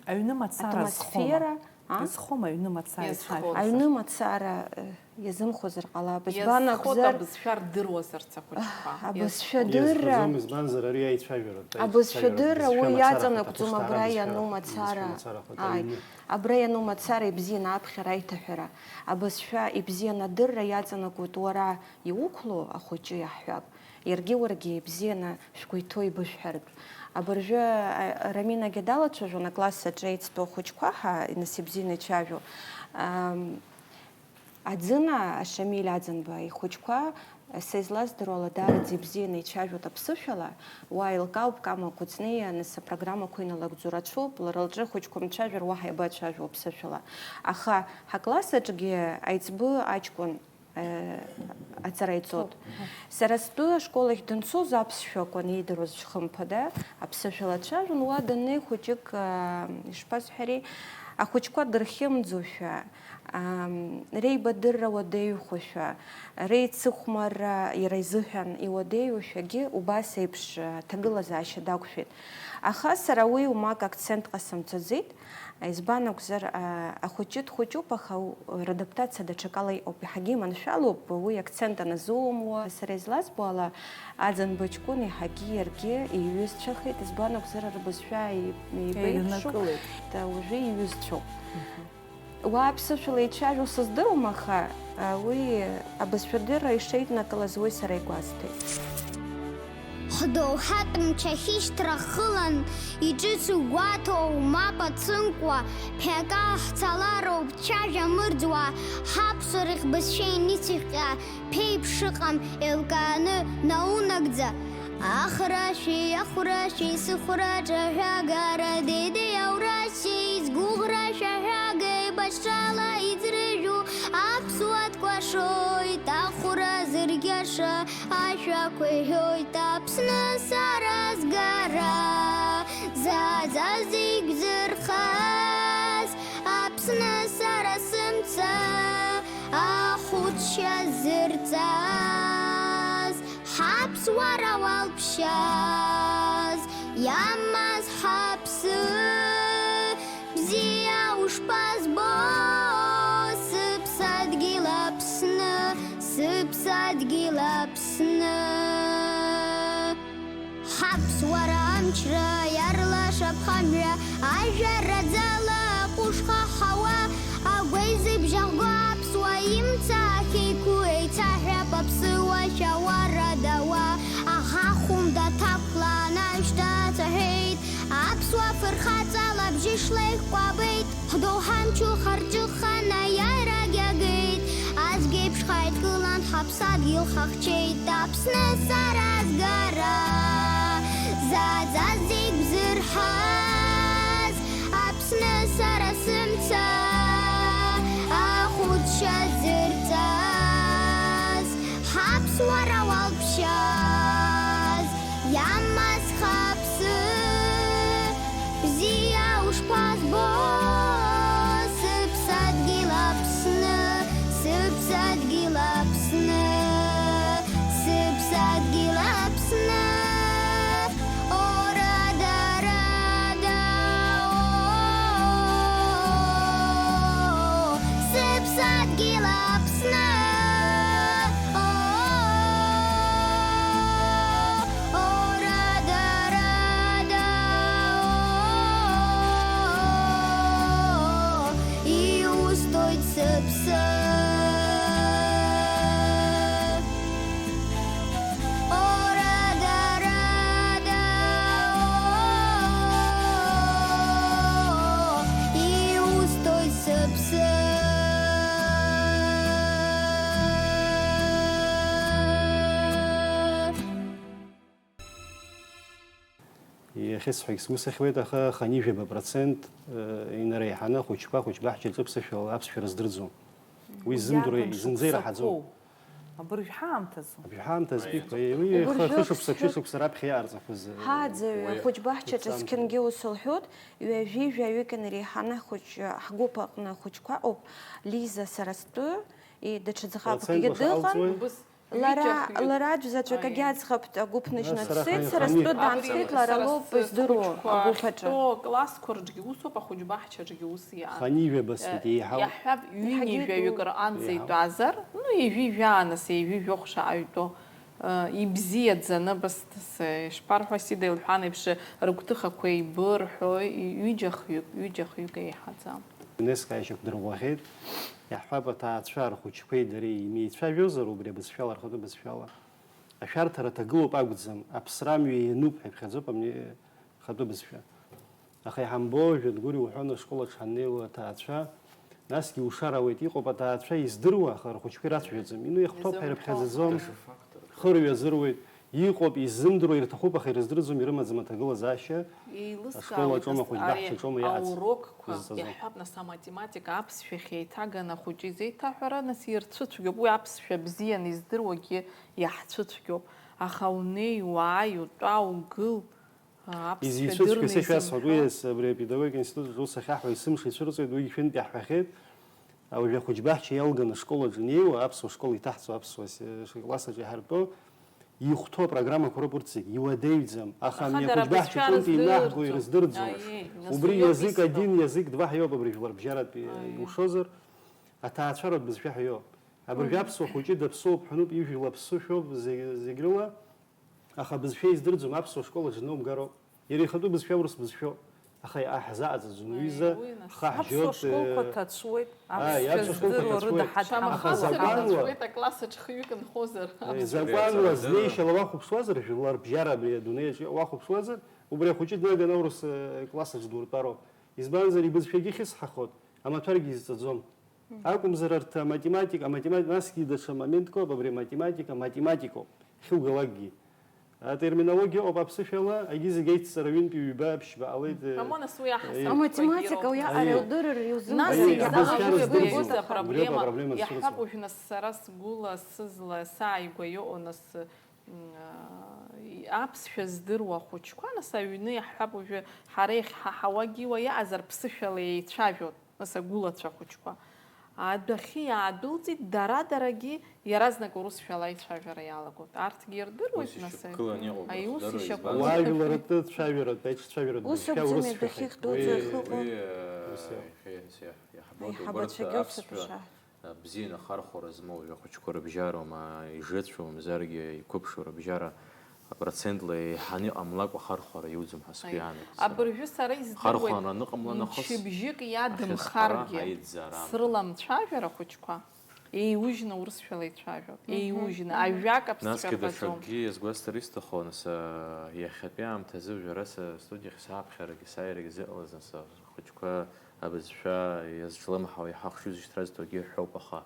Аҩны мацара зхома? Атмосфера, А? Изхома аҩны мацара Иазхоит. Ицәажәо? Аҩны мацара, э, иазымхозар ҟалап. Избан Иазхоит акәзар, абызшәа рдыруазарц ахәыҷқәа. Абызшәа Иазхоит. Дырра. Иазхаӡом, избанзар, ари аицәажәаран, Абызшәа аицәажәаран, дырра уи абызшәа мацара иаҵанакӡом ахаҭа, абра ԥсҭазаара иану абызшәа, мацара. Абызшәа мацара ахаҭа, Ааи. Аҩны. Абра иану мацара ибзиан аԥхьара аиҭаҳәара. Абызшәа ибзиан адырра иаҵанакуеит уара иуқәлоу ахәыҷы иаҳҳәап. Иаргьы уаргьы ибзианы шәгәы иҭоу ибышәҳәартә. Абыржәы, а, Раминагьы далацәажәон, акласс аҿы еицтәоу ахәыҷқәа ҳа, нас ибзианы ицәажәо. Ам, Аӡына, Шамиль Аӡынба ихәыҷқәа, са излаздыруа ала, даараӡа ибзианы ицәажәоит аԥсышәала, уа еилкаауп Кама Кәыҵниа, нас апрограммақәа иналагӡо рацәоуп, лара лҿы ахәыҷқәа мцәажәар уаҳа иабацәажәо аԥсышәала. Аха ҳакласс аҿгьы аиҵбы аҷкәын, э, аҵара иҵот. Сара стәы ашкол ахь данцоз аԥсшәа акәын иидыруаз, хымԥада, аԥсышәала дцәажәон, уа даннеи хәыҷык, э, ишԥасҳәари, ахәыҷқәа дырхьымӡошәа, Ам, реибадырра уадаҩхошәа, реицыхәмарра иара изыҳәан иуадаҩушәагьы убас еиԥш, а, ҭагылазаашьа дақәшәеит. Аха сара уи умак акцент ҟасымҵаӡеит. Избан акәзар, а, ахәыҷы дхәыҷуп, аха у-, радаптациа даҽакала иҟоуп. Иаҳагьы иманшәалоуп уи акцент аназумуа. Сара излазбо ала, Аӡынба ҷкәын иаҳагьы иаргьы иҩызцәахеит, избан акәзар, рбызшәа и-, еибеиԥшуп. Еиднакылеит. Та уажәы иҩызцәоуп. Уа аԥсышәала еицәажәо сыздыруам, аха, а, уи абызшәадырра ишеиднакылаз уи сара игәасҭеит. Ҳдоуҳатә мчахьышьҭра хылан иҿыцу гәаҭоу мап ацымкәа, ԥхьаҟа ҳцалароуп цәажәа мырӡуа, ҳаԥсуа рахь бызшәа ианицыхҟьа, ԥеиԥш ыҟам еилкааны наунагӡа. Ахәрашәеи ахәрашәеи сыхәра ҿаҳәагара, деидеи аурашьеи сгәыӷра шәаҳәага, еибашьрала иӡрыжәу аԥсуа дкәашоит, ахәра зыргьаша ашәақәа иҳәоит, Аԥсны сара сгара, заҵа зегь зырхаз, Аԥсны сара сымца, ахәыцшьа зырҵаз, ҳаԥсуара уалԥшьаз, иамаз ҳаԥсы, бзиа ушԥазбо, сыԥсадгьыл Аԥсны, сыԥсадгьыл Аԥсны. Ҳаԥсуара амчра иарлаша ԥхамҩа, ажәа раӡала аҟәышха ҳауа, агәеизыбжь ахго аԥсуа имца ахьеиқәу еицаҳәап аԥсуа шәауа радауа. Аҳа хәымда ҭақәлан аҩшьҭа ҵаҳәеит, аԥсуа фырхаҵа лабжьы шлеихкәабеит. Ҳдоуҳа мчу харҿыхан аиааирагь агеит. Азгьеиԥш ҳаидкылан ҳаԥсадгьыл ҳахьчеит. Аԥсны сара сгара, заҵа зегь бзырҳаз, Аԥсны сара сымца, ахәыцшьа зырҵаз, ҳаԥсуара уалԥшьаз, иамаз ҳаԥсы. Бзиа ушԥазбо, сыԥсадгьыл Аԥсны, сыԥсадгьыл Аԥсны, сыԥсадгьыл Аԥсны. Ора, дара, да, о, сыԥсадгьыл Аԥсны. Ора, дара, да, иусҭоит сыԥсы. Ора, дара, да, иусҭоит сыԥсы. Иахьысҳәагь сгәы сыхьуеит, аха хынҩажәаба процент, э, инареиҳаны ахәыҷқәа, ахәыҷбаҳчаҿы аԥсышәала, аԥсшәа рыздырӡом. Уи зындыруа, иарбан зынӡа ираҳаӡом. Шықәсақәоу? Абыржә ҳаамҭазу? Абыржә ҳаамҭазтәи, уи, уи хы-, убыржәы хышықәса, аԥсшәа ԥшьышықәса раԥхьа иаарҵақәаз, э, Ҳааӡаҩ, уи ахәыҷбаҳчаҿы зқьынгьы ус лҳәоит, ҩажәи жәаҩык инареиҳаны ҳхәыҷ-, ҳгәыԥ аҟны ахәыҷқәа ыҟоуп, Лиза, сара стәы, и, даҽаӡә хаԥыкгьы дыҟан. Лара, лара аӡә заҵәык агьаӡӷабтә агәыԥ ныжьны дцеит, сара стәы даанхеит, лара лоуп издыруа агәыԥ аҿы. Классқәа рҿгьы усоуп, ахәыҷбаҳча аҿгьы ус иҟан. Хынҩажәаба сыҭ еиҳау. Иаҳҳәап, ҩынҩажәаҩык рҟанӡа итәазар, ну, ҩажәи жәаа, нас, ҩажәи жәохә шаҟа итәоу, э, ибзиаӡаны, абас, ишԥарҳәо, Сида илҳәан еиԥш, рыгәҭыхақәа еибырҳәо, ҩыџьа хҩык, ҩыџьа хҩык еиҳаӡам. ЮНЕСКО ашьақәдырӷәӷәахьеит, иаҳҳәап, аҭаацәа рхәыҷқәеи дареи имеицәажәозар убри абызшәала, рхатәы бызшәала, ашәарҭара ҭагылоуп акәӡам, аԥсра амҩа иануп ҳәа иԥхьаӡоуп амни-, рхатәы бызшәа. Аха иҳамбо, Жәантә Гәыри уҳәон ашкол аҿы ҳаннеиуа аҭаацәа, Насгьы иушар ауеит, иҟоуп аҭаацәа издыруа, аха рхәыҷқәа ирацәажәаӡом. Ину иахәҭоуп ҳәа ирыԥхьаӡаӡом, хырҩа азыруеит, иҟоуп, иззымдыруа ирҭахуп, аха ирыздырӡом, ирымаӡам аҭагылазаашьа, ашкол аҿома, ахәыҷбаҳча аҿома иац-, аурокқәа изҵаӡом. Иаҳҳәап, нас, аматематика аԥсшәахь еиҭаганы ахәыҷы изеиҭаҳәара, нас, ирцәыцәгьоуп, уи аԥсшәа бзианы издыруагьы иаҳцәыцәгьоуп, аха унеи, уааи, утәа, угыл, Изицәыцәгьоу са шәасҳәап, уи абри апедагогика институт аҿы ус ахьаҳҳәо есымша ицәырҵуеит, уигьы шәынтә иаҳҳәахьеит. Уажәы ахәыҷбаҳча иалганы ашкол аҿы инеиуа, аԥсуа школ иҭаҳҵо, аԥсуа класс аҿы иҳартәу, ихәҭоу апрограммақәа роуп урҭ зегь, иуадаҩӡам. Аха ами ахәыҷбаҳча аҿынтә инаҳго ирыздырӡом. Убри иазик один, иазик два ҳәа иоуп абри жәларбжьаратә иушозар, аҭаацәаратә бызшәа ҳәа иоуп. Абыржәы аԥсуа хәыҷы даԥсоуп, ҳәануп, ижәла ԥсышәоуп зегь, зегь рыла. Аха абызшәа издырӡом, аԥсуа школ аҿы иноумгароуп. Иара ихатәы бызшәа урыс бызшәоуп. Аха иаҳзааӡаӡом, уи изы ҳхы ҳжьоит, аԥсуа школқәа ҭацәуеит, аԥсшәа здыруа рыда ҳадҳамхалоуп. Аха закәанла, акласс аҿы хҩык нхозар, закәанла знеишьала уахәаԥшуазар, жәлар рыбжьара абри адунеи аҿы уахәаԥшуазар, убри ахәыҷы днаганы аурыс, э, класс аҿы дуртәароуп. Избанзар, ибызшәагьы хьысҳахоит, амаҭәаргьы изҵаӡом. Акәымзар, арҭ аматематика, аматематика, насгьы даҽа моментк ауп абри аматематика, математикоуп, хьугалакгьы. Атерминологиа ыҟоуп аԥсышәала, егьи зегь аицҵара ҩынтәи ҩба, ԥшьба ҟалеит, э, Амон, ас уи аҳасаб э, Аматематика уи аҟара иудырыр иузымдыруа. Нас Абри еизаҳауп абызшәа абри рыздырӡом. Аҩыза Убри ауп апроблема, апроблема иаҳҳәап, зцәырҵуа. Уажә нас сара сгәыла, сызла, сааигәа иҟоу нас, м, а, аԥсшәа здыруа ахәыҷқәа, нас аҩны иаҳҳәап, уажәы ҳара иахьҳаҳауагьы уа иаҟазар ԥсышәала еицәажәоит. Нас агәылацәа ахәыҷқәа адәахьы иаадәылҵит, дара-дарагьы иаразнак урысшәала аицәажәара иалагоит. Арҭгьы ирдыруеит, ус нас, ишьақәгыланы иҟоуп, аи, ус дара ишьақәгыланы. Избанзар, уаажәларратәы цәажәаратә, аиҿцәажәаратә ус бызшәа акәӡами урысшәахьеит. Адәахьы ихдуӡоу уи, ихыҟоу? Уи, э, ус иа-, иахьа, иахьа, иаҳбоит, убарҭ аԥсшәа, э, бзианы ахархәара змоу, уажәы ахәыҷқәа рыбжьароума, ижыцәоу, мамзаргьы иқәыԥшу рыбжьара, Процентла еиҳаны иҟамлакәа ахархәара иуӡом ҳәа сгәы иаанагоит сара. Абыржәы сара издыруеит, хархәара аныҟамла нахыс, мчыбжьык иадымхаргьы, ахьысҳара, аидҵара аамҭа. Срыламцәажәар ахәыҷқәа, еиужьны урысшәала ицәажәоит, мгм, еиужьны, мгм, ажәак аԥсшәа рҳәаӡом. Насгьы даҽакгьы иазгәасҭар исҭаху, нас, а, иахьатәи аамҭазы уажәы ара са студиахь сааԥхьарагьы сааирагьы зыҟалаз, нас, ахәыҷқәа абызшәа иазҿлымҳауа иаҳа ахшыҩзышьҭра зҭогьы ҳәоуп, аха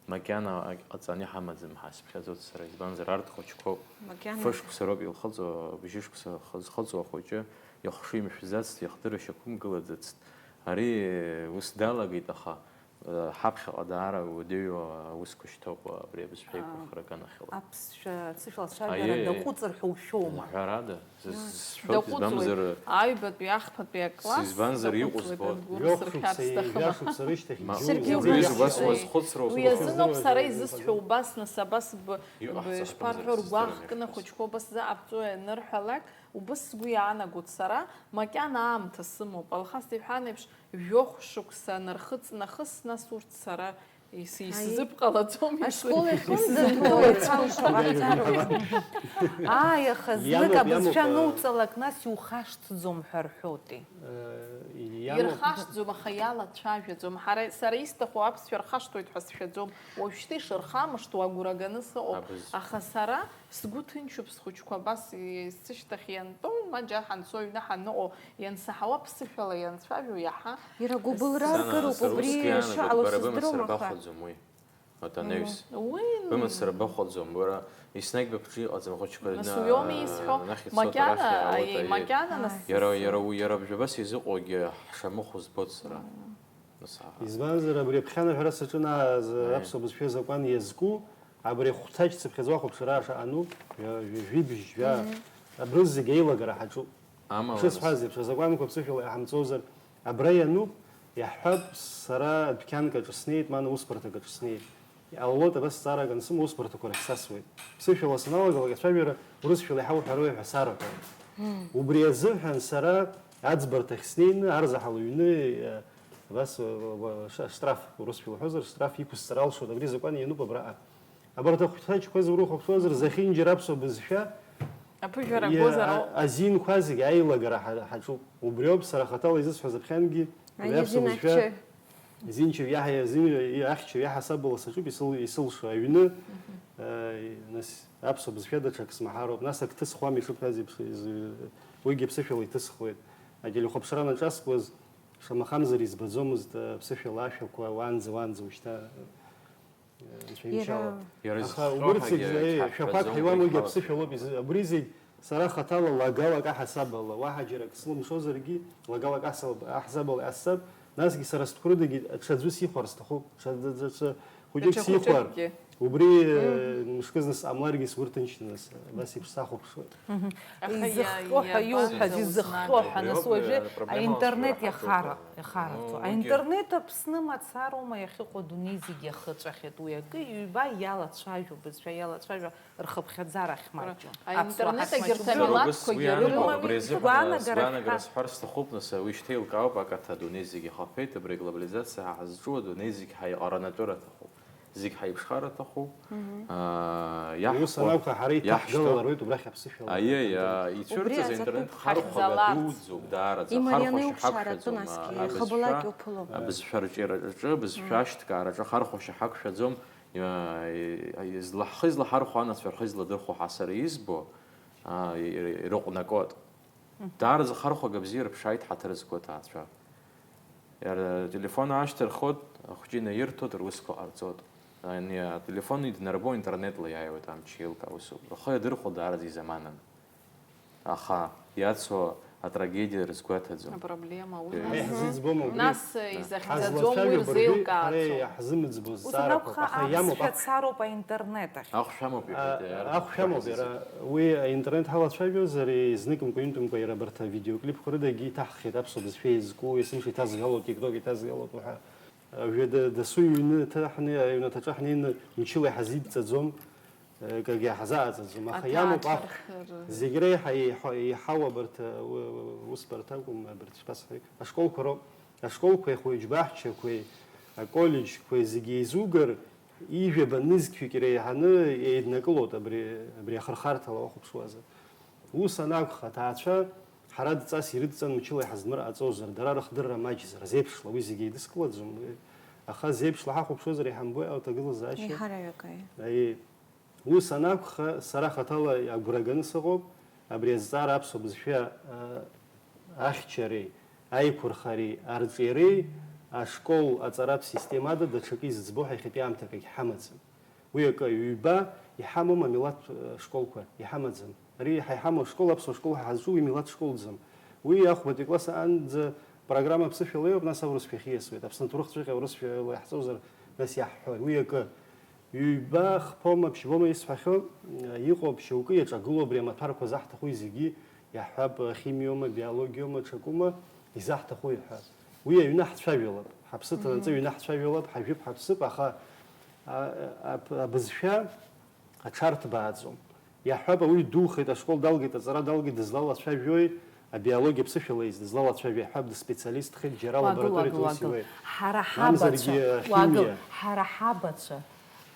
Макьана ак-, ҟаҵаны иҳамаӡам ҳәа сыԥхьаӡоит сара, избанзар, арҭ хәыҷқәоуп. Макьана. Фышықәса роуп илхыҵуа, бжьышықәса хы-, зхыҵуа ахәыҷы ихшыҩ мшәӡацт, иахдырра шьақәымгылаӡацт. Ари ус далагеит, аха, э, ҳаԥхьаҟа даара иуадаҩу аусқәа шьҭоуп абри абызшәа, аа, еиқәырхара аганахьала. Аԥсшәа, аԥсышәала ацәажәара, аиеи, даҟәыҵыр ҳәа ушәома? Ҳәарада. Сысҳәоит, даҟәыҵуеит. Избанзар, аҩбатәи ахԥатәи акласс сызбанзар иҟоу даҟәыҵуеит збоит. Адгәыр сырхиац сҭахым. Ҩажәа шықәса рышьҭахь. Саргьы иџьоуп. Убри убас уазхәыцроуп. Уи азыноуп сара изысҳәо, убас, нас, абас б-, иҟаҳҵо б-, шԥарҳәо, ҳакәымзар, ргәаҟкны сыздыруа. Ахәыҷқәа убас заҟа ԥҵәо ианырҳәалак, убас сгәы иаанагоит сара, макьана аамҭа сымоуп. Алхас иҳәан еиԥш, жәохә шықәса анырхыҵ нахыс, нас урҭ сара Ис-, исзыбҟалаӡом, ис-, ашкол иахьынӡаҭоу исзыбҟалаӡом. Еицәоушәа ҟаҵароуп. Ааи, аха знык иамоуп, абызшәа иамоуп, э, ануҵалак, нас иухашҭӡом ҳәа рҳәоти? Э, иамоуп. Ирхашҭӡом, аха иалацәажәаӡом. Ҳара, сара исҭаху аԥсшәа рхашҭуеит ҳәа сшәаӡом. Уажәшьҭа ишырхамышҭуа агәра ганы сыҟоуп. Абыз. Аха сара Сгәы ҭынчуп схәыҷқәа абас, е, сышьҭахь иантәоу, ма џьа ҳанцо, аҩны ҳаныҟоу, иансаҳауа ԥсышәала ианцәажәо иаҳа. Иара гәыбылра, сара, ркыроуп, сара убри усгьы иаанагоит, шыҟалоз бара бымацара сыздыруам, аха. Бахәаӡом уи. Аҭанеҩс. Уи. Бымацара бахәаӡом, бара, еснагь быԥҽны иҟаӡам, ахәыҷқәа, нас, на-, уиоуми исҳәо, нахь ицоит, макьана, арахь иаауеит, аиеи, аиеи. Макьана, нас, иара, иара, иара убжьы абас изыҟоугьы ҳшамыхәо збоит сара. Нас, а, избанзар, абри аԥхьанаҳәара саҿын, аа, з-, аиеи, аԥсуа бызшәа закәан иазку, Абри ахәҭаҷ цыԥхьаӡа уахәаԥшыр, аша ану, жәа-, жәа-, жәибжь, жәа-, мгм, абри зегь аилагара ҳаҿуп. Амала, шысҳәаз еиԥш, азакәанқәа ԥсышәала иаҳамҵозар, абра иануп, иаҳҳәап, сара адәқьанк аҿы снеит, ма усбарҭак аҿы снеит. Иҟалалоит, абас зҵаарак ансымоу, усбарҭақәа рахь сасуеит. Ԥсышәала саналагалак, ацәажәара урысшәала иҳауҳәароуи ҳәа сарҳәоит. Мм. Убри азыҳәан сара аӡбарҭахь снеины, арзаҳал ҩны, э, абас, э, э, ш-, штраф, урысшәала уҳәозар, штраф иқәысҵар алшоит, абри азакәан иануп абраҟа. Абарҭ ахәҭаҷқәа зурыхәаԥшуазар, зехьынџьара аԥсуа бызшәа аԥыжәара иа-, агозар ауп. А-, азинқәа зегь аилагара ҳа-, ҳаҿуп. Убриоуп сара хаҭала изысҳәаз аԥхьангьы, уи аԥсуа бызшәа зинчаҩ иаҳа-, зин-, ахьчаҩ иаҳасабала саҿуп исыл-, исылшо. Аҩны, мгм, э, нас, аԥсуа бызшәа даҽак смаҳароуп. Нас ак ҭысхуам ишыбҳәаз еиԥш, из-, уигьы ԥсышәала иҭысхуеит. Ателехәаԥшра анаҿаскуаз, Шамахамзар избаӡомызт, э, аԥсышәала ашәақәа уаанӡа, уаанӡа ушьҭа, э, анцәа имшьала. Иара Иара Аха изхҟьо убырҭ ҳәагьы зегь, э, ҳаҳәҳәаӡом, шәақәак ҳәа уи иуам, уигьы ҳалахәуп. Аԥсышәалоуп, из-, абри зегь сара хаҭала лагалак аҳасабала, уаҳа џьарак слымшозаргьы, лагалак аҳсаб-, аҳасабала иҟасҵап, насгьы сара стәқәа рыдагьы ҽаӡәы сихәар сҭахуп, ҽа-, даҽа хәыҷык Даҽа сихәар. Хәыҷыкгьы. Убри, э, мышкызны сҟамларгьы сгәы рҭынчны, нас, абас еиԥш сахәаԥшуеит. Аха Изыхҟьо ҳәа иа-, иауҳәаз, иабацо изыхҟьо узнаг. Ҳәа, нас Убри уажәы апроблема аинтернет иахара, иахараҭо. Ну, уигьы. Аинтернет Аԥсны мацароума иахьыҟоу, адунеи зегь иахыҵәахьеит. Уи акы ҩба иалацәажәо, бызшәа иалацәажәо, рхыԥхьаӡара ахьмаҷу. Аԥсуаа Аинтернет ҳахьмаҷу. Агьырҭ Сара убыс амилаҭқәагьы уи аанкыло, рымоуп. Абри азы Сгәаанагарахь сгәаанагарас ҳәа. Сҳәар сҭахуп, нас, уи шьҭа еилкаауп, акаҭа адунеи зегь ихаԥеит, абри аглобализациа ҳа ҳазҿу адунеи зегь ҳаиҟаранатәыр аҭахуп. Зегь ҳаиԥшхар аҭахуп. Аа, Ус иаҳҳәо, анакәха, ҳара иаҳшьҭоу. Иҭаҳгалалароит убрахь аԥсышәала. Аиеи, аа, ицәырҵыз Убри аинтернет азакәытә хархәага ҳахьӡаларц. Дуӡӡоуп, даараӡа. Имарианы хархәашьа иуԥшааратәы ҳақәшәаӡом, насгьы, аа, ихабалак абызшәа, иуԥыло. Абызшәа арҿиараҿы, абызшәа Мм. ашьҭкаараҿы, ахархәашьа ҳақәшәаӡом, иа-, и-, излаҳхы-излаҳархәо анацәа рхы изладырхәо ҳа сара избо, аа, и-, и-, ирыҟәнакот. Мгм. Даараӡа хархәага бзиа рыԥшааит ҳаҭыр зқәу аҭаацәа. Иара ателефон аашьҭырхот, ахәҷы инаирҭот, русқәа ҟарҵот. Ани ателефон иднарбо интернетла иааиуеит амч еилкаау усуп. Рхы иадырхәо даараӡа изаманан. Аха иацу атрагедиа рызгәаҭаӡом. Апроблема, ус. Ҳара иаҳзыӡбом убри. Нас изахьӡаӡом уи Ҳазлацәажәо абыржәы, ҳара рзеилкаартә. Иаҳзымыӡбоз Ус зҵаарақәоуп, анакәха, аха иамоуп аԥсшәа цароуп аинтернет ахь. Ахә шәамоуп, иҳәеит, А, иара ахә шәамоуп, иара. Уи аинтернет ҳалацәажәозар, еизныкымкәа-ҩынтәымкәа иара абарҭ авидеоклипқәа рыдагьы иҭаҳхит аԥсуа бызшәа еизку, есымша иҭазгало, TikTok иҭазгало ҳәа. Уажәы д-, дасу иҩны ҭаҳны, аҩнаҭаҿы ҳнеины мчыла иҳазидҵаӡом, акгьы ҳазааӡаӡом, аха иамоуп ахә. Аҭаацәа рхы-, зегь реиҳа еиҳа-, еиҳау абарҭ, у-, усбарҭ акәым, абарҭ шԥасҳәеи, ашколқәа роуп. Ашколқәеи ахәыҷбаҳчақәеи, аколлеџьқәеи зегьы еизугар, ижәаба нызқьҩык иреиҳаны еиднакылоит абри, абри ахырхарҭала уахәаԥшуазар. Ус анакәха, аҭаацәа ҳара дҵас ирыдҵан мчыла иҳаздмырҟаҵозар, дара рыхдырра маҷзар, зеиԥшла, уи зегьы еидыскылаӡом, аха зеиԥшла ҳахәаԥшуазар иҳамбои ауҭагылазаашьа? Еиҳараҩык, аиеи. Аиеи. Ус анакәха, сара хаҭала агәра ганы сыҟоуп, абри азҵаара аԥсуа бызшәа, а, ахьчареи, аиқәырхареи, арҿиареи, ашкол аҵаратә системада даҽакы изыӡбо ҳәа иахьатәи аамҭак агьҳамаӡам. Уи акы, ҩба иҳамоума амилаҭтә, э, школқәа? Иҳамаӡам. Ари иаҳа иҳамоу ашкол, аԥсуа школ ҳәа ҳазҿу, уи милаҭ школӡам. Уи ахәбатәи класс аанӡа программа ԥсышәала иоуп, нас аурысшәа иахьиасуеит. Аԥсны аҭоурых ҵәҟьа аурысшәала иаҳҵозар, нас иаҳҳәои? Уи акы. Ҩба, хԥоума, ԥшьбоума исҳәахьоу, э, иҟоуп, шьоукы иаҿагылоу абри амаҭәарқәа заҳҭаху зегьы, иаҳҳәап, химиоума, биологиоума, ҽакума, изаҳҭаху иҳәа. Уи аҩны ҳцәажәалап, ҳаԥсы ҭанаҵы Мгм. Аҩны ҳцәажәалап, ҳажәып, ҳаԥсып, аха, а, а, абызшәа аҽарҭбааӡом. Иаҳҳәап, ауаҩы духеит, ашкол далгеит, аҵара далгеит, дызлалацәажәои, абиологиа ԥсышәала из дызлалацәажәо, иаҳҳәап, дыспециалистхеит, џьара Уаагыл, лабораториаҿ уаагыл, ус уаагыл. Иуеит. Ҳара Мамзаргьы ҳабацәа, уаагыл, ахимиа. Ҳара ҳабацәа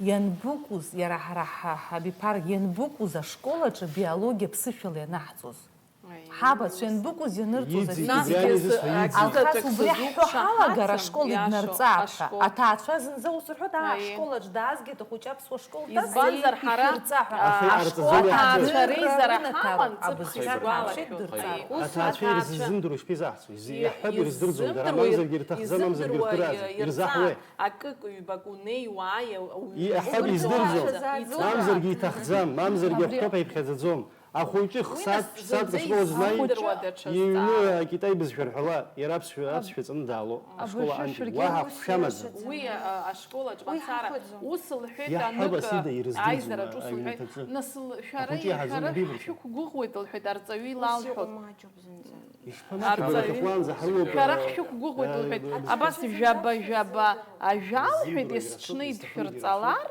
ианбыкәыз, иара ҳара ҳа-, ҳабиԥар ианбыкәыз ашкол аҿы биологиа ԥсышәала ианаҳҵоз? Аиеи. Ҳабацәа ианбыкәыз ианырҵоз Иӡит, афизика? Убри аизызҳәа иӡит. Алхас убри ҳҳәо ҳалагар, ашкол иднарҵап ҳәа. Аҭаацәа зынӡа ус рҳәоит, аа, Аиеи. Ашкол аҿы даазгеит ахәыҷы аԥсуа школ дасит, Избанзар, ҳара, ишәырҵа ҳәа. Аха Ашкол иҟарҵаӡом аҭаацәа иаҳҳәо. Реизара Рыҩра ҳаман, ҵыԥх абызшәа исгәалашәоит. Аҭаацәа дырҵар. Ус Аҭаацәа аҭаацәа ирзымдыруа шԥеизаҳҵо? Изи-, иаҳҳәап, ирыздырӡом, дара ирзымдыруа, мамзаргьы ирҭахӡам, мамзаргьы ирыздыруа, ирҭыразар. Ирзаҳуеи? Ирҵаа, акык-ҩбак унеиуааи, ауаҩы Иаҳҳәап, ирыздыруа, издырӡом. Иҵаа. Мамзаргьы иҭахӡам, мамзаргьы Абри ахәҭоуп ҳәа иԥхьаӡаӡом. Ахәыҷы Уи хсаҭ, нас ԥсаҭ зынӡа школ знеи, изымдыруада ҽазҵаара? Иҩны акитай бызшәа рҳәала, иара аԥсшәа, аԥсшәа ҵаны даало, ашкол Абыржәы аҟынтәи. Шәыргьы Уаҳа ус хәшәамаӡам. Уи, а, ашкол аҿы Уи мацара, ҳахәаӡом. Ус лҳәеит Иаҳҳәап, анык, асида ирыздырӡом аизараҿ ус лҳәеит, аҩнаҭаҿы. Нас л-, шәара, Ахәыҷы иаҳзам шәара абибахьоу. Шәықәгәыӷуеит, лҳәеит, арҵаҩы Ус илалҳәоит. Иҟоу маҷуп зынӡа. Ишԥамаҷу, Ишԥамаҷу? Шәара шәықәгәыӷуеит, лҳәеит. Э, Абас жәаба-жәаба ажәа лҳәеит, есҽны идшәырҵалар,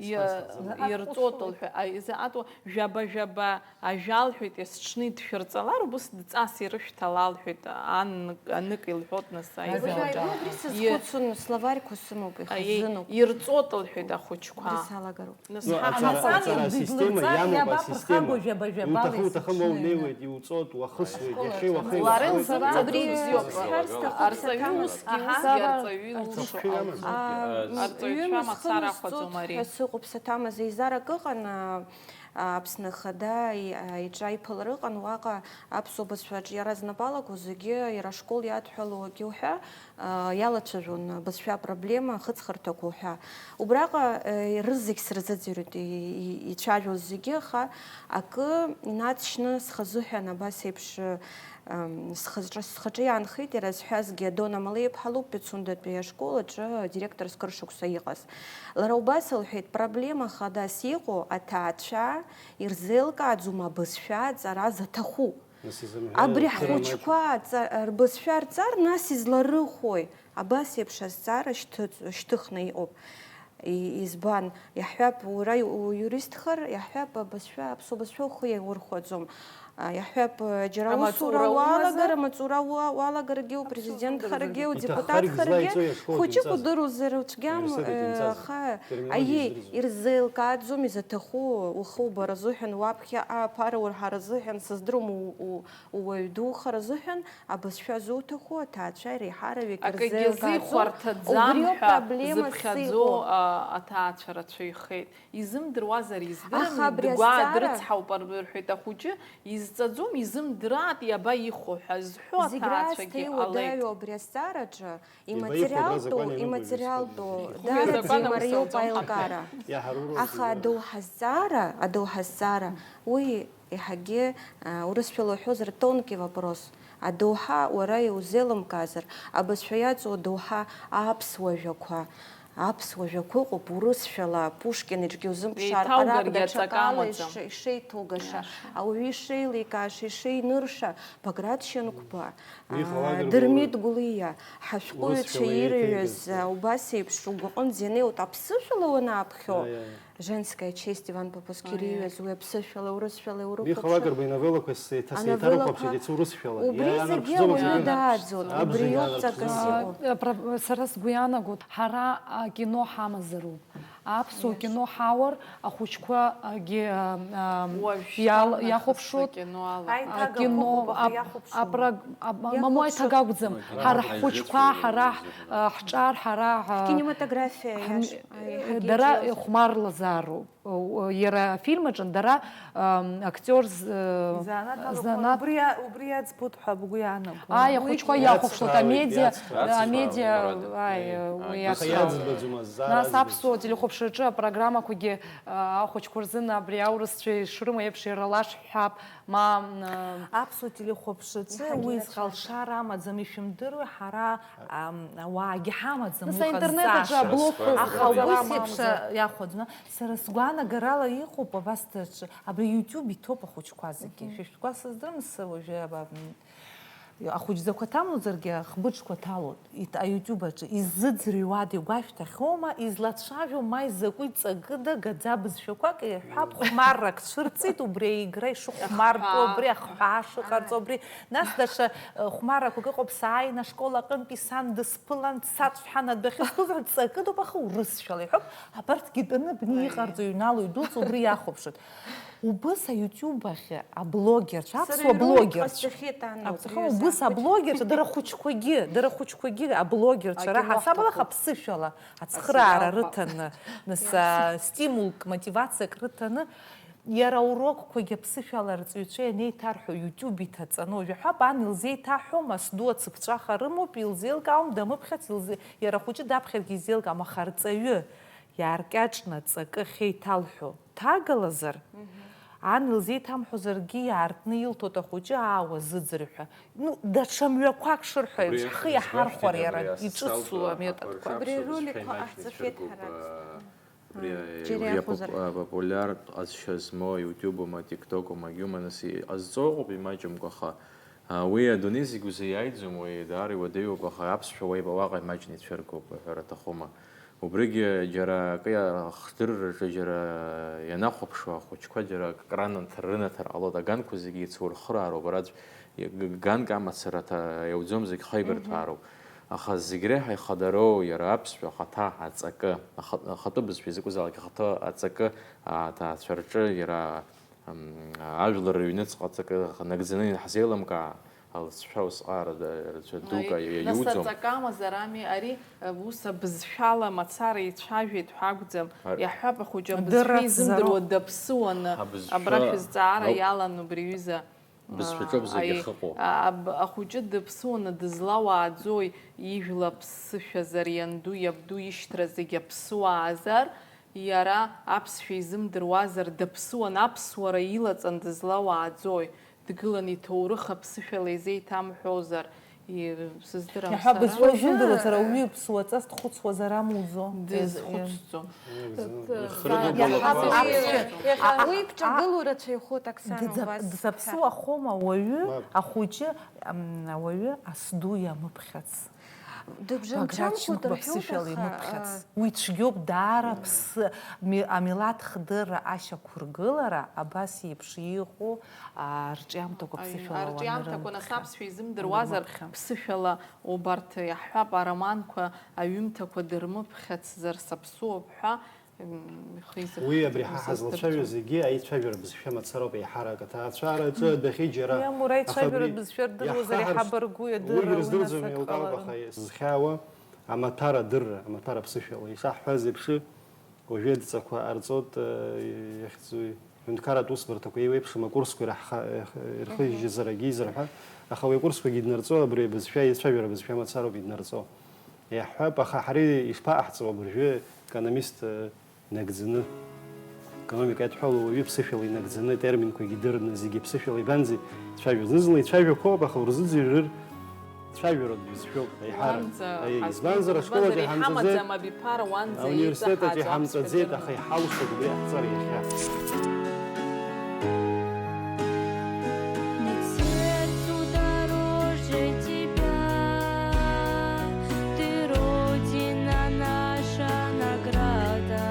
Ишԥасҭахӡам? Ирҵот лҳәеит, изаҟатәу жәаба-жәаба ажәа лҳәеит, есҽны идшәырҵалар, убыс дҵас ирышәҭала лҳәеит, ан-, анык илҳәот, нас, Абри аизараҿы. Абри сазхәыцын, словарьқәа сымоуп, Аиеи, ихазынуп. Ирҵот лҳәеит ахәыҷқәа. Убри салагароуп. Нас Ну, ҳа-, аҵара, ҳамацәан аҵара асистема иамоуп, асистема. Иабахәагоу жәаба-жәабала Уҭаху, уҭахым, уа есыҽны унеиуеит, иуҵот, уахысуеит, Ашкол иахьеи аҿы уахеи Лорен уахысуеит. Сабан Абри абзиоуп. Сҳәар сҭахуп Арҵаҩы саҭамыз. Усгьы, Аҳа. Усгьы арҵаҩы Арҵаҩы илшо. Шәыцәгьа амаӡам. Ам, Арҵаҩцәа ҩымыз мацара хырс ахәаӡом ҵуеит ари. Ҳәа сыҟоуп, саҭамыз, еизарак ыҟан, а, Аԥсны Ахада и-, а, иҿы аиԥылара ыҟан, уаҟа аԥсуа бызшәаҿы иара знапы алаку зегьы иара ашкол иадҳәалоугьы уҳәа, а, иалацәажәон абызшәа апроблема, ахыҵхырҭақәа уҳәа. Убраҟа, э, рызегь сырзыӡырҩит, и-, и-, ицәажәоз зегьы, аха акы инаҵшьны схазыҳәан абас еиԥш, э, ам, схаҿы, схаҿы иаанхеит, иара зҳәазгьы Дона Малеиԥҳа лоуп, Пицундатәи ашкол аҿы адиректор зкыршықәса иҟаз. Лара убас лҳәеит, проблема хадас иҟоу аҭаацәа ирзеилкааӡом абызшәа аҵара заҭаху. Нас изымҳәеи, Абри акыр ҳхәыҷқәа аҵа-, рбызшәа рҵар, нас изларыхәои? Абас еиԥш азҵаара шьҭыҵ-, шьҭыхны иҟоуп. И-, избан? Иаҳҳәап, уара иу-, уиуристхар, иаҳҳәап, абызшәа, аԥсуа бызшәа ухы иаурхәаӡом. А, иаҳҳәап, џьара аусура Амаҵура умазар? уалагар, амаҵура уа-, уалагаргьы, Аԥсуа упрезидентхаргьы, удырзаргьы. Иҭаххаргьы удепутатхаргьы, злаицо иашколаҿ хәыҷык имҵазар. Удыруазар уцәгьам, Университет э, имҵазар. аха, Терминологиа аиеи, изрызу. Ирзеилкааӡом изаҭаху, ухы убара азыҳәан, уаԥхьаҟа аԥара урҳара азыҳәан, сыздырам, у-, у-, ууаҩ духар азыҳәан, абызшәа зуҭаху аҭаацәа реиҳараҩык Акгьы ирзеилкааӡом. зихәарҭаӡам Убриоуп ҳәа проблемас зыԥхьаӡо, иҟоу. а, аҭаацәа рацәаҩхеит. Изымдыруазар издырами, Аха абри дгәаа азҵаара дрыцҳауп, ар-, рҳәеит ахәыҷы, изҵаӡом, изымдыраат, иаба ихәо ҳәа зҳәо Зегь раасҭа аҭаацәагьы ҟалеит. иуадаҩу абри азҵаараҿы Иаба ихәо абра иматериалтәу, закәан иануп, иматериалтәу, иаҩызцәа. Ихәо даараӡа закәан имариоуп аусалӡом. аилкаара. Иаҳаруроуп Аха зегьы. Адоуҳа азҵаара, адоуҳа азҵаара, уи еиҳагьы, а, урысшәала уҳәозар, тонкий вопрос. Адоуҳа уара иузеилымкаазар, абызшәа иаҵоу адоуҳа аԥсуа жәақәа, аԥсуа жәақәа ыҟоуп урысшәала, Пушкин иҿгьы узымԥшаар, Еиҭаугаргьы ҟарак аҵак даҽакала амаӡам. ишеи-, ишеиҭоугаша, Иаша. ауаҩы ишеиликааша, ишеинырша, Баграт Шьынқәба, Михаил аа, Агрба Дырмит Гәлиа, ҳашәҟәыҩҩцәа Урысшәала ирыҩыз, еиҭеигаз, аа, убас еиԥш угәаҟынӡа ианеиуеит аԥсышәала уанаԥхьо, Аиаи. Женская честь Иван Поповски Аиаи. ирыҩыз, уи аԥсышәала, урысшәала Михаил иурыхәаԥшыр. Агрба иновеллақәа сеиҭа Ановеллақәа, сеиҭарыхәаԥшит, иацы урысшәала. Убри Иаанарԥшӡом зегьы зегьы. уаҩы дааӡон, Абжа убриоуп иаанарԥшӡом ҵакыс зегьы. иҟоу. А, про-, сара сгәы иаанагоит, ҳара акино ҳамазароуп. Аԥсуа Иашоуп. кино ҳауар, ахәыҷқәа, агьы, а, а, Уажәшьҭа иал-, нахыс иахәаԥшуеит. акино ала. Аиҭагақәа Акино, ыҟоуп, аха ап-, иахәаԥшуама? апрог-, ап-, мамоу Иахәаԥшуеит. аиҭагакәӡам. Ҳара Ҳара ҳхәыҷқәа, ҳаизыӡырҩуа ҳара, изыӡырҩуа. а, ҳҿар, ҳара, а, Ҳкинематографиа ҳм-, иаша-, а, иаҳагьы дара иаҿиозар. ихәмарлазаароуп. О, иара афильм аҿы дара, ам, актиор з-, э, Изанааҭ алақәа занааҭ убри иа-, убри иаӡбоит ҳәа бгәы иаанагома? Ааи, ахәыҷқәа Уигьы иахәаԥшуеит, иацхраауеит, амедиа, иацхраауеит, амедиа, иацхраауеит, ааи, уи аха иацхраауеит. Иаӡбаӡом азҵаара Нас азбаӡом. аԥсуа телехәаԥшраҿы апрограммақәагьы, а, ахәыҷқәа рзын абри аурысцәа ишрымоу еиԥш иралашҳәҳәап, ма, а, Аԥсуа телехәаԥшраҿы Иаҳагьы уи ирацәан. зҟалшар амаӡам, ишәымдыруеи, ҳара, ам, ауаагьы ҳамаӡам Нас уи аинтернет аҿы ҟазҵаша. аблог Аха уи ҟазҵара. еиԥш иахәаӡна. Сара сгәаанагарала иҟоуп абас даҽа, абри YouTube иҭоуп ахәыҷқәа зегьы. Мгм. Шәышәҟәқәа сыздырам, сы уажәы аба-, м, ахәыҷӡақәа ҭамлозаргьы, ахбыџқәа ҭалоит. Ит-, а YouTube аҿы иззыӡырҩуада игәашәҭахьоума, излацәажәо ма изакәи ҵакыда гаӡа бызшәақәак иҳәап, хәмаррак цәырҵит, убри аигра ишыхәмартәу, Ахҳәаа. убри ахҳәаа шыҟарҵо, убри. Нас даҽа, э, хәмаррақәак ыҟоуп, сааин ашкол аҟынтәи сан дысԥылан, дсацәҳан адәахьы сдәылҵуан, ҵакыдоуп, аха урысшәала иҳәоуп, абарҭгьы тәаны абни Аиеи. иҟарҵо, иҩналоит, идәылҵуа, убри иахәаԥшуеит. Убыс аYouTube ахь аблогерцәа, Сара аԥсуа ироуит блогерцәа. ҟасҵахьеит, Анна, Аԥсуа, убри убыс азы. Аблогерцәа, дара хәыҷқәагьы, дара хәыҷқәагьы аблогерцәа Акино раҳасабала ҳҭахуп. Ԥсышәала ацхыраара Асериалқәа. рыҭаны, нас, Иац- а, стимулк, мотивациак рыҭаны, иара аурокқәагьы аԥсышәала арҵаҩцәа ианеиҭарҳәо YouTube иҭаҵаны, уажәы ҳәа бан илзеиҭаҳәом, асду ацыԥҵәаха рымоуп, илзеилкаауам, дамыԥхьац, илзе-, иара хәыҷы даԥхьаргьы изеилкаам, аха арҵаҩы иааркьаҿны аҵакы ахьеиҭалҳәо ҭагалазар, Мгм. ан илзеиҭамҳәозаргьы иаартны илҭоит ахәыҷы, аа, уазыӡыр ҳәа. Ну, даҽа мҩақәак шырҳәо Убри еиԥш, ҳхы ахьӡ иаҳархәар иара, абри иҿыцу асоциалтә аметодқәа. Абри аԥаршәаԥшьаҩцәа ароликқәа шәа имаҷны ҟаҳҵахьеит шәыргоуп, ҳара. аа, убри М, џьара иахәа иахәозар. п-, а, популиартә ҟазшьа змоу YouTube-ума, TikTok-ума, Google-ума, нас и-, азҵоу ыҟоуп имаҷымкәа, аха, аа, уи адунеи зегь узеиааиӡом, уи даара иуадаҩуп, аха аԥсшәа уа-, уаҟа имаҷны ицәыргоуп, аҳәара аҭахума. Убригьы џьара акы иа-, ахдырраҿы џьара ианахәаԥшуа, ахәыҷқәа џьара акы ранаҭар, рынаҭар ҟалоит, аганқәа зегьы еицурхыраароуп, ара аӡә г-, г-, ганк амацара ҭа-, иауӡом, зегь хаибарҭәаароуп. Мгм. Аха зегь реиҳа ихадароу иара аԥсшәа ахаҭа аҵакы, аха-, ахатәы бызшәа изакәызаалак ахаҭа аҵакы, а, аҭаацәа рҿы иара, м, ажәлар рыҩныҵҟа аҵакы нагӡаны иаҳзеилымкаа, Алҵшәа усҟаара рацәа дук Аи, нас иаиуӡом. Аҵак амазар ами, ари, э, ус абызшәала мацара ицәажәеит ҳәа акәӡам. Ар- Иаҳҳәап, ахәыҷы абызшәа Дырра изымдыруа сзароуп. Даԥсыуаны, Абызшәа абра шәызҵаара ау-, иалан убри аҩыза. Бызшәаҿоуп А, зегьы аи, ахьыҟоу. А, аб-, ахәыҷы дыԥсуаны дызлауааӡои, ижәла ԥсышәазар ианду, иабду ишьҭра зегь аԥсуаазар, иара аԥсшәа изымдыруазар, даԥсуан, аԥсуара илаҵан дызлауааӡои, дгылан иҭоурых аԥсышәала изеиҭамҳәозар, и-, сыздырам Иаҳа сара. Бызшәа узымдыруа, сара уаҩы ԥсуаҵас дхәыцуазар амуӡо? Дызхәыцӡом. Ихыргьы Иаҳа уи, уи бҿагылоу рацәаҩхоит, Оксана, Дыза-, убас. Дызаԥсуахома ауаҩы, Мап. Ахәыҷы, ам, ауаҩы асду иамыԥхьац? Дыбжьамчамкәа Баграт Шьынқәба дырҳәоит, ԥсышәала аха, имыԥхьац. А, Уи цәгьоуп, даара ԥсы, ми-, амилаҭ хдырра ашьақәыргылара абас еиԥш иҟоу, а, арҿиамҭақәа Аи, ԥсышәала арҿиамҭақәа, нас, уанрымԥхьа. Аԥсшәа изымдыруазар, Уанрымыԥхьа. Ԥсышәала убарҭ иаҳҳәап, ароманқәа, аҩымҭақәа дырмыԥхьацзар саԥсуоуп ҳәа, м, ихы изырхәоит, Уи абри ҳа сыздырӡом. Ҳазлацәажәо зегьы аицәажәара бызшәа мацароуп, еиҳарак аҭаацәараҿы адәахьы џьара. Иамур аицәажәара Аха абри бызшәа рдыруазар, иаҳҳәар, иҳабаргу, иадыруа уи рыздырӡом, уи иаҵәахаларым. Еилкаауп, аха зхьаауа амаҭәар адырра, амаҭәар аԥсышәала, ишаҳҳәаз еиԥш, уажәы адҵақәа ҟарҵоит, э, иахьӡу ҳәынҭқарратә усбарҭақәа еиуеиԥшым акурсқәа ираҳха-, ирх-, ирхыжьжьазарагьы изырҳәа, аха уи акурсқәагьы иднарҵо, абри абызшәа, еицәажәара абызшәа мацароуп иднарҵо. Иаҳҳәап, аха ҳара ишԥаҟаҳҵо абыржәы економист, э, инагӡаны? Економика иадҳәалоу уаҩы ԥсышәала инагӡаны, атерминқәагьы дырны, зегьы ԥсышәала ибанӡа ицәажәо. Зны-зынла ицәажәақәоуп, аха урзыӡырҩыр цәажәароуп, бызшәоуп, аиҳарак. Уанӡа Аиеи, ҳазқәиҭу, избанзар, ашколаҿ избанзар, иҳамҵаӡеит, иҳамаӡам абиԥара уанӡа ауниверситет аҿы иҵаҳаӡам иҳамҵаӡеит, ҳәа. Аха иҳалшоит убри аҳҵар иахьа. Нет сердцу дороже тебя, ты, Родина, наша награда.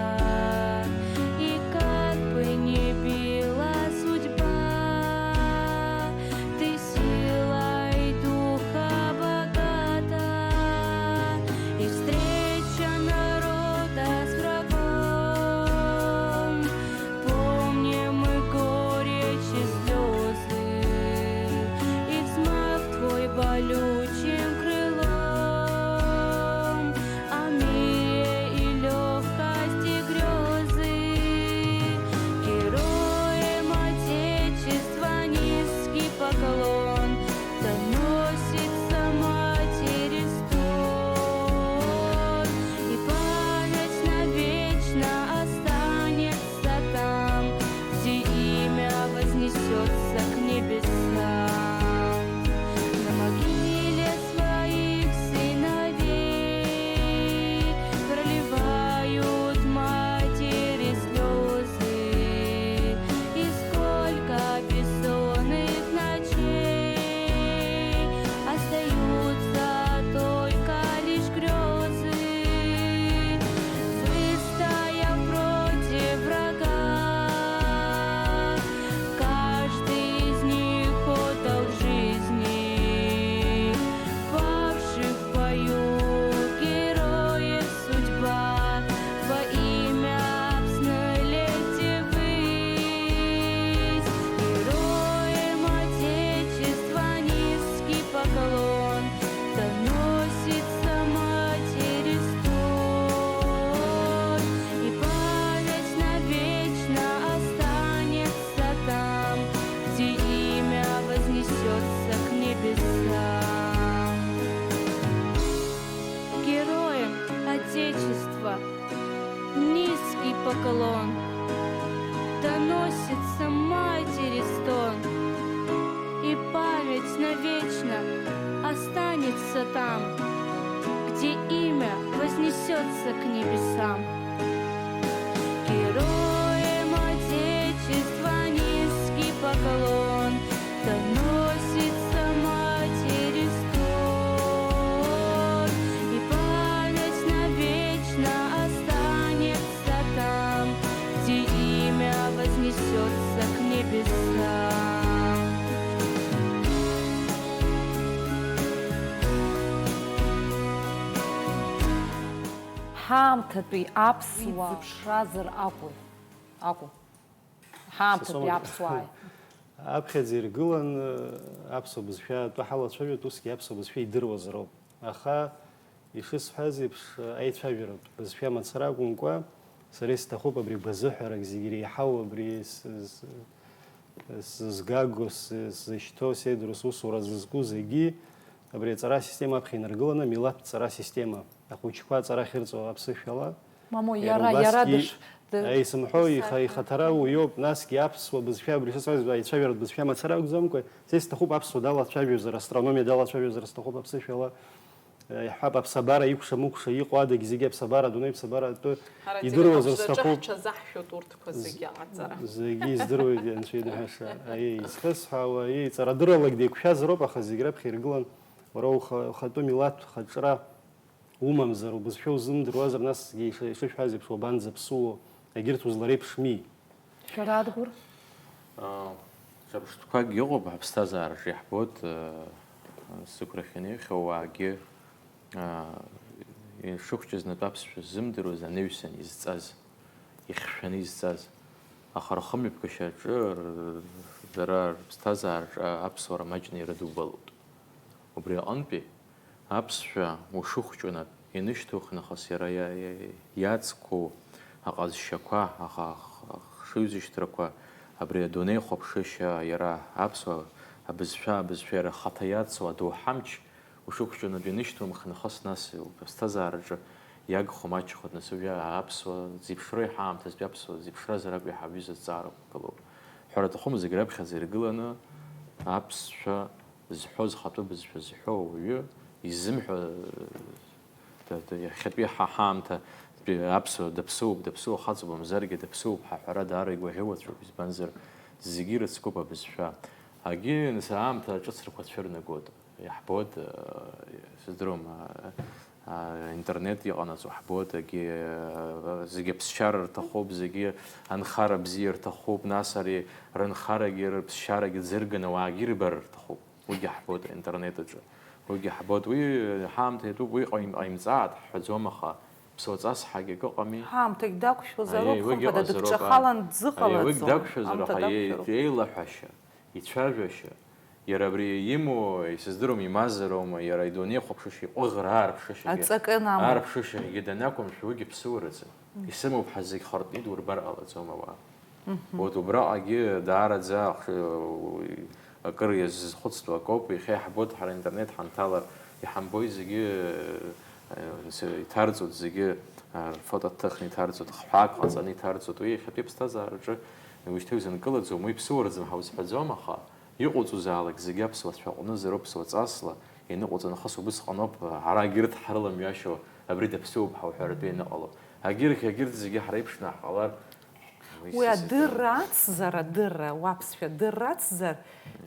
И как бы ни била судьба, ты силой духа богата, и встреча народа с врагом. Помним мы горечь и слёзы, и взмах твой болючим крылом. О мире и лёгкости грёзы, героям Отечества низкий поклон доносится матери стон. И память навечно останется там, где имя вознесётся к небесам. На могиле своих сыновей проливают матери слёзы, и сколько бессонных ночей остаются только лишь грёзы. Выстояв против врага, каждый из них отдал жизни. Павших в бою героев судьба во имя взлетит ввысь. Героям Отечества низкий поклон доносится матери стон. И память навечно останется там, где имя вознесётся к небесам. Героям Отечества низкий поклон доносится матери стон, и память навечно останется там, где имя вознесётся к небесам. Героям Отечества низкий поклон доносится матери стон, и память навечно останется там, где имя вознесётся к небесам. Ҳаамҭатәи аԥсуаа. Уи дзыԥшразар акәу? Акәу? Ҳаамҭатәи Сасома. Аԥсуааи. Аԥхьаӡа иргыланы аԥсуа бызшәа атәы ҳалацәажәоит, усгьы аԥсуа бызшәа идыруазароуп. Аха, ишысҳәаз еиԥш, аицәажәаратә бызшәа мацара акәымкәа, сара исҭахуп абри гәазыҳәарак зегьы иреиҳау абри с-, с-, сзызгаго, с-, сзышьҭоу, сеидроу, сусура зызку зегьы абри аҵара асистема аԥхьа инаргыланы, амилаҭтә ҵара асистема, ахәыҷқәа аҵара ахьырҵо аԥсышәала, Мамоу, иара иара, иара убасгьы дыш-, ды-, аисымҳәо иха-, дсашәа. Ихаҭара уиоуп, насгьы аԥсуа бызшәа абри шысҳәаз аицәажәаратә бызшәа мацара акәӡамкәа, са исҭахуп аԥсуа далацәажәозар, астрономиа далацәажәозар сҭахуп аԥсышәала, иаҳҳәап, аԥсабара икәша-мыкәша иҟоу адагь зегьы аԥсабара, адунеи аԥсабара атәы Ҳара идыруазар ателехәаԥшраҿы сҭахуп. Ҳҽазаҳшәоит урҭқәа З-, зегьы аҟаҵара. Зегьы издыруеит, Анцәа иныҳәаша. Аиеи, изхысҳәаауа, аиеи, ҵарадырралагь деиқәшәазароуп, аха зегь раԥхьа иргылан уара уха-, ухатәы милаҭ хаҿра умамзар, убызшәа узымдыруазар, насгьы иша-, ишышәҳәаз еиԥш, уабанӡаԥсуо, егьырҭ узлареиԥшми? Шәара, Адгәыр? Аа, ҿырԥштәқәакгьы ыҟоуп ҳаԥсҭазаараҿы, иаҳбоит, аа, сықәрахьаны иахьоу ауаагьы, аа, ишыхәҷыз знатәа аԥсшәа ззымдыруаз анаҩсан изҵаз, ихьшәаны изҵаз. Аха рхымҩаԥгашьаҿы р-, дара рыԥсҭазаараҿы аԥсуара маҷны ирыдубалоит. Убри аҟынтәи, аԥсшәа ушыхәҷу нап инышьҭухнахыс иара иа-, иа-, иацқәоу аҟазшьақәа, аха-, ах-, ахшыҩзышьҭрақәа, абри адунеи хәаԥшышьа, иара аԥсуа абызшәа, абызшәа иара ахаҭа иацу адоуҳа амч ушыхәҷу нап инышьҭумхнахыс, нас уԥсҭазаараҿы иагхо маҷхоит, нас уажәы аԥсуа зеиԥшроу иҳаамҭазтәи аԥсуа зеиԥшразар акәу иаҳа аҩыза зҵаарақәа гылоуп. Ҳәара аҭахума, зегь раԥхьаӡа иргыланы аԥсшәа зҳәо, зхатәы бызшәа зҳәо ауаҩы изымҳәо, да-, да-, иахьатәи ҳа-, ҳаамҭатәи аԥсуа даԥсуоуп, даԥсуа хаҵоуп, мамзаргьы даԥсуоуп ҳәа аҳәара даара игәаӷьуацәоуп, избанзар, зегьы ирыцкуп абызшәа. Агьи, нас, аамҭа ҿыц рқәацә рнагоит. Иаҳбоит, э, сыздыруам, э, э, интернет иҟанаҵо ҳбоит, егьи, э, зегьы аԥсшьара рҭахуп, зегьы анхара бзиа рҭахуп, нас ари рынхарагьы рыԥсшьарагьы ӡырганы ауаагьы ирбар рҭахуп. Уигьы ҳбоит аинтернет аҿы. Уигьы ҳбоит. Уи ҳаамҭа иатәуп, уи ҟаим-, ҟаимҵааит ҳҳәаӡом, аха ԥсуаҵас ҳәагьы акы ыҟами. Ҳаамҭагь дақәшәозароуп, Аиеи, уигьы хымԥада, ыҟазароуп, дыԥҽахалан аи. Аиеи, уигь дзыҟалаӡом. Дақәшәазароуп, Аамҭа аиеи, дақәшәароуп. Еилаҳәашьа, ицәажәашьа, иара абри имоу, исыздыруам, имазароума, иара идунеи хәаԥшышьа, иҟәыӷара аарԥшышьагьы, Аҵакы анамоу. Аарԥшышьагьы данақәымшәо, уигьы ԥсуараӡам. Исымоуп ҳәа зегь хыртны идурбар ҟалаӡом ауаа. Мгм. Вот убраҟагьы даараӡа ахш-, акыр иазызхәыцтәу акоуп, иахьа иаҳбоит, ҳара интернет ҳанҭалар, иҳамбои зегьы, э, ис-, иҭарҵоит зегьы, э, рфотоҭыхны иҭарҵоит, хҳәаак ҟаҵаны иҭарҵоит. Уи иахьатәи аԥсҭазаараҿы уажәшьҭа иузынкылаӡом, уи ԥсуараӡам ҳәа узҳәаӡом, аха иҟауҵозаалак зегьы аԥсуа цәаҟәнызароуп, ԥсуа ҵасла ианыҟауҵо нахыс убысҟаноуп, ҳара егьырҭ ҳрыламҩашьо, абри даԥсуоуп ҳәа уҳәаратәы ианыҟало. Егьырҭ, егьырҭ зегьы ҳреиԥшны ҳҟалар, Уи Уи сиситәым. Адырра ацзар, адырра, уаԥсшәа адырра ацзар,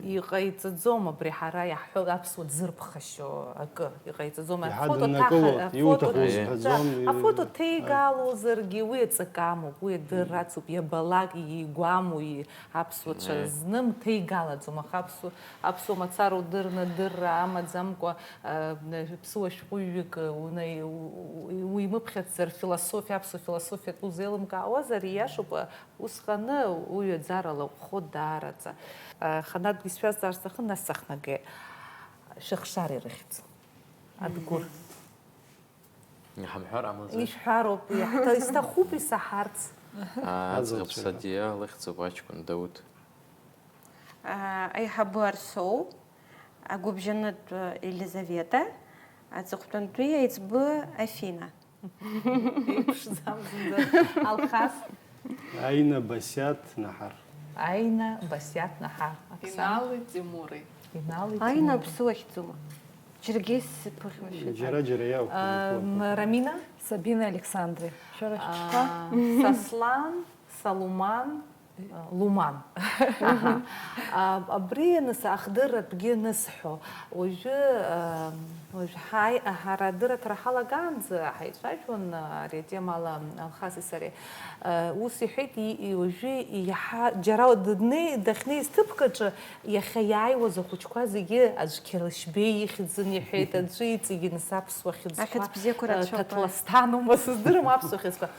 иҟаиҵаӡом абри ҳара иаҳҳәо аԥсуа дзырԥхашьо акы, иҟаиҵаӡом. Иҳаднакыло, Афото ҭаха-, иуҭаху афото, узҳәаӡом, да, и-, афото а. Ҭеигалозаргьы уи аҵакы амоуп, уи адырра ацуп, иабалак, игәаму, и-, аԥсуацәа Аиеи. Знымҭеигалаӡом, аха аԥсуа, аԥсуа мацара удырны адырра амаӡамкәа, а, ԥсуа шәҟәыҩҩык, унаи-, у-, у-, уимыԥхьацзар, философиа, аԥсуа философиатә узеилымкаауазар, ииашоуп, Усҟаны уҩаӡара лаҟәхоит даараӡа. Ханатәгьы сшәазҵаар сҭахын, нас сахнагеит. Шәыхшара ирыхьӡ. Адгәыр. Иҳамҳәар амаӡа? Ишәҳәароуп, иаҳҭа-, исҭахуп исаҳарц. Аӡӷаб Аӡӷабцәа. Садиа лыхьӡуп аҷкәын Дауҭ. Аиҳабы Арсоу, агәыбжьанытә Елизавета, аҵыхәтәантәи аиҵбы Афина. Иԥшӡам зынӡа. Алхас. Аина Басиаҭ Наҳар. Аина Басиаҭ Наҳар. Оксана. Инали Тимури. Инали Аина Тимури. Аԥсуа ахьӡума? Џьаргьы сыԥыхьашәеит. Џьара-џьара иауп. Ам, Рамина? Сабина Александри. Шәара шәҽқәа? А, Сослан, Салуман, Луман. Аҳа. А, абри аныс-, ахдырратәгьы анысҳәо, уажәы, а, уажә ҳаи-, ҳара адырраҭара ҳалагаанӡа ҳаицәажәон, а, ари атемала Алхаси сареи. А, ус иҳәеит, и-, и-, уажәы иаҳа-, џьара дыднеи-, дахьнеиз ҭыԥк аҿы иахьа иааиуаз ахәыҷқәа зегьы аӡә Қьалышьбеи ихьӡын иҳәеит, аӡәы иҵегьы нас аԥсуа хьыӡқәа, Ахьӡ бзиақәа а, рацәоуп. Ҭаҭласҭанума, сыздырам аԥсуа хьыӡқәа.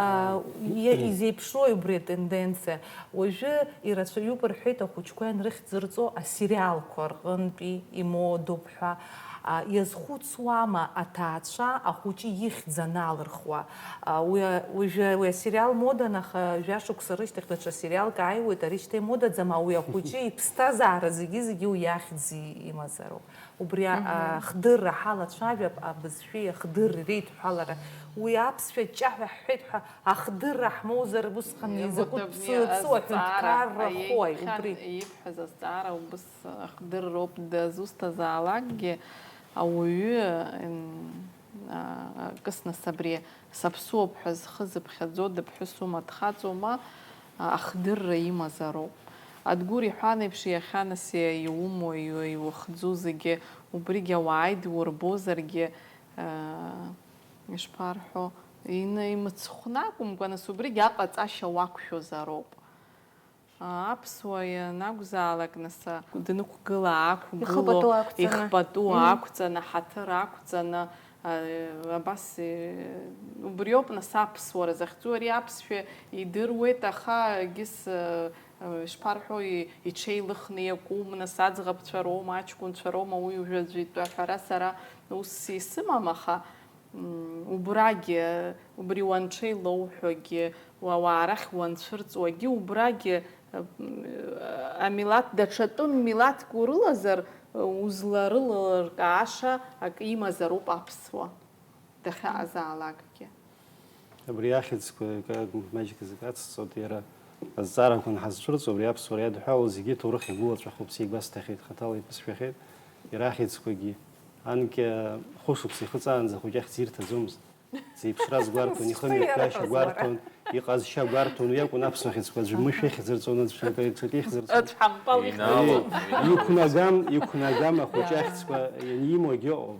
А, иа-, изеиԥшрои убри атенденциа? Уажәы ирацәаҩуп рҳәеит ахәыҷқәа ианрыхьӡырҵо асериалқәа рҟынтәи имодоуп ҳәа. А, иазхәыцуама аҭаацәа ахәыҷы ихьӡ аналырхуа? А, уи, уажәы уи асериал модан, аха жәашықәса рышьҭахь даҽа сериалк ааиуеит, ари шьҭа имодаӡам, ауи ахәыҷы иԥсҭазаара зегьы-зегьы уи ахьӡ имазароуп. Убри, а, ахдырра ҳалацәажәап, абызшәеи ахдырреи реидҳәалара. Уи аԥсшәа ҷҷаҳәа ҳҳәеит ҳәа, ахдырра ҳмоузар, усҟан изакәытә ԥсыуа аҳәынҭқарра хәои, убри. Ибҳәаз азҵаара убыс ахдырроуп, дызусҭазаалакгьы ауаҩы, м, а, акыс нас абри саԥсуоуп ҳәа зхы зыԥхьаӡо дыԥҳәысума, дхаҵоума, а, ахдырра имазароуп. Адгәыр иҳәан еиԥш, иахьа нас иа-, иумоу, иу-, иухӡу зегьы, убригь ауаа идурбозаргьы, а, ишԥарҳәо, ины-, имыцхәны акәымкәа, нас убригь аҟаҵашьа уақәшәозароуп. Аԥсуа ианакәзаалак, нас, а, данықәгыла аақәгыло, ихы пату ақәҵаны, ихы пату ақәҵаны, ҳаҭыр ақәҵаны, а, абас, э, убриоуп, нас, аԥсуара захьӡу. Ари аԥсшәа идыруеит, аха егьыс, э, э, ишԥарҳәо, и-, иҽеилыхны иакәым, нас, аӡӷабцәа роума, аҷкәынцәа роума, уи уажәы аӡәы итәы аҳәара сара ус исымам, аха М, убрагьы, убри уанҽеилоуҳәогьы, уа-, уаа рахь уанцәырҵуагьы, убрагьы, м, амилаҭ даҽа тәым милаҭк урылазар, узларылалыркааша акы имазароуп аԥсуа, дахьаҟазаалакгьы. Абри ахьӡқәа акы маҷк зегь ацҵоит, иара азҵаарақәа анҳазцәырҵуа, абри аԥсуара иадҳәалоу зегьы ҭоурых иагәылаҵәахуп, сеигәасҭахьеит, хаҭала иԥысшәахьеит, иара ахьӡқәагьы. Анкьа хәышықәса ихыҵаанӡа ахәыҷы ахьӡ ирҭаӡомызт. Зеиԥшраз гәарҭон, ихымҩаԥгашьа гәарҭон, иҟазшьа гәарҭон, уи акәын аԥсуа хьыӡқәа аӡәы мышә ихьӡырҵон, аӡә ҽакы, ҽакы ихьӡырҵон. Аӡә ҳампал ихьӡырҵон. Иқәнагам, иқәнагам ахәыҷы ахьӡқәа ианимоу егьыҟоуп.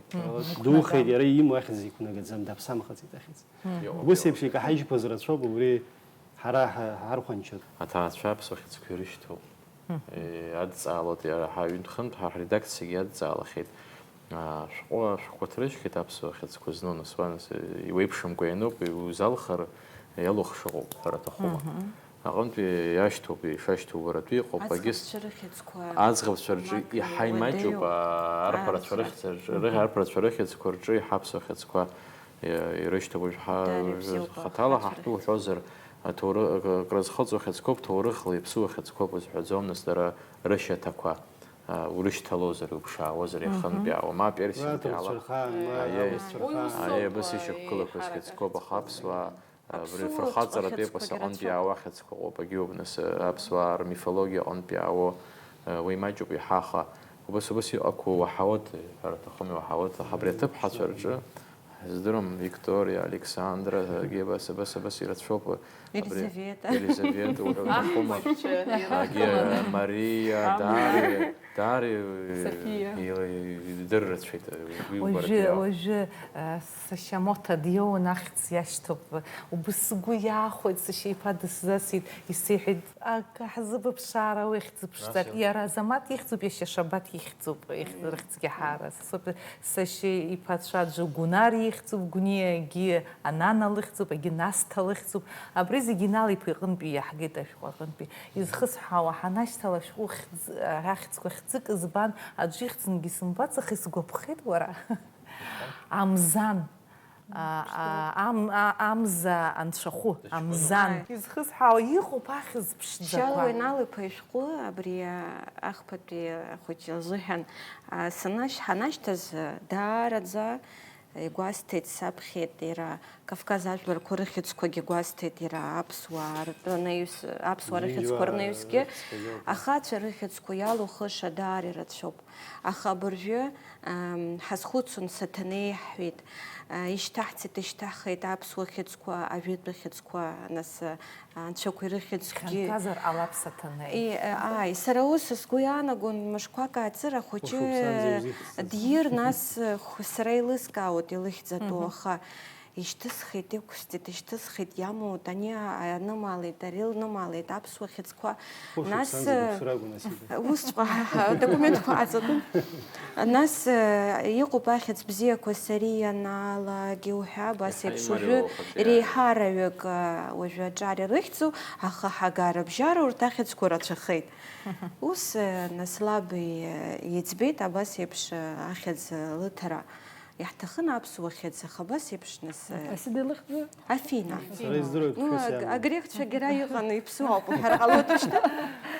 Духеит, иара имоу ахьӡ иқәнагаӡам, даԥсамхаӡеит ахьӡ. Иҟоуп, Убыс иҟоуп. Еиԥш икаҳажьқәаз рацәоуп, убри ҳара ҳа-, ҳархәанчоуп. Аҭаацәа аԥсуа хьыӡқәа ирышьҭоуп. Мгм. Е, адҵаалоит, иара ҳаҩнтә-хынтә ҳа ҳредакциагьы адҵаалахьеит. Аа, шәҟәы, ашәҟәқәа ҭрыжьхьеит аԥсуа хьыӡқәа зну, нас уа, нас, е, иуеиԥшымкәа иануп, иузалхар иалухшо ыҟоуп ҳәа аҭахума. Мгм. Аҟынтәи иашьҭоуп, ишашьҭоу уаратәы иҟоуп, агьыс Аӡӷабцәа рыхьӡқәа аӡӷабцәа рҿы мак иаҳа имаҷуп, иуадаҩу. Аа, арԥарацәа Аӡӷабцәа рыхьӡ-, ры-, рыхь-, арԥарацәа рыхьӡқәа рҿы иаҳа аԥсуа хьыӡқәа, е, ирышьҭоуп. Уажә ҳа-, Дареи бзиоуп, хаҭала арԥарацәа ҳаҳтәы рыхьӡқәа. Уҳәозар, аҭоуры-, акы-, акрызхыҵуа хьыӡқәоуп, ҭоурыхла иаԥсуа хьыӡқәоуп узҳәаӡом, нас дара рышьаҭақәа, а, урышьҭалозар, иуԥшаауазар, Мгм. иахынтәи аауа, ма персинтәи Уи ала. Аҭырқәцәа рхаан, ма Аиеи. Аусҭәарқәа. Уи усоуп, Аиеи, абас ишьақәгылақәа еиҳарак хьыӡқәоуп, аха ахьӡқәа. Аԥсуаа, а, абри Аԥсуа фырхаҵаратә хьыӡқәа епос аҟынтәи рацәоуп. Аауа ахьыӡқәа ыҟоуп, егьиуп, нас, а, аԥсуаа рмифологиа аҟынтәи аауа, а, уи маҷуп иҳаха. Убас, убас иҟақәоу уаҳауеит, ҳәара аҭахуми, уаҳауеит, аха абри аҭыԥҳацәа рҿы, ҳаздырам, Викториа, Александра, егьи абас, абас, абас ирацәоуп. Абри Елизавета. Елизавета уҳәа уҭахума? Амаҳәцәа ирацәоуп. Егьи Мариа, Амаҳә. Дариа, Дариа, Софиа. Ила-, идыррацәеит, уи Уажәы, убаратәи ала. Уажәы, а, сашьа Моҭа диоуан, ахьӡ иашьҭоуп. Убыс сгәы иаахәеит, сашьа иԥа дысзасит, исеиҳәеит, ак ҳзыбыԥшаара уи ахьӡ-, Ԥшӡак, Нас иара Азамаҭ ихьӡуп, иашьа Шабаҭ ихьӡуп, ихьӡ-, рыхьӡгьы ҳаарас. Сыԥ-, сашьа иԥацәа аӡәы Гәынар ихьӡуп, Гәниагьы Анана лыхьӡуп, агьы Насҭа лыхьӡуп. Абри зегьы Инал иԥа иҟынтәи иаҳгеит, ашәҟәы аҟынтәи. Изхысҳәаауа, ҳанашьҭала ашәҟәы хьӡ-, ахьӡқәа хьӡык збан, аӡәы ихьӡынгьы сымбац, аха исгәаԥхеит уара. Амзан. А, а, ам-, а, амза анцәахәы, Дычпануп. Амзан. Ааи. Изхысҳәаауа, иҟоуп ахьӡ ԥшӡақәа. Шьалуа Инал-иԥа ишәҟәы абри, а, ахԥатәи ахәыҷы лзыҳәан, а, санашь-, ҳанашьҭаз, а, даараӡа игәасҭеит, саԥхьеит иара, Кавказ ажәларқәа рыхьӡқәагьы гәасҭеит иара, аԥсуаа ртәы анаҩс, аԥсуаа рыхьӡқәа Зегьы рнаҩсгьы, рыхьӡқәагьы. Ахацәа рыхьӡқәа иалухыша даара ирацәоуп. Аха абыржәы, ам, ҳазхәыцуан, Саҭанеи иаҳҳәеит, а, ишьҭаҳцеит, ишьҭаҳхеит аԥсуа хьыӡқәа, ажәытәтәи хьыӡқәа, нас, а, анцәақәа ирыхьӡгьы. Ихьанҭазар ҟалап Саҭанеи. И, а, ааи, сара ус сгәы иаанагон, мышқәак ааҵыр ахәыҷы Хәышықәсаанӡа иузихьӡеит. Дир, нас, а, хә-, сара еилыскаауеит илыхьӡатәу, Мгм. Аха Ишьҭысхит, иқәсҵеит, ишьҭысхит, иамоут, ани анымаалеит, ари лнымаалеит, аԥсуа хьыӡқәа. Хәышықәса Нас, анӡа гәыԥсра акәын ас иҟаз. Усҵәҟьа адокументқәа аҵатәын. Нас, э, иҟоуп ахьӡ бзиақәа, Сариа Наала, Геуҳәа, абас еиԥш уажәы реиҳараҩык, э, уажәы аҿар ирыхьӡу, аха ҳагарабжьара урҭ ахьӡқәа рацәахеит. Ус, э, нас лаб, э, иӡбеит, абас еиԥш, э, ахьӡ лыҭара. Иаҳҭахын аԥсуа хьыӡ, аха абас еиԥш нас, э, Асида илыхьӡу? Афина. Сара издыруеит, Ну, ԥҳәыс аг- иамоу. Агрекцәа егьара иҟан, иԥсуа ауп уҳәар ҟалоит ушьҭа.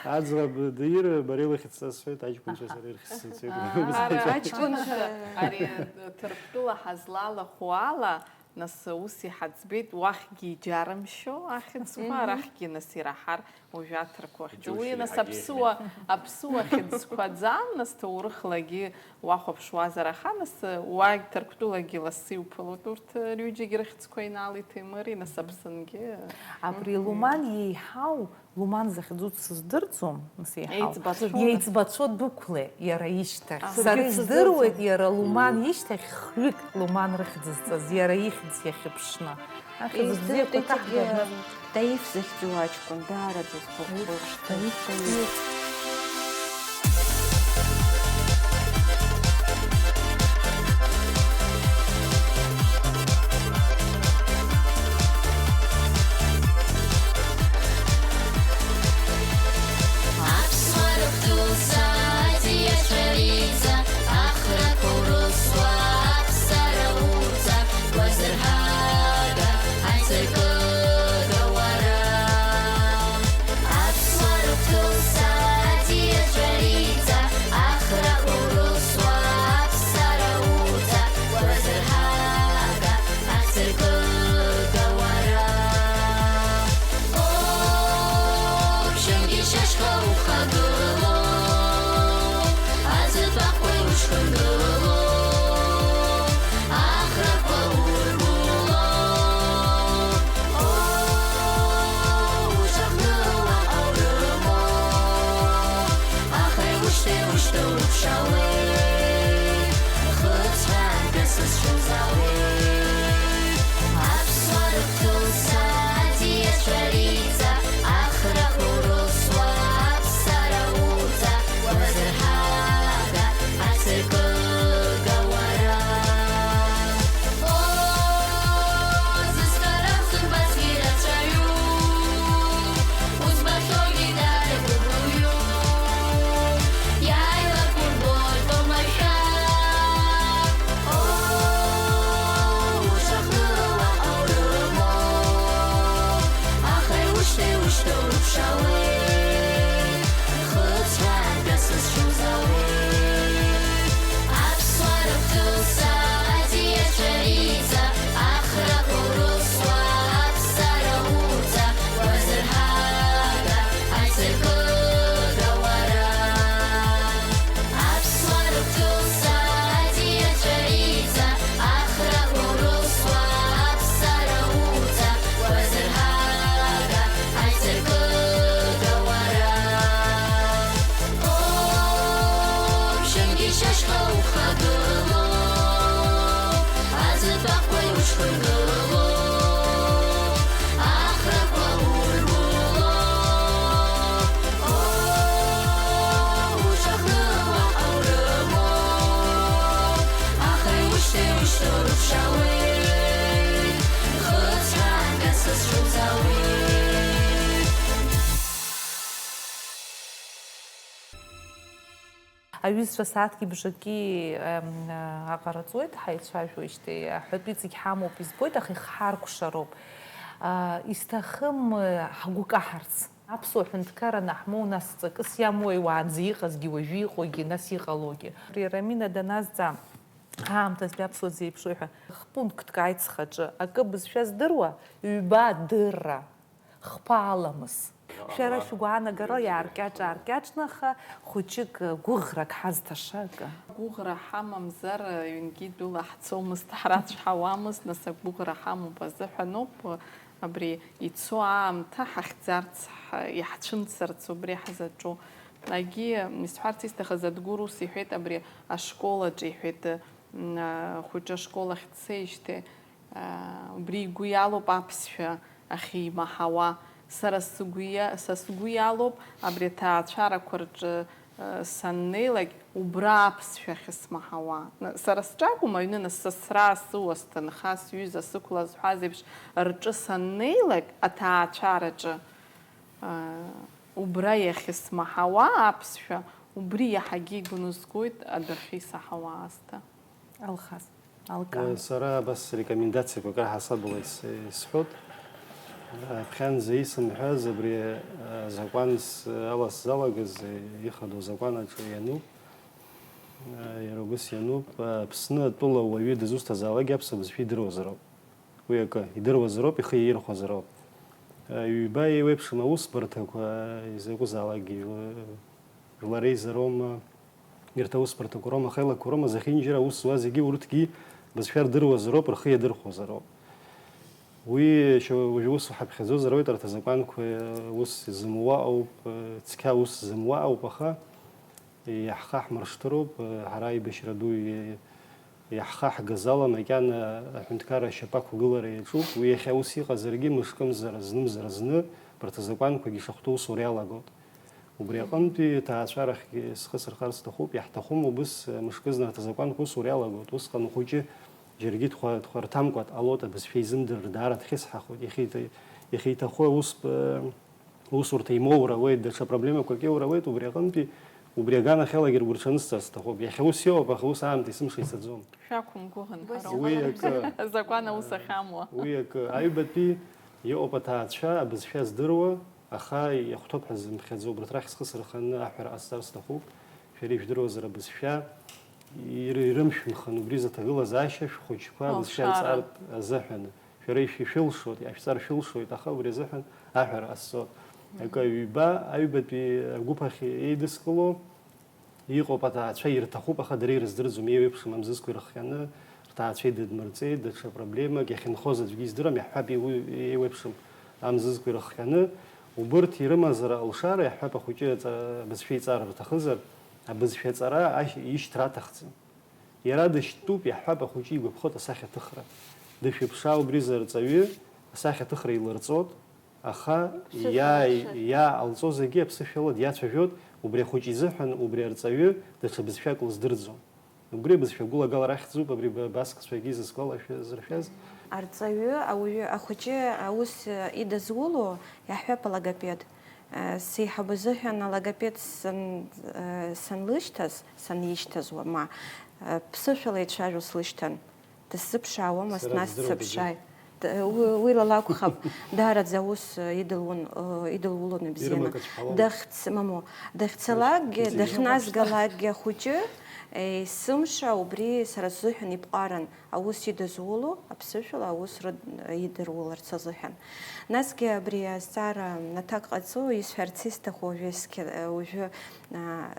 Аӡӷаб Даира бара илыхьӡҵас сҳәеит, аҷкәынцәа сара ирыхьӡҵас сҳәеит. Ара Аҷкәынцәа. Ари Ҭырқәтәыла ҳазлалахәу ала, нас ус иҳаӡбеит, уахьгьы иџьарымшьо ахьӡқәа, арахьгьы нас ираҳар уажәы аҭырқәа ахьӡ. Уи нас аԥсуа, аԥсуа хьыӡқәаӡам, нас ҭоурыхлагьы уахәаԥшуазар, аха нас уа Ҭырқәтәылагьы лассы иуԥылоит урҭ рҩыџьагьы рыхьӡқәа, Инали Ҭемыри, нас Аԥсынгьы. Абри Луман иеиҳау, Луман захьӡу дсыздырӡом, нас иеиҳау. Еиҵбацәоуп. Иеиҵбацәоу дықәлеит, иара ишьҭахь. Сара издыруеит, иара Луман ишьҭахь хҩык Луман рыхьӡызҵаз, иара ихьӡ иахьыԥшны. Ахьӡ бзиақәа Еиҵбеит, ҭаҳганы. Таиф захьӡу аҷкәын, даараӡа сгәаԥхоит. Аԥсуа рыхәҭоуса аӡиацәарица, ахрақәа урылсуа аԥсара уца, уазырҳага, ацыркыга уара. Аԥсуа рыхәҭоуса аӡиацәарица, ахрақәа урылсуа аԥсара уца, уазырҳага, ацыркыга уара. О, ԥшьынгьы шьашьха ухагылоу, аӡытәахәқәа иушьхынгылоу, ахрақәа ургылоу. О, ушьахны уаҟа урымоу, аха иушьҭеи ушьҭоу уԥшаауеит, хыцҳәаанк сызшьоу зауеит. Аԥсуа рыхәҭоуса аӡиацәарица, ахрақәа урылсуа аԥсара уца, уазырҳага, ацыркыга уара. О, зызхара узымбазгьы рацәаҩуп, узбахьоугьы дара гәыбылҩуп, иааилак урбоит уамашәа. О, ушьахны уаҟа урымоу, аха иушьҭеи ушьҭоу уԥшаауеит, хыцҳәаанк сызшьоу зауеит. Аԥсуа рыхәҭоуса аӡиацәарица, ахрақәа урылсуа аԥсара уца, уазырҳага, ацыркыга уара. Аԥсуа рыхәҭоуса аӡиацәарица, ахрақәа урылсуа аԥсара уца, уазырҳага, ацыркыга уара. О, ԥшьынгьы шьашьха ухагылоу, аӡытәахәқәа иушьхынгылоу, ахрақәа ургылоу. О, ушьахны уаҟа урымоу, аха иушьҭеи ушьҭоу рыԥшаауеит, хыцҳәаанк сызшьоу зауеит. Аҩызцәа сааҭки бжаки, ем, аҟараҵоит, ҳаицәажәоижьҭеи аҳәатәы иҵегь ҳамоуп, избоит, аха ихҳаркәшароуп. А, исҭахым, э, ҳгәы каҳарц. Аԥсуа ҳәынҭқарра анаҳмоу, нас ҵакыс иамои уаанӡа иҟазгьы, уажәы иҟоугьы, нас иҟалогьы? Абри Рамина даназҵаа, аамҭазтәи аԥсуа дзеиԥшроу ҳәа, хпунктк аиҵхаҿы акы бызшәа здыруа, ҩба адырра, хԥа аламыс. Шәара шәгәаанагара иааркьаҿ-ааркьаҿны, аха хәыҷык, гәыӷрак ҳазҭаша акы. Гәыӷра ҳамамзар, ҩнгьы дәыла ҳцомызт, ҳрацәҳауамызт, нас агәыӷра ҳамоуп азыҳәаноуп. Абри ицо аамҭа ҳахьӡарц, ҳа-, иаҳцәымцарц убри ҳзаҿу. Агьи, исҳәарц исҭахыз, Адгәыр ус иҳәеит, абри ашкол аҿы иҳәеит, м, а, хәыҷы ашкол ахь дцеижьҭеи, Убри игәы иалоуп аԥсшәа ахьимаҳауа. Сара сгәы иа-, са сгәы иалоуп абри аҭаацәарақәа рҿы, саннеилак, убра аԥсшәа ахьысмаҳауа. Сара сҿакәым аҩны, нас, сасра, сыуа, сҭынха, сҩыза, сықәла зҳәаз еиԥш рҿы саннеилак, аҭаацәараҿы, убра иахьысмаҳауа аԥсшәа, убри иаҳагьы игәы нызгоит адәахьы исаҳауа аасҭа. Алхас. Алкаа. Сара абас рекомендациақәак раҳасабала ис-, исҳәоит. Аԥхьанӡа исымҳәаз абри азакәан с-, ала сзалагаз ихадоу азакәан аҿы иануп. Иара убас иануп. Аԥсны атәыла уаҩы дызусҭазаалакгьы аԥсуа бызшәа идыруазароуп. Уи акы, идыруазароуп, ихы иаирхәазароуп. Ҩба еиуеиԥшым аусбарҭақәа изакәызаалакгьы, жәлар реизароума, Ирҭ аусбарҭақәа роума, ахеилакқәа роума, зехьынџьара аус зуа зегьы урҭгьы бызшәа рдыруазароуп, рхы иадырхәозароуп. Уи шьо-, уажәы ус ҳаԥхьаӡозар ауеит, арҭ азакәанқәа ус зымуа ауп, цқьа ус зымуа ауп, аха иаҳхаҳмыршҭыроуп, ҳара аибашьра ду иаҳхаҳгаз ала макьана аҳәынҭқарра ашьапы ақәгылара иаҿуп. Уи иахьа ус иҟазаргьы, мышкымзар, знымзар зны, абарҭ азакәанқәагьы ишахәҭоу усура иалагоит. Убри аҟынтәи аҭаацәарахьгьы схы сырхар сҭахуп, иаҳҭахума убыс мышкызны арҭ азакәанқәа усура иалагоит. Усҟан ухәыҷы џьаргьы дхәа-, дхәарҭамкәа дҟалоит, абызшәа изымдырыр даара дхьысҳахоит. Иахьиҭа-, иахьиҭаху аус-, усурҭа имоур ауеит, даҽа проблемақәак иоур ауеит, убри аҟынтәи убри аганахьалагьы ргәырҽанны сцар сҭахуп. Иахьа ус иоуп, аха ус аамҭа есымша ицаӡом. Шәақәымгәыӷын, ҳара Уи уҳәарым. Акы, Азакәан аус ахьамуа. Уи акы, аҩбатәи иҟоуп аҭаацәа абызшәа здыруа, аха иахәҭоуп ҳәа ззымԥхьаӡо, убарҭ рахь схы сырханы аҳәара ҟасҵар сҭахуп. Шәара ижәдыруазар абызшәа ир-, ирымшәымхын, убри зыҭагылазаашьа шәхәыҷқәа абызшәа Алшара. Рҵартә азыҳәан. Шәара ишәи-, шәылшоит, иашәҵар шәылшоит, аха убри азыҳәан аҳәара ҟасҵоит. Акы, ҩба, аҩбатәи агәыԥ ахь еидыскыло, Иҟоуп аҭаацәа ирҭахуп, аха дара ирыздырӡом, еиуеиԥшым амзызқәа ирыхҟьаны, рҭаацәа идыдмырҵеит, даҽа проблемак, иахьынхоз аӡәгьы издырам, иаҳҳәап, еиу-, еиуеиԥшым амзызқәа ирыхҟьаны, убырҭ ирымазар алшара, иаҳҳәап, ахәыҷы аҵа-, абызшәа иҵар рҭахызар, абызшәа аҵара ашь-, ишьҭра аҭахӡам. Иара дышьтәуп, иаҳҳәап, ахәыҷы игәаԥхоит асахьаҭыхра. Дышәыԥшаа, убри зарҵаҩы асахьаҭыхра илырҵот, Аха Ԥсышәала иаа-, дцәажәоит. Иааҟалҵо зегьы аԥсышәала диацәажәоит, убри ахәыҷ изыҳәан, убри арҵаҩы даҽа бызшәак лыздырӡом. Убри абызшәа агәылагалара ахьӡуп, абри ба-, баскцәагьы изысгәалашәазыршәаз. Арҵаҩы, ауаҩы, ахәыҷы аус, э, идызуло, иаҳҳәап, алогопед. Э, сеиҳабы зыҳәан алогопед сан-, э, санлышьҭаз, санишьҭаз уама, э, ԥсышәала ицәажәо слышьҭан. Дысзыԥшаауамызт, Сара нас дыздыруам, дсыԥшааит. Д-, уи, уи ла лакәхап, даараӡа аус, э, идылуан, э, идылулон ибзианы. Ирымак ацәҳауан. Дахьц-, мамоу, дахьцалакгьы, Ус, ус. Дахьназгалакгьы ахәыҷы, э, есымша убри сара сзыҳәан иԥҟаран, аус идызуло, аԥсышәала аус рыд-, идыруларц азыҳәан. Насгьы абри азҵаара аҭак ҟаҵо, исҳәарц исҭаху уажәы есқьы-, э, уажәы, а,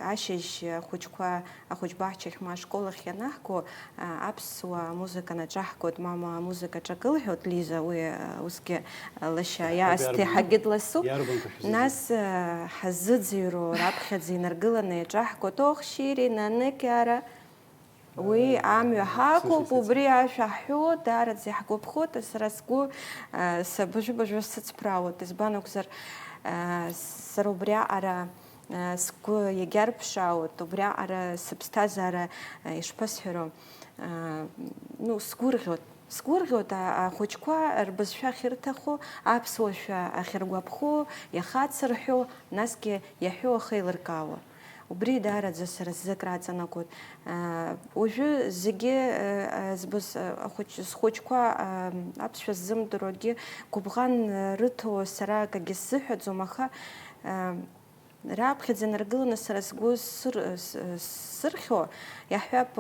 Ашьыжь ахәыҷқәа ахәыҷбаҳчахь ма ашкол ахь ианаҳго, аԥсуа музыка наҿаҳгоит, мама, амузыка ҿакы лҳәоит Лиза, уи усгьы лашьа Иаҳҳәап, иаасҭа иарбан-, иаҳагьы дласуп. Иарбан ԥышәа зегьы? Нас ҳаззыӡырҩуа раԥхьаӡа инаргыланы иаҿаҳгоит, ох, шьыри, наныкьара. Уи амҩа ҳақәуп, убри ашәа ҳҳәо, даараӡа иаҳгәаԥхоит, сара сгәы, а, са быжәы-быжәы сыцԥраауеит, избан акәзар, а, сара убриаҟара, а, сгәы иагьарԥшаауеит, убриаҟара сыԥсҭазаара, а, ишԥасҳәаро, а, ну, сгәырӷьоит, сгәырӷьоит, а, ахәыҷқәа рбызшәа ахьырҭаху, аԥсуа шәа ахьыргәаԥхо, иахацырҳәо, насгьы иаҳәо ахеилыркаауа. Убри даараӡа сара сзы акраҵанакуеит. Уажәы зегьы, збыз, ахәыҷ-, схәыҷқәа, аԥсшәа ззымдыруагьы гәыбӷан рыҭо сара акагьы сзыҳәаӡом, аха, раԥхьаӡа инаргыланы сара сгәы сыр-, с-, сырхьо, иаҳҳәап,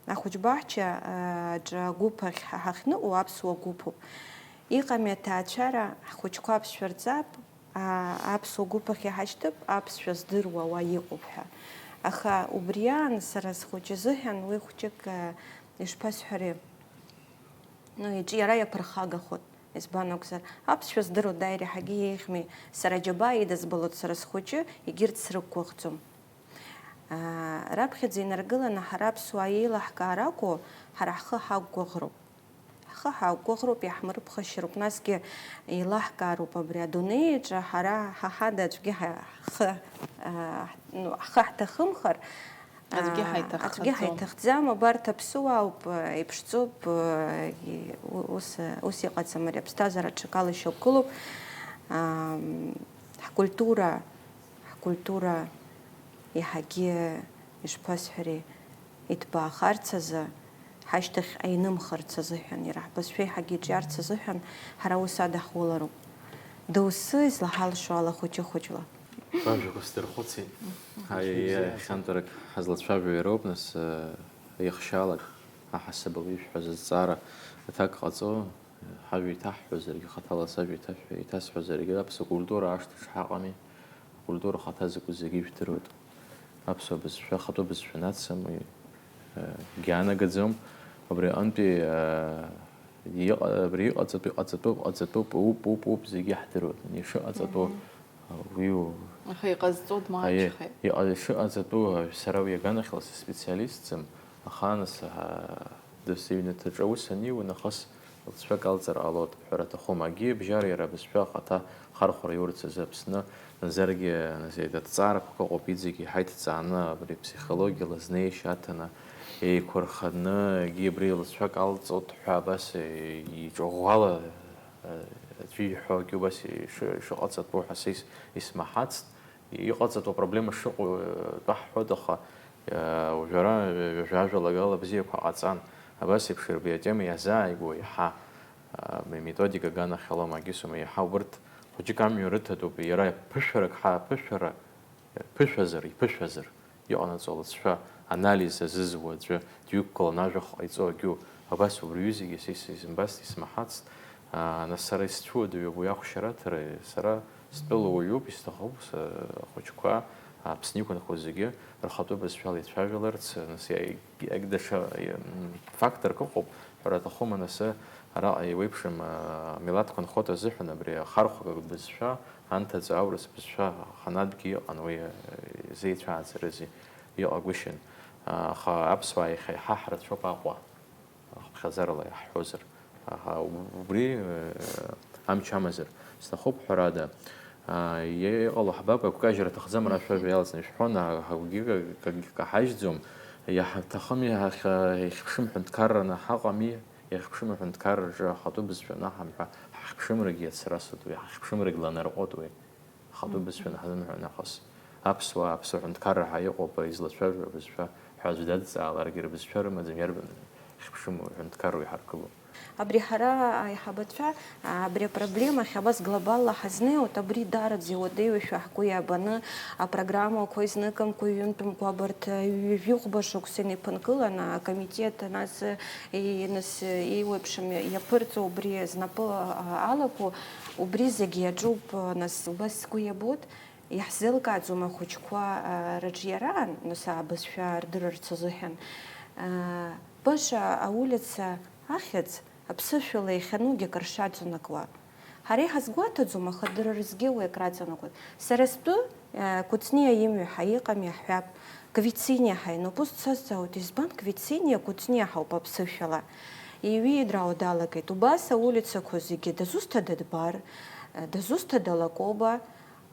ахәыҷбаҳча, аҿы агәыԥ ахь ҳа-, ҳахьныҟәо аԥсуа гәыԥуп. Иҟами аҭаацәара, ҳхәыҷқәа аԥсшәа рҵап, аа, аԥсуа гәыԥ ахь иҳашьҭып, аԥсшәа здыруа уа иҟоуп ҳәа. Аха убри аан сара схәыҷы изыҳәан уи хәҷык, аа, ишԥасҳәари, ну, иҿ-, иара иаԥырхагахоит. Избан акәзар, аԥсшәа здыруа дааир иаҳагьы еиӷьми, сара аџьабаа идызбалоит сара схәыҷы, егьырҭ срықәгәыӷӡом. Раԥхьаӡа инаргыланы ҳара аԥсуаа еилаҳкаар акәу, ҳара ҳхы ҳақәгәыӷроуп. Ҳхы ҳақәгәыӷроуп, иаҳмырԥхашьароуп, насгьы еилаҳкаароуп абри адунеи аҿы ҳара ҳа ҳада аӡәгьы ҳа-, ҳхы, аа, ну, ҳхы ҳҭахымхар, Аӡәгьы аа, ҳаиҭаххаӡом. Аӡәгьы ҳаиҭахӡам, абарҭ аԥсуаауп, иԥшӡоуп, и-, у-, ус, ус иҟаӡам, ари аԥсҭазаара ҽакала ишьақәгылоуп, аа, ҳкультура, ҳкультура иаҳагьы, ишԥасҳәари, иҭбаахарц азы, ҳашьҭахьҟа инымхарц азыҳәан, иара ҳбызшәа еиҳагьы иҿиарц азыҳәан, ҳара ус адаҳулароуп. Доусы излаҳалшо ала хәыҷы-хәыҷла. Ажәақәа сдырхәыцит. Ҳаи, хьантәарак ҳазлацәажәо иароуп, нас, э, иахшьалак, аҳасабала ишәҳәаз азҵаара аҭак ҟаҵо, ҳажәа иҭаҳҳәозаргьы, хаҭала сажәа иҭашәҳәа-, иҭасҳәозаргьы, аԥсуа культура ашҭаҿ ҳаҟами. Акультура хаҭа закәу зегьы ижәдыруеит. Аԥсуа бызшәа, ахатәы бызшәа нацам, уи, э, гьаанагаӡом. Убри аҟынтәи, э, иҟа-, абри иҟаҵатәу, иҟаҵатәу, иҟаҵатәуп, уп, уп, уп, зегьы иаҳдыруеит. Ишыҟаҵатәу, Мгм. э, уи у-, Аха иҟазҵо Аиеи, дмаҷхеит. Иҟа-, ишыҟаҵатәу, э, сара уи аганахьала сспециалистӡам, аха анас, э, дас иҩнаҭаҿы аус аниуа нахыс, Лҵшәак алҵыр ҟалоит, ҳәара аҭахума, акгьы абжьара иара абызшәа ахаҭа хархәара иурц азы Аԥсны, мамзаргьы, нас, еидаҭҵаарақәак ыҟоуп, иҵегь иаҳа иҭҵааны, абри аԥсихологиа лазнеишьа аҭаны, еиқәырханы, егьи абри лҵшәак алҵоит ҳәа абас иҿаӷәӷәала, э, аӡәы иҳәогьы убас ишыҟаҵатәу ҳәа са ис-, исмаҳацт. Иҟаҵатәу апроблема шыҟоу, э, тәы ҳҳәоит, аха, э, уажәы ара, э, ҩажәа ажәалагала бзиақәа ҟаҵан. Абас еиԥш ирбеи атема иазааигәоу еиҳа, э, методика аганахьала, Магисума, еиҳа убырҭ хәыҷык амҩа рыҭатәуп, иара ԥышәарак ҳа-, ԥышәара, ԥышәазар, иԥышәазар, иҟанаҵо алыҵшәа анализ азызуа аӡәы дҩықәгыланы ажәахә ҟаиҵо агьу. Абас убри ҩызагьы са ис-, исымбацт, исмаҳацт. Аа, нас сара исцәуадаҩуп уи ахәшьараҭара, сара стәыла уаҩуп, исҭахуп са-, ахәыҷқәа, Аԥсны иқәынхо зегьы рхатәы бызшәала ицәажәаларц, нас иа-, иагь даҽа, м, факторк ыҟоуп, ҳәара аҭахума, нас араҟа еиуеиԥшым, а, милаҭқәа нхоит азыҳәан абри ахархәага бызшәа, анҭыҵ аурыс бызшәа ханатәгьы ыҟан, уи, а, изеицәааӡарызеи, иҟагәышьан. А, аха аԥсуаа иахьа иаҳа ҳрацәоуп Аҟәа. Хыԥхьаӡарала иаҳҳәозар, аха убри, э, амч амазар сҭахуп, ҳәарада. А, иҟало ҳбап, агәкажьра аҭахӡам, ара шәажәа иалҵны ишәҳәон, а, ҳагәгьы ка-, ка-, каҳажьӡом, иаҳҭахыми, ҳахь-, ҳаихьԥшым ҳәынҭқарраны ҳаҟами, иахьԥшым аҳәынҭқарраҿы ахатәы бызшәа анаҳамҳәа, ҳахьԥшымрагьы иацрасуеит уи, ҳахьԥшымрагьы ланарҟәуеит уи. Ахатәы бызшәа наҳзымҳәо нахыс. Аԥсуаа аԥсуа ҳәынҭқарра ҳәа иҟоуп, излацәажәо абызшәа ҳәа аӡә дадҵааларгьы, рбызшәа рымаӡам, иарбан хьыԥшыму ҳәынҭқарроу иҳаргыло? Абри ҳара аиҳабацәа, абри апроблемахь абас глобалла ҳазнеиуеит, абри даараӡа иуадаҩушәа ҳгәы иабаны, апрограммақәа изныкымкәа, ҩынтәымкәа абарҭ ҩажәихәба шықәса инеиԥынкыланы, акомитет, нас, и-, нас еиуеиԥшым иаԥырҵо убри знапы, а, алаку, Убри зегь иаҿуп, нас, убас сгәы иабоит, иаҳзеилкааӡом ахәыҷқәа, а, рыҿиараан, нас, абызшәа рдырырц азыҳәан. А, баша аулица ахьӡ аԥсышәала иахьанугьы акыр шаҵанакуа. Ҳара иҳазгәаҭаӡом, аха дара рзгьы уи акраҵанакуеит. Сара стәы, а, Кәыҵниа имҩа ҳәа иҟами, иаҳҳәап, Квициниа ҳәа иануп, ус дсазҵаауеит, избан Квициниа, Кәыҵниа ҳауп аԥсышәала. Иҩеидраа далагеит. Убас аулицақәа зегьы дызусҭада Дбар, дызусҭада Лакоба,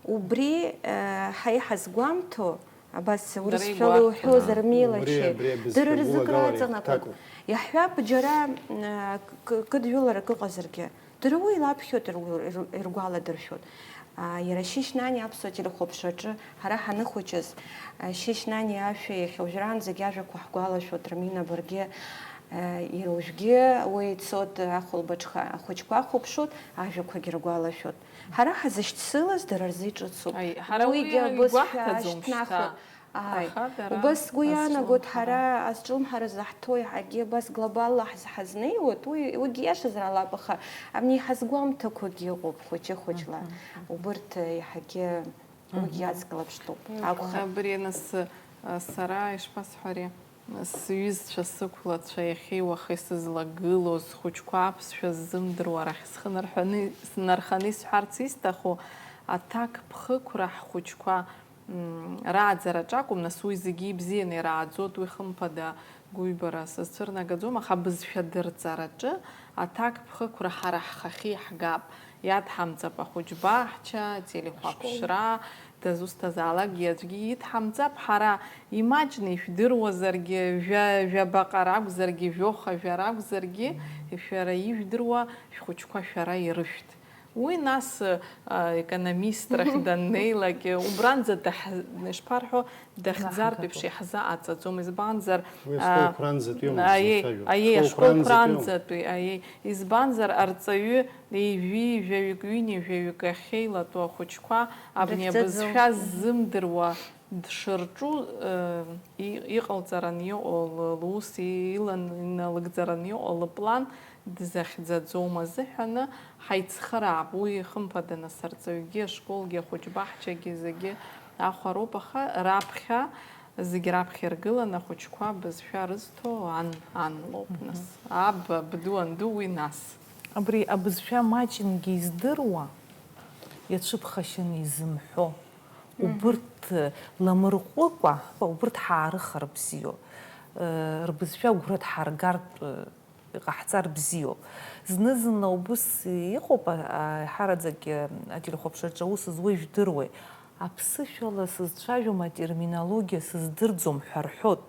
убри, э, ҳа иҳазгәамҭо, абас урысшәала иуҳәозар, милочи, дара рзы краҵанакуеит. Иаҳҳәап, џьара, э, к-, кыдҩыларак ыҟазаргьы, дара уи илаԥхьоит, иргәа-, ир-, иргәаладыршәоит. А, иара Шьышьнани аԥсуа телехәаԥшраҿы ҳара ҳаныхәыҷыз, а, Шьышьнани ашәа иахьа уажәраанӡагьы ажәақәа ҳгәалашәоит, Рамина, баргьы, а, иара уажәгьы уи ицоит, ахәылбыҽха ахәыҷқәа ахәаԥшуеит, ажәақәагьы ргәалашәоит. Ҳара ҳазышьцылаз дара рзы иҿыцуп. Аи, ҳара уи уигьы абызшәа игәаҳҭаӡом шьҭа. Ашьҭнахуеит. Ааи. Аха дара Убас сгәы азҿлымҳара. Иаанагоит, ҳара азҿлымҳара заҳҭо иаҳагьы абас глобалла ҳаз-, ҳазнеиуеит, уи, уигьы иашазар алап, аха абни ҳазгәамҭақәагьы ыҟоуп хәыҷы-хәыҷла. Мгм, мгм. Убырҭ иаҳагьы уигьы Мгм. Аҵкылаԥштәуп. Мгм. Акәхап. Абри нас, а, сара ишԥасҳәари, сҩызцәа, сықәлацәа, иахьеи уахеи сызлагылоу, схәыҷқәа аԥсшәа ззымдыруа арахь схы нарҳәаны, снарханы исҳәарц исҭаху, аҭак ԥхықәра ҳхәыҷқәа М, рааӡараҿ акәым, нас уи зегьы ибзианы ирааӡоит, уи хымԥада гәыҩбара сызцәырнагаӡом, аха абызшәа дырҵараҿы аҭакԥхықәра ҳара ҳхахьы иаҳгап, иадҳамҵап ахәыҷбаҳча, ателехәаԥшра, дызусҭазаалакгьы аӡәгьы идҳамҵап, ҳара имаҷны ишәдыруазаргьы, жәа-, жәабаҟа ракәзаргьы, жәохажәа ракәзаргьы, шәара ижәдыруа шәхәыҷқәа шәара ирышәҭ. Уи нас, а, економист рахь даннеилак, убранӡа даҳ-, ишԥарҳәо, дахьӡартә еиԥш Наҳагатәуп. Иаҳзааҵаӡом, избанзар, Уи а, ашколқәранӡатәиума аиеи, ҳзацәажәо? Аиеи, Ашколқәранӡатәиума? Ашколқәранӡатәи, аиеи, избанзар, арҵаҩы ҩажәи жәаҩык, ҩынҩажәаҩык ахьеилатәоу ахәыҷқәа абни Дрыхьӡаӡом. Абызшәа ззымдыруа дшырҿу, э, и-, иҟалҵаран иҟоу, л-, лус илан иналыгӡаран иҟоу лыплан дызахьӡаӡом азыҳәаны ҳаицхыраап. Уи, хымԥада, нас арҵаҩгьы, ашколгьы, ахәыҷбаҳчагьы, зегьы ахәароуп, аха раԥхьа, зегь раԥхьа иргыланы ахәыҷқәа абызшәа рызҭо ан, ан лоуп, нас. Аб, абду, анду, уи нас. Абри абызшәа маҷынгьы издыруа, иацәыԥхашьаны изымҳәо, Мгм. Убырҭ ламырҟәыкәа, убырҭ ҳаарыхар бзиоуп, э, рбызшәа агәра дҳаргартә, э, иҟаҳҵар бзиоуп. Зны-зынла убыс иҟоуп, а, а, ҳараӡак, э, ателехәаԥшраҿы аус зуа ижәдыруеи, аԥсышәала сызцәажәом, атерминологиа сыздырӡом ҳәа рҳәоит.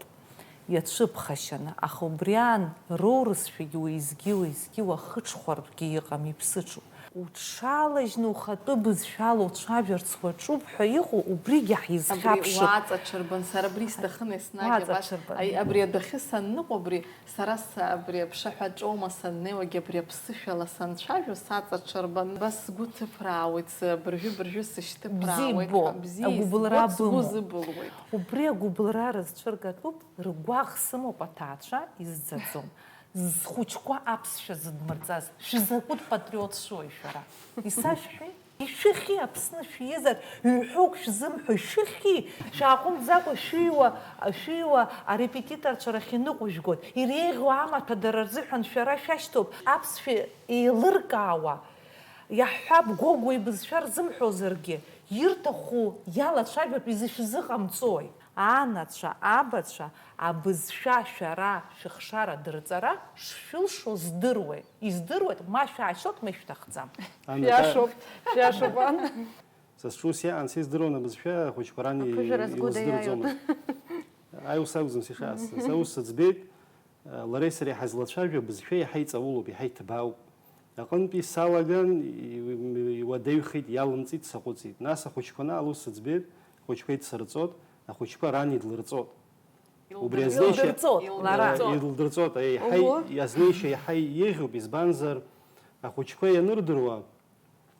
Иацәыԥхашьаны, аха убри аан роурысшәагьы уеизгьы-уеизгьы уахыҽхәаргьы иҟам, иԥсыҽуп. Уҽалажьны ухатәы бызшәала уцәажәарц уаҿуп ҳәа иҟоу убригьы ҳизхьаԥшып. Абри уаҵаҽырбан, сара абри сҭахын еснагь абас. Уаҵаҽырбан. Аи, абри адәахьы санныҟәо, абри сара са-, абри аԥшаҳәаҿоума саннеиуагь, абри аԥсышәала санцәажәо саҵаҽырбан. Абас сгәы ҭыԥраауеит, сыбыржәы-быржәы сышьҭыԥраауеит. Бзиа ибо, ҳәа, бзиа, агәыбылра сгәы, сгәы бымоуп. Зыбылуеит. Убри агәыбылра рызцәыргатәуп. Ргәаӷ сымоуп аҭаацәа, изӡаӡом. Зхәыҷқәа аԥсшәа зыдмырҵаз, шәзакәытә патриот шәоуи шәара? Исашәҳәеи? Ишәыхьи, Аԥсны шәиезар, ҩҳәоук шәзымҳәо, ишәыхьи? Шәааҟәымҵӡакәа шәыҩуа, шәыҩуа арепетиторцәа рахь иныҟәыжәгоит. Иреиӷьу амаҭәа дара рзыҳәан шәара шәашьҭоуп. Аԥсшәа еилыркаауа, иаҳҳәап, Гогәуа ибызшәа рзымҳәозаргьы, ирҭаху иалацәажәап, изышәзыҟамҵои? Анацәа, абацәа, абызшәа шәара шәыхшара дырҵара шшәылшо здыруеит. Издыруеит, ма шәаашьҭоит, ма ишәҭахӡам. Анна, Шәиашоуп, шәиашоуп, Анна. Са сҿы ус иаан, са издыруан абызшәа ахәыҷқәа ран и-, Аԥыжәара сгәы илыздырӡомызт. Даиааиуан. Аи, ус акәӡам сишаасҭа. Са ус сыӡбеит, лареи сареи ҳазлацәажәо абызшәа иаҳа иҵаулоуп, иаҳа иҭбаауп. Аҟынтәи салаган, и-, и-, иуадаҩхеит, иалымҵит, саҟәыҵит. Нас ахәыҷқәа анаала ус сыӡбеит, ахәыҷқәа еицырҵот, ахәыҷқәа ран идлырҵот. Убри Илдырҵот. Азнеишьа, Илдырҵот, лара. Э, илдырҵот, еиҳа, Угу. Азнеишьа иаҳа еиӷьуп, избанзар, ахәыҷқәа ианырдыруа,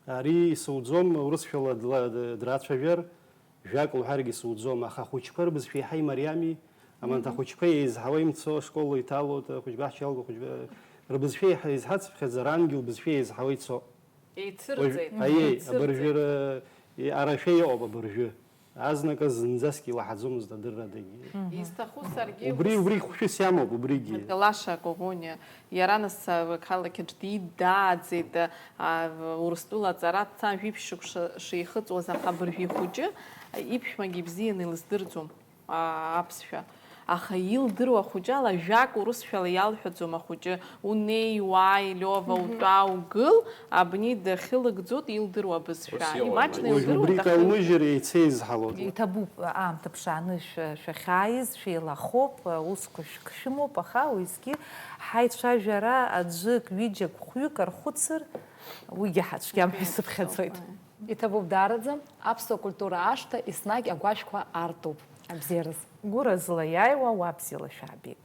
ари исуӡом, урысшәала дла-, д-, драцәажәар, жәак лҳәаргьы суӡом, аха ахәыҷқәа рбызшәа иаҳа имариами, аманҭ Мгм. Ахәыҷқәа еизҳауа имцо, ашкол иҭалоит, ахәыҷбаҳча иалго ахәыҷқәа, рбызшәа еиҳа еизҳацыԥхьаӡа, рангьы лбызшәа еизҳауа ицо. Еицырҵеит, уажә, аиеи, еицырҵеит. Абыржәы р-, и-, арашәа иҟоуп абыржәы. Азныказ зынӡаск илаҳаӡомызт адыррадагьы. Мгм. Исҭаху саргьы Убри, ус убри хәшәыс иамоуп, убригьы. Лаша Коӷониа, иара нас ақалақь аҿы дидааӡеит, а, Урыстәыла аҵара дцан жәиԥшь шықәса шихыҵуаз, аха абыржәы ихәыҷы, а, иԥшәмагьы ибзианы илыздырӡом, а, аԥсшәа. Аха илдыруа ахәыҷы ала жәак урысшәала иалҳәаӡом ахәыҷы, унеи, уааи, Лиова, Мгм. Утәа, угыл, абни дахьылыгӡоит илдыруа абызшәа. Ус иҟоума? Имаҷны Уажә илдыруеит, убри аха калмыжьыр еицеи изҳалоит. Иҭабуп, аамҭа ԥшааны шәа-, шәахьааиз, шәеилахоуп, усқәа шәк-, шәымоуп, аха уеизгьы ҳаицәажәара аӡәык, ҩыџьак, хәҩык архәыцыр, уигьы ҳацәгьам ҳәа исыԥхьаӡоит. Иҭабуп даараӡа, аԥсуа культура ашҭа еснагь агәашәқәа артуп. Абзиараз. Гәыразла иааиуа уа бзиала шәаабеит.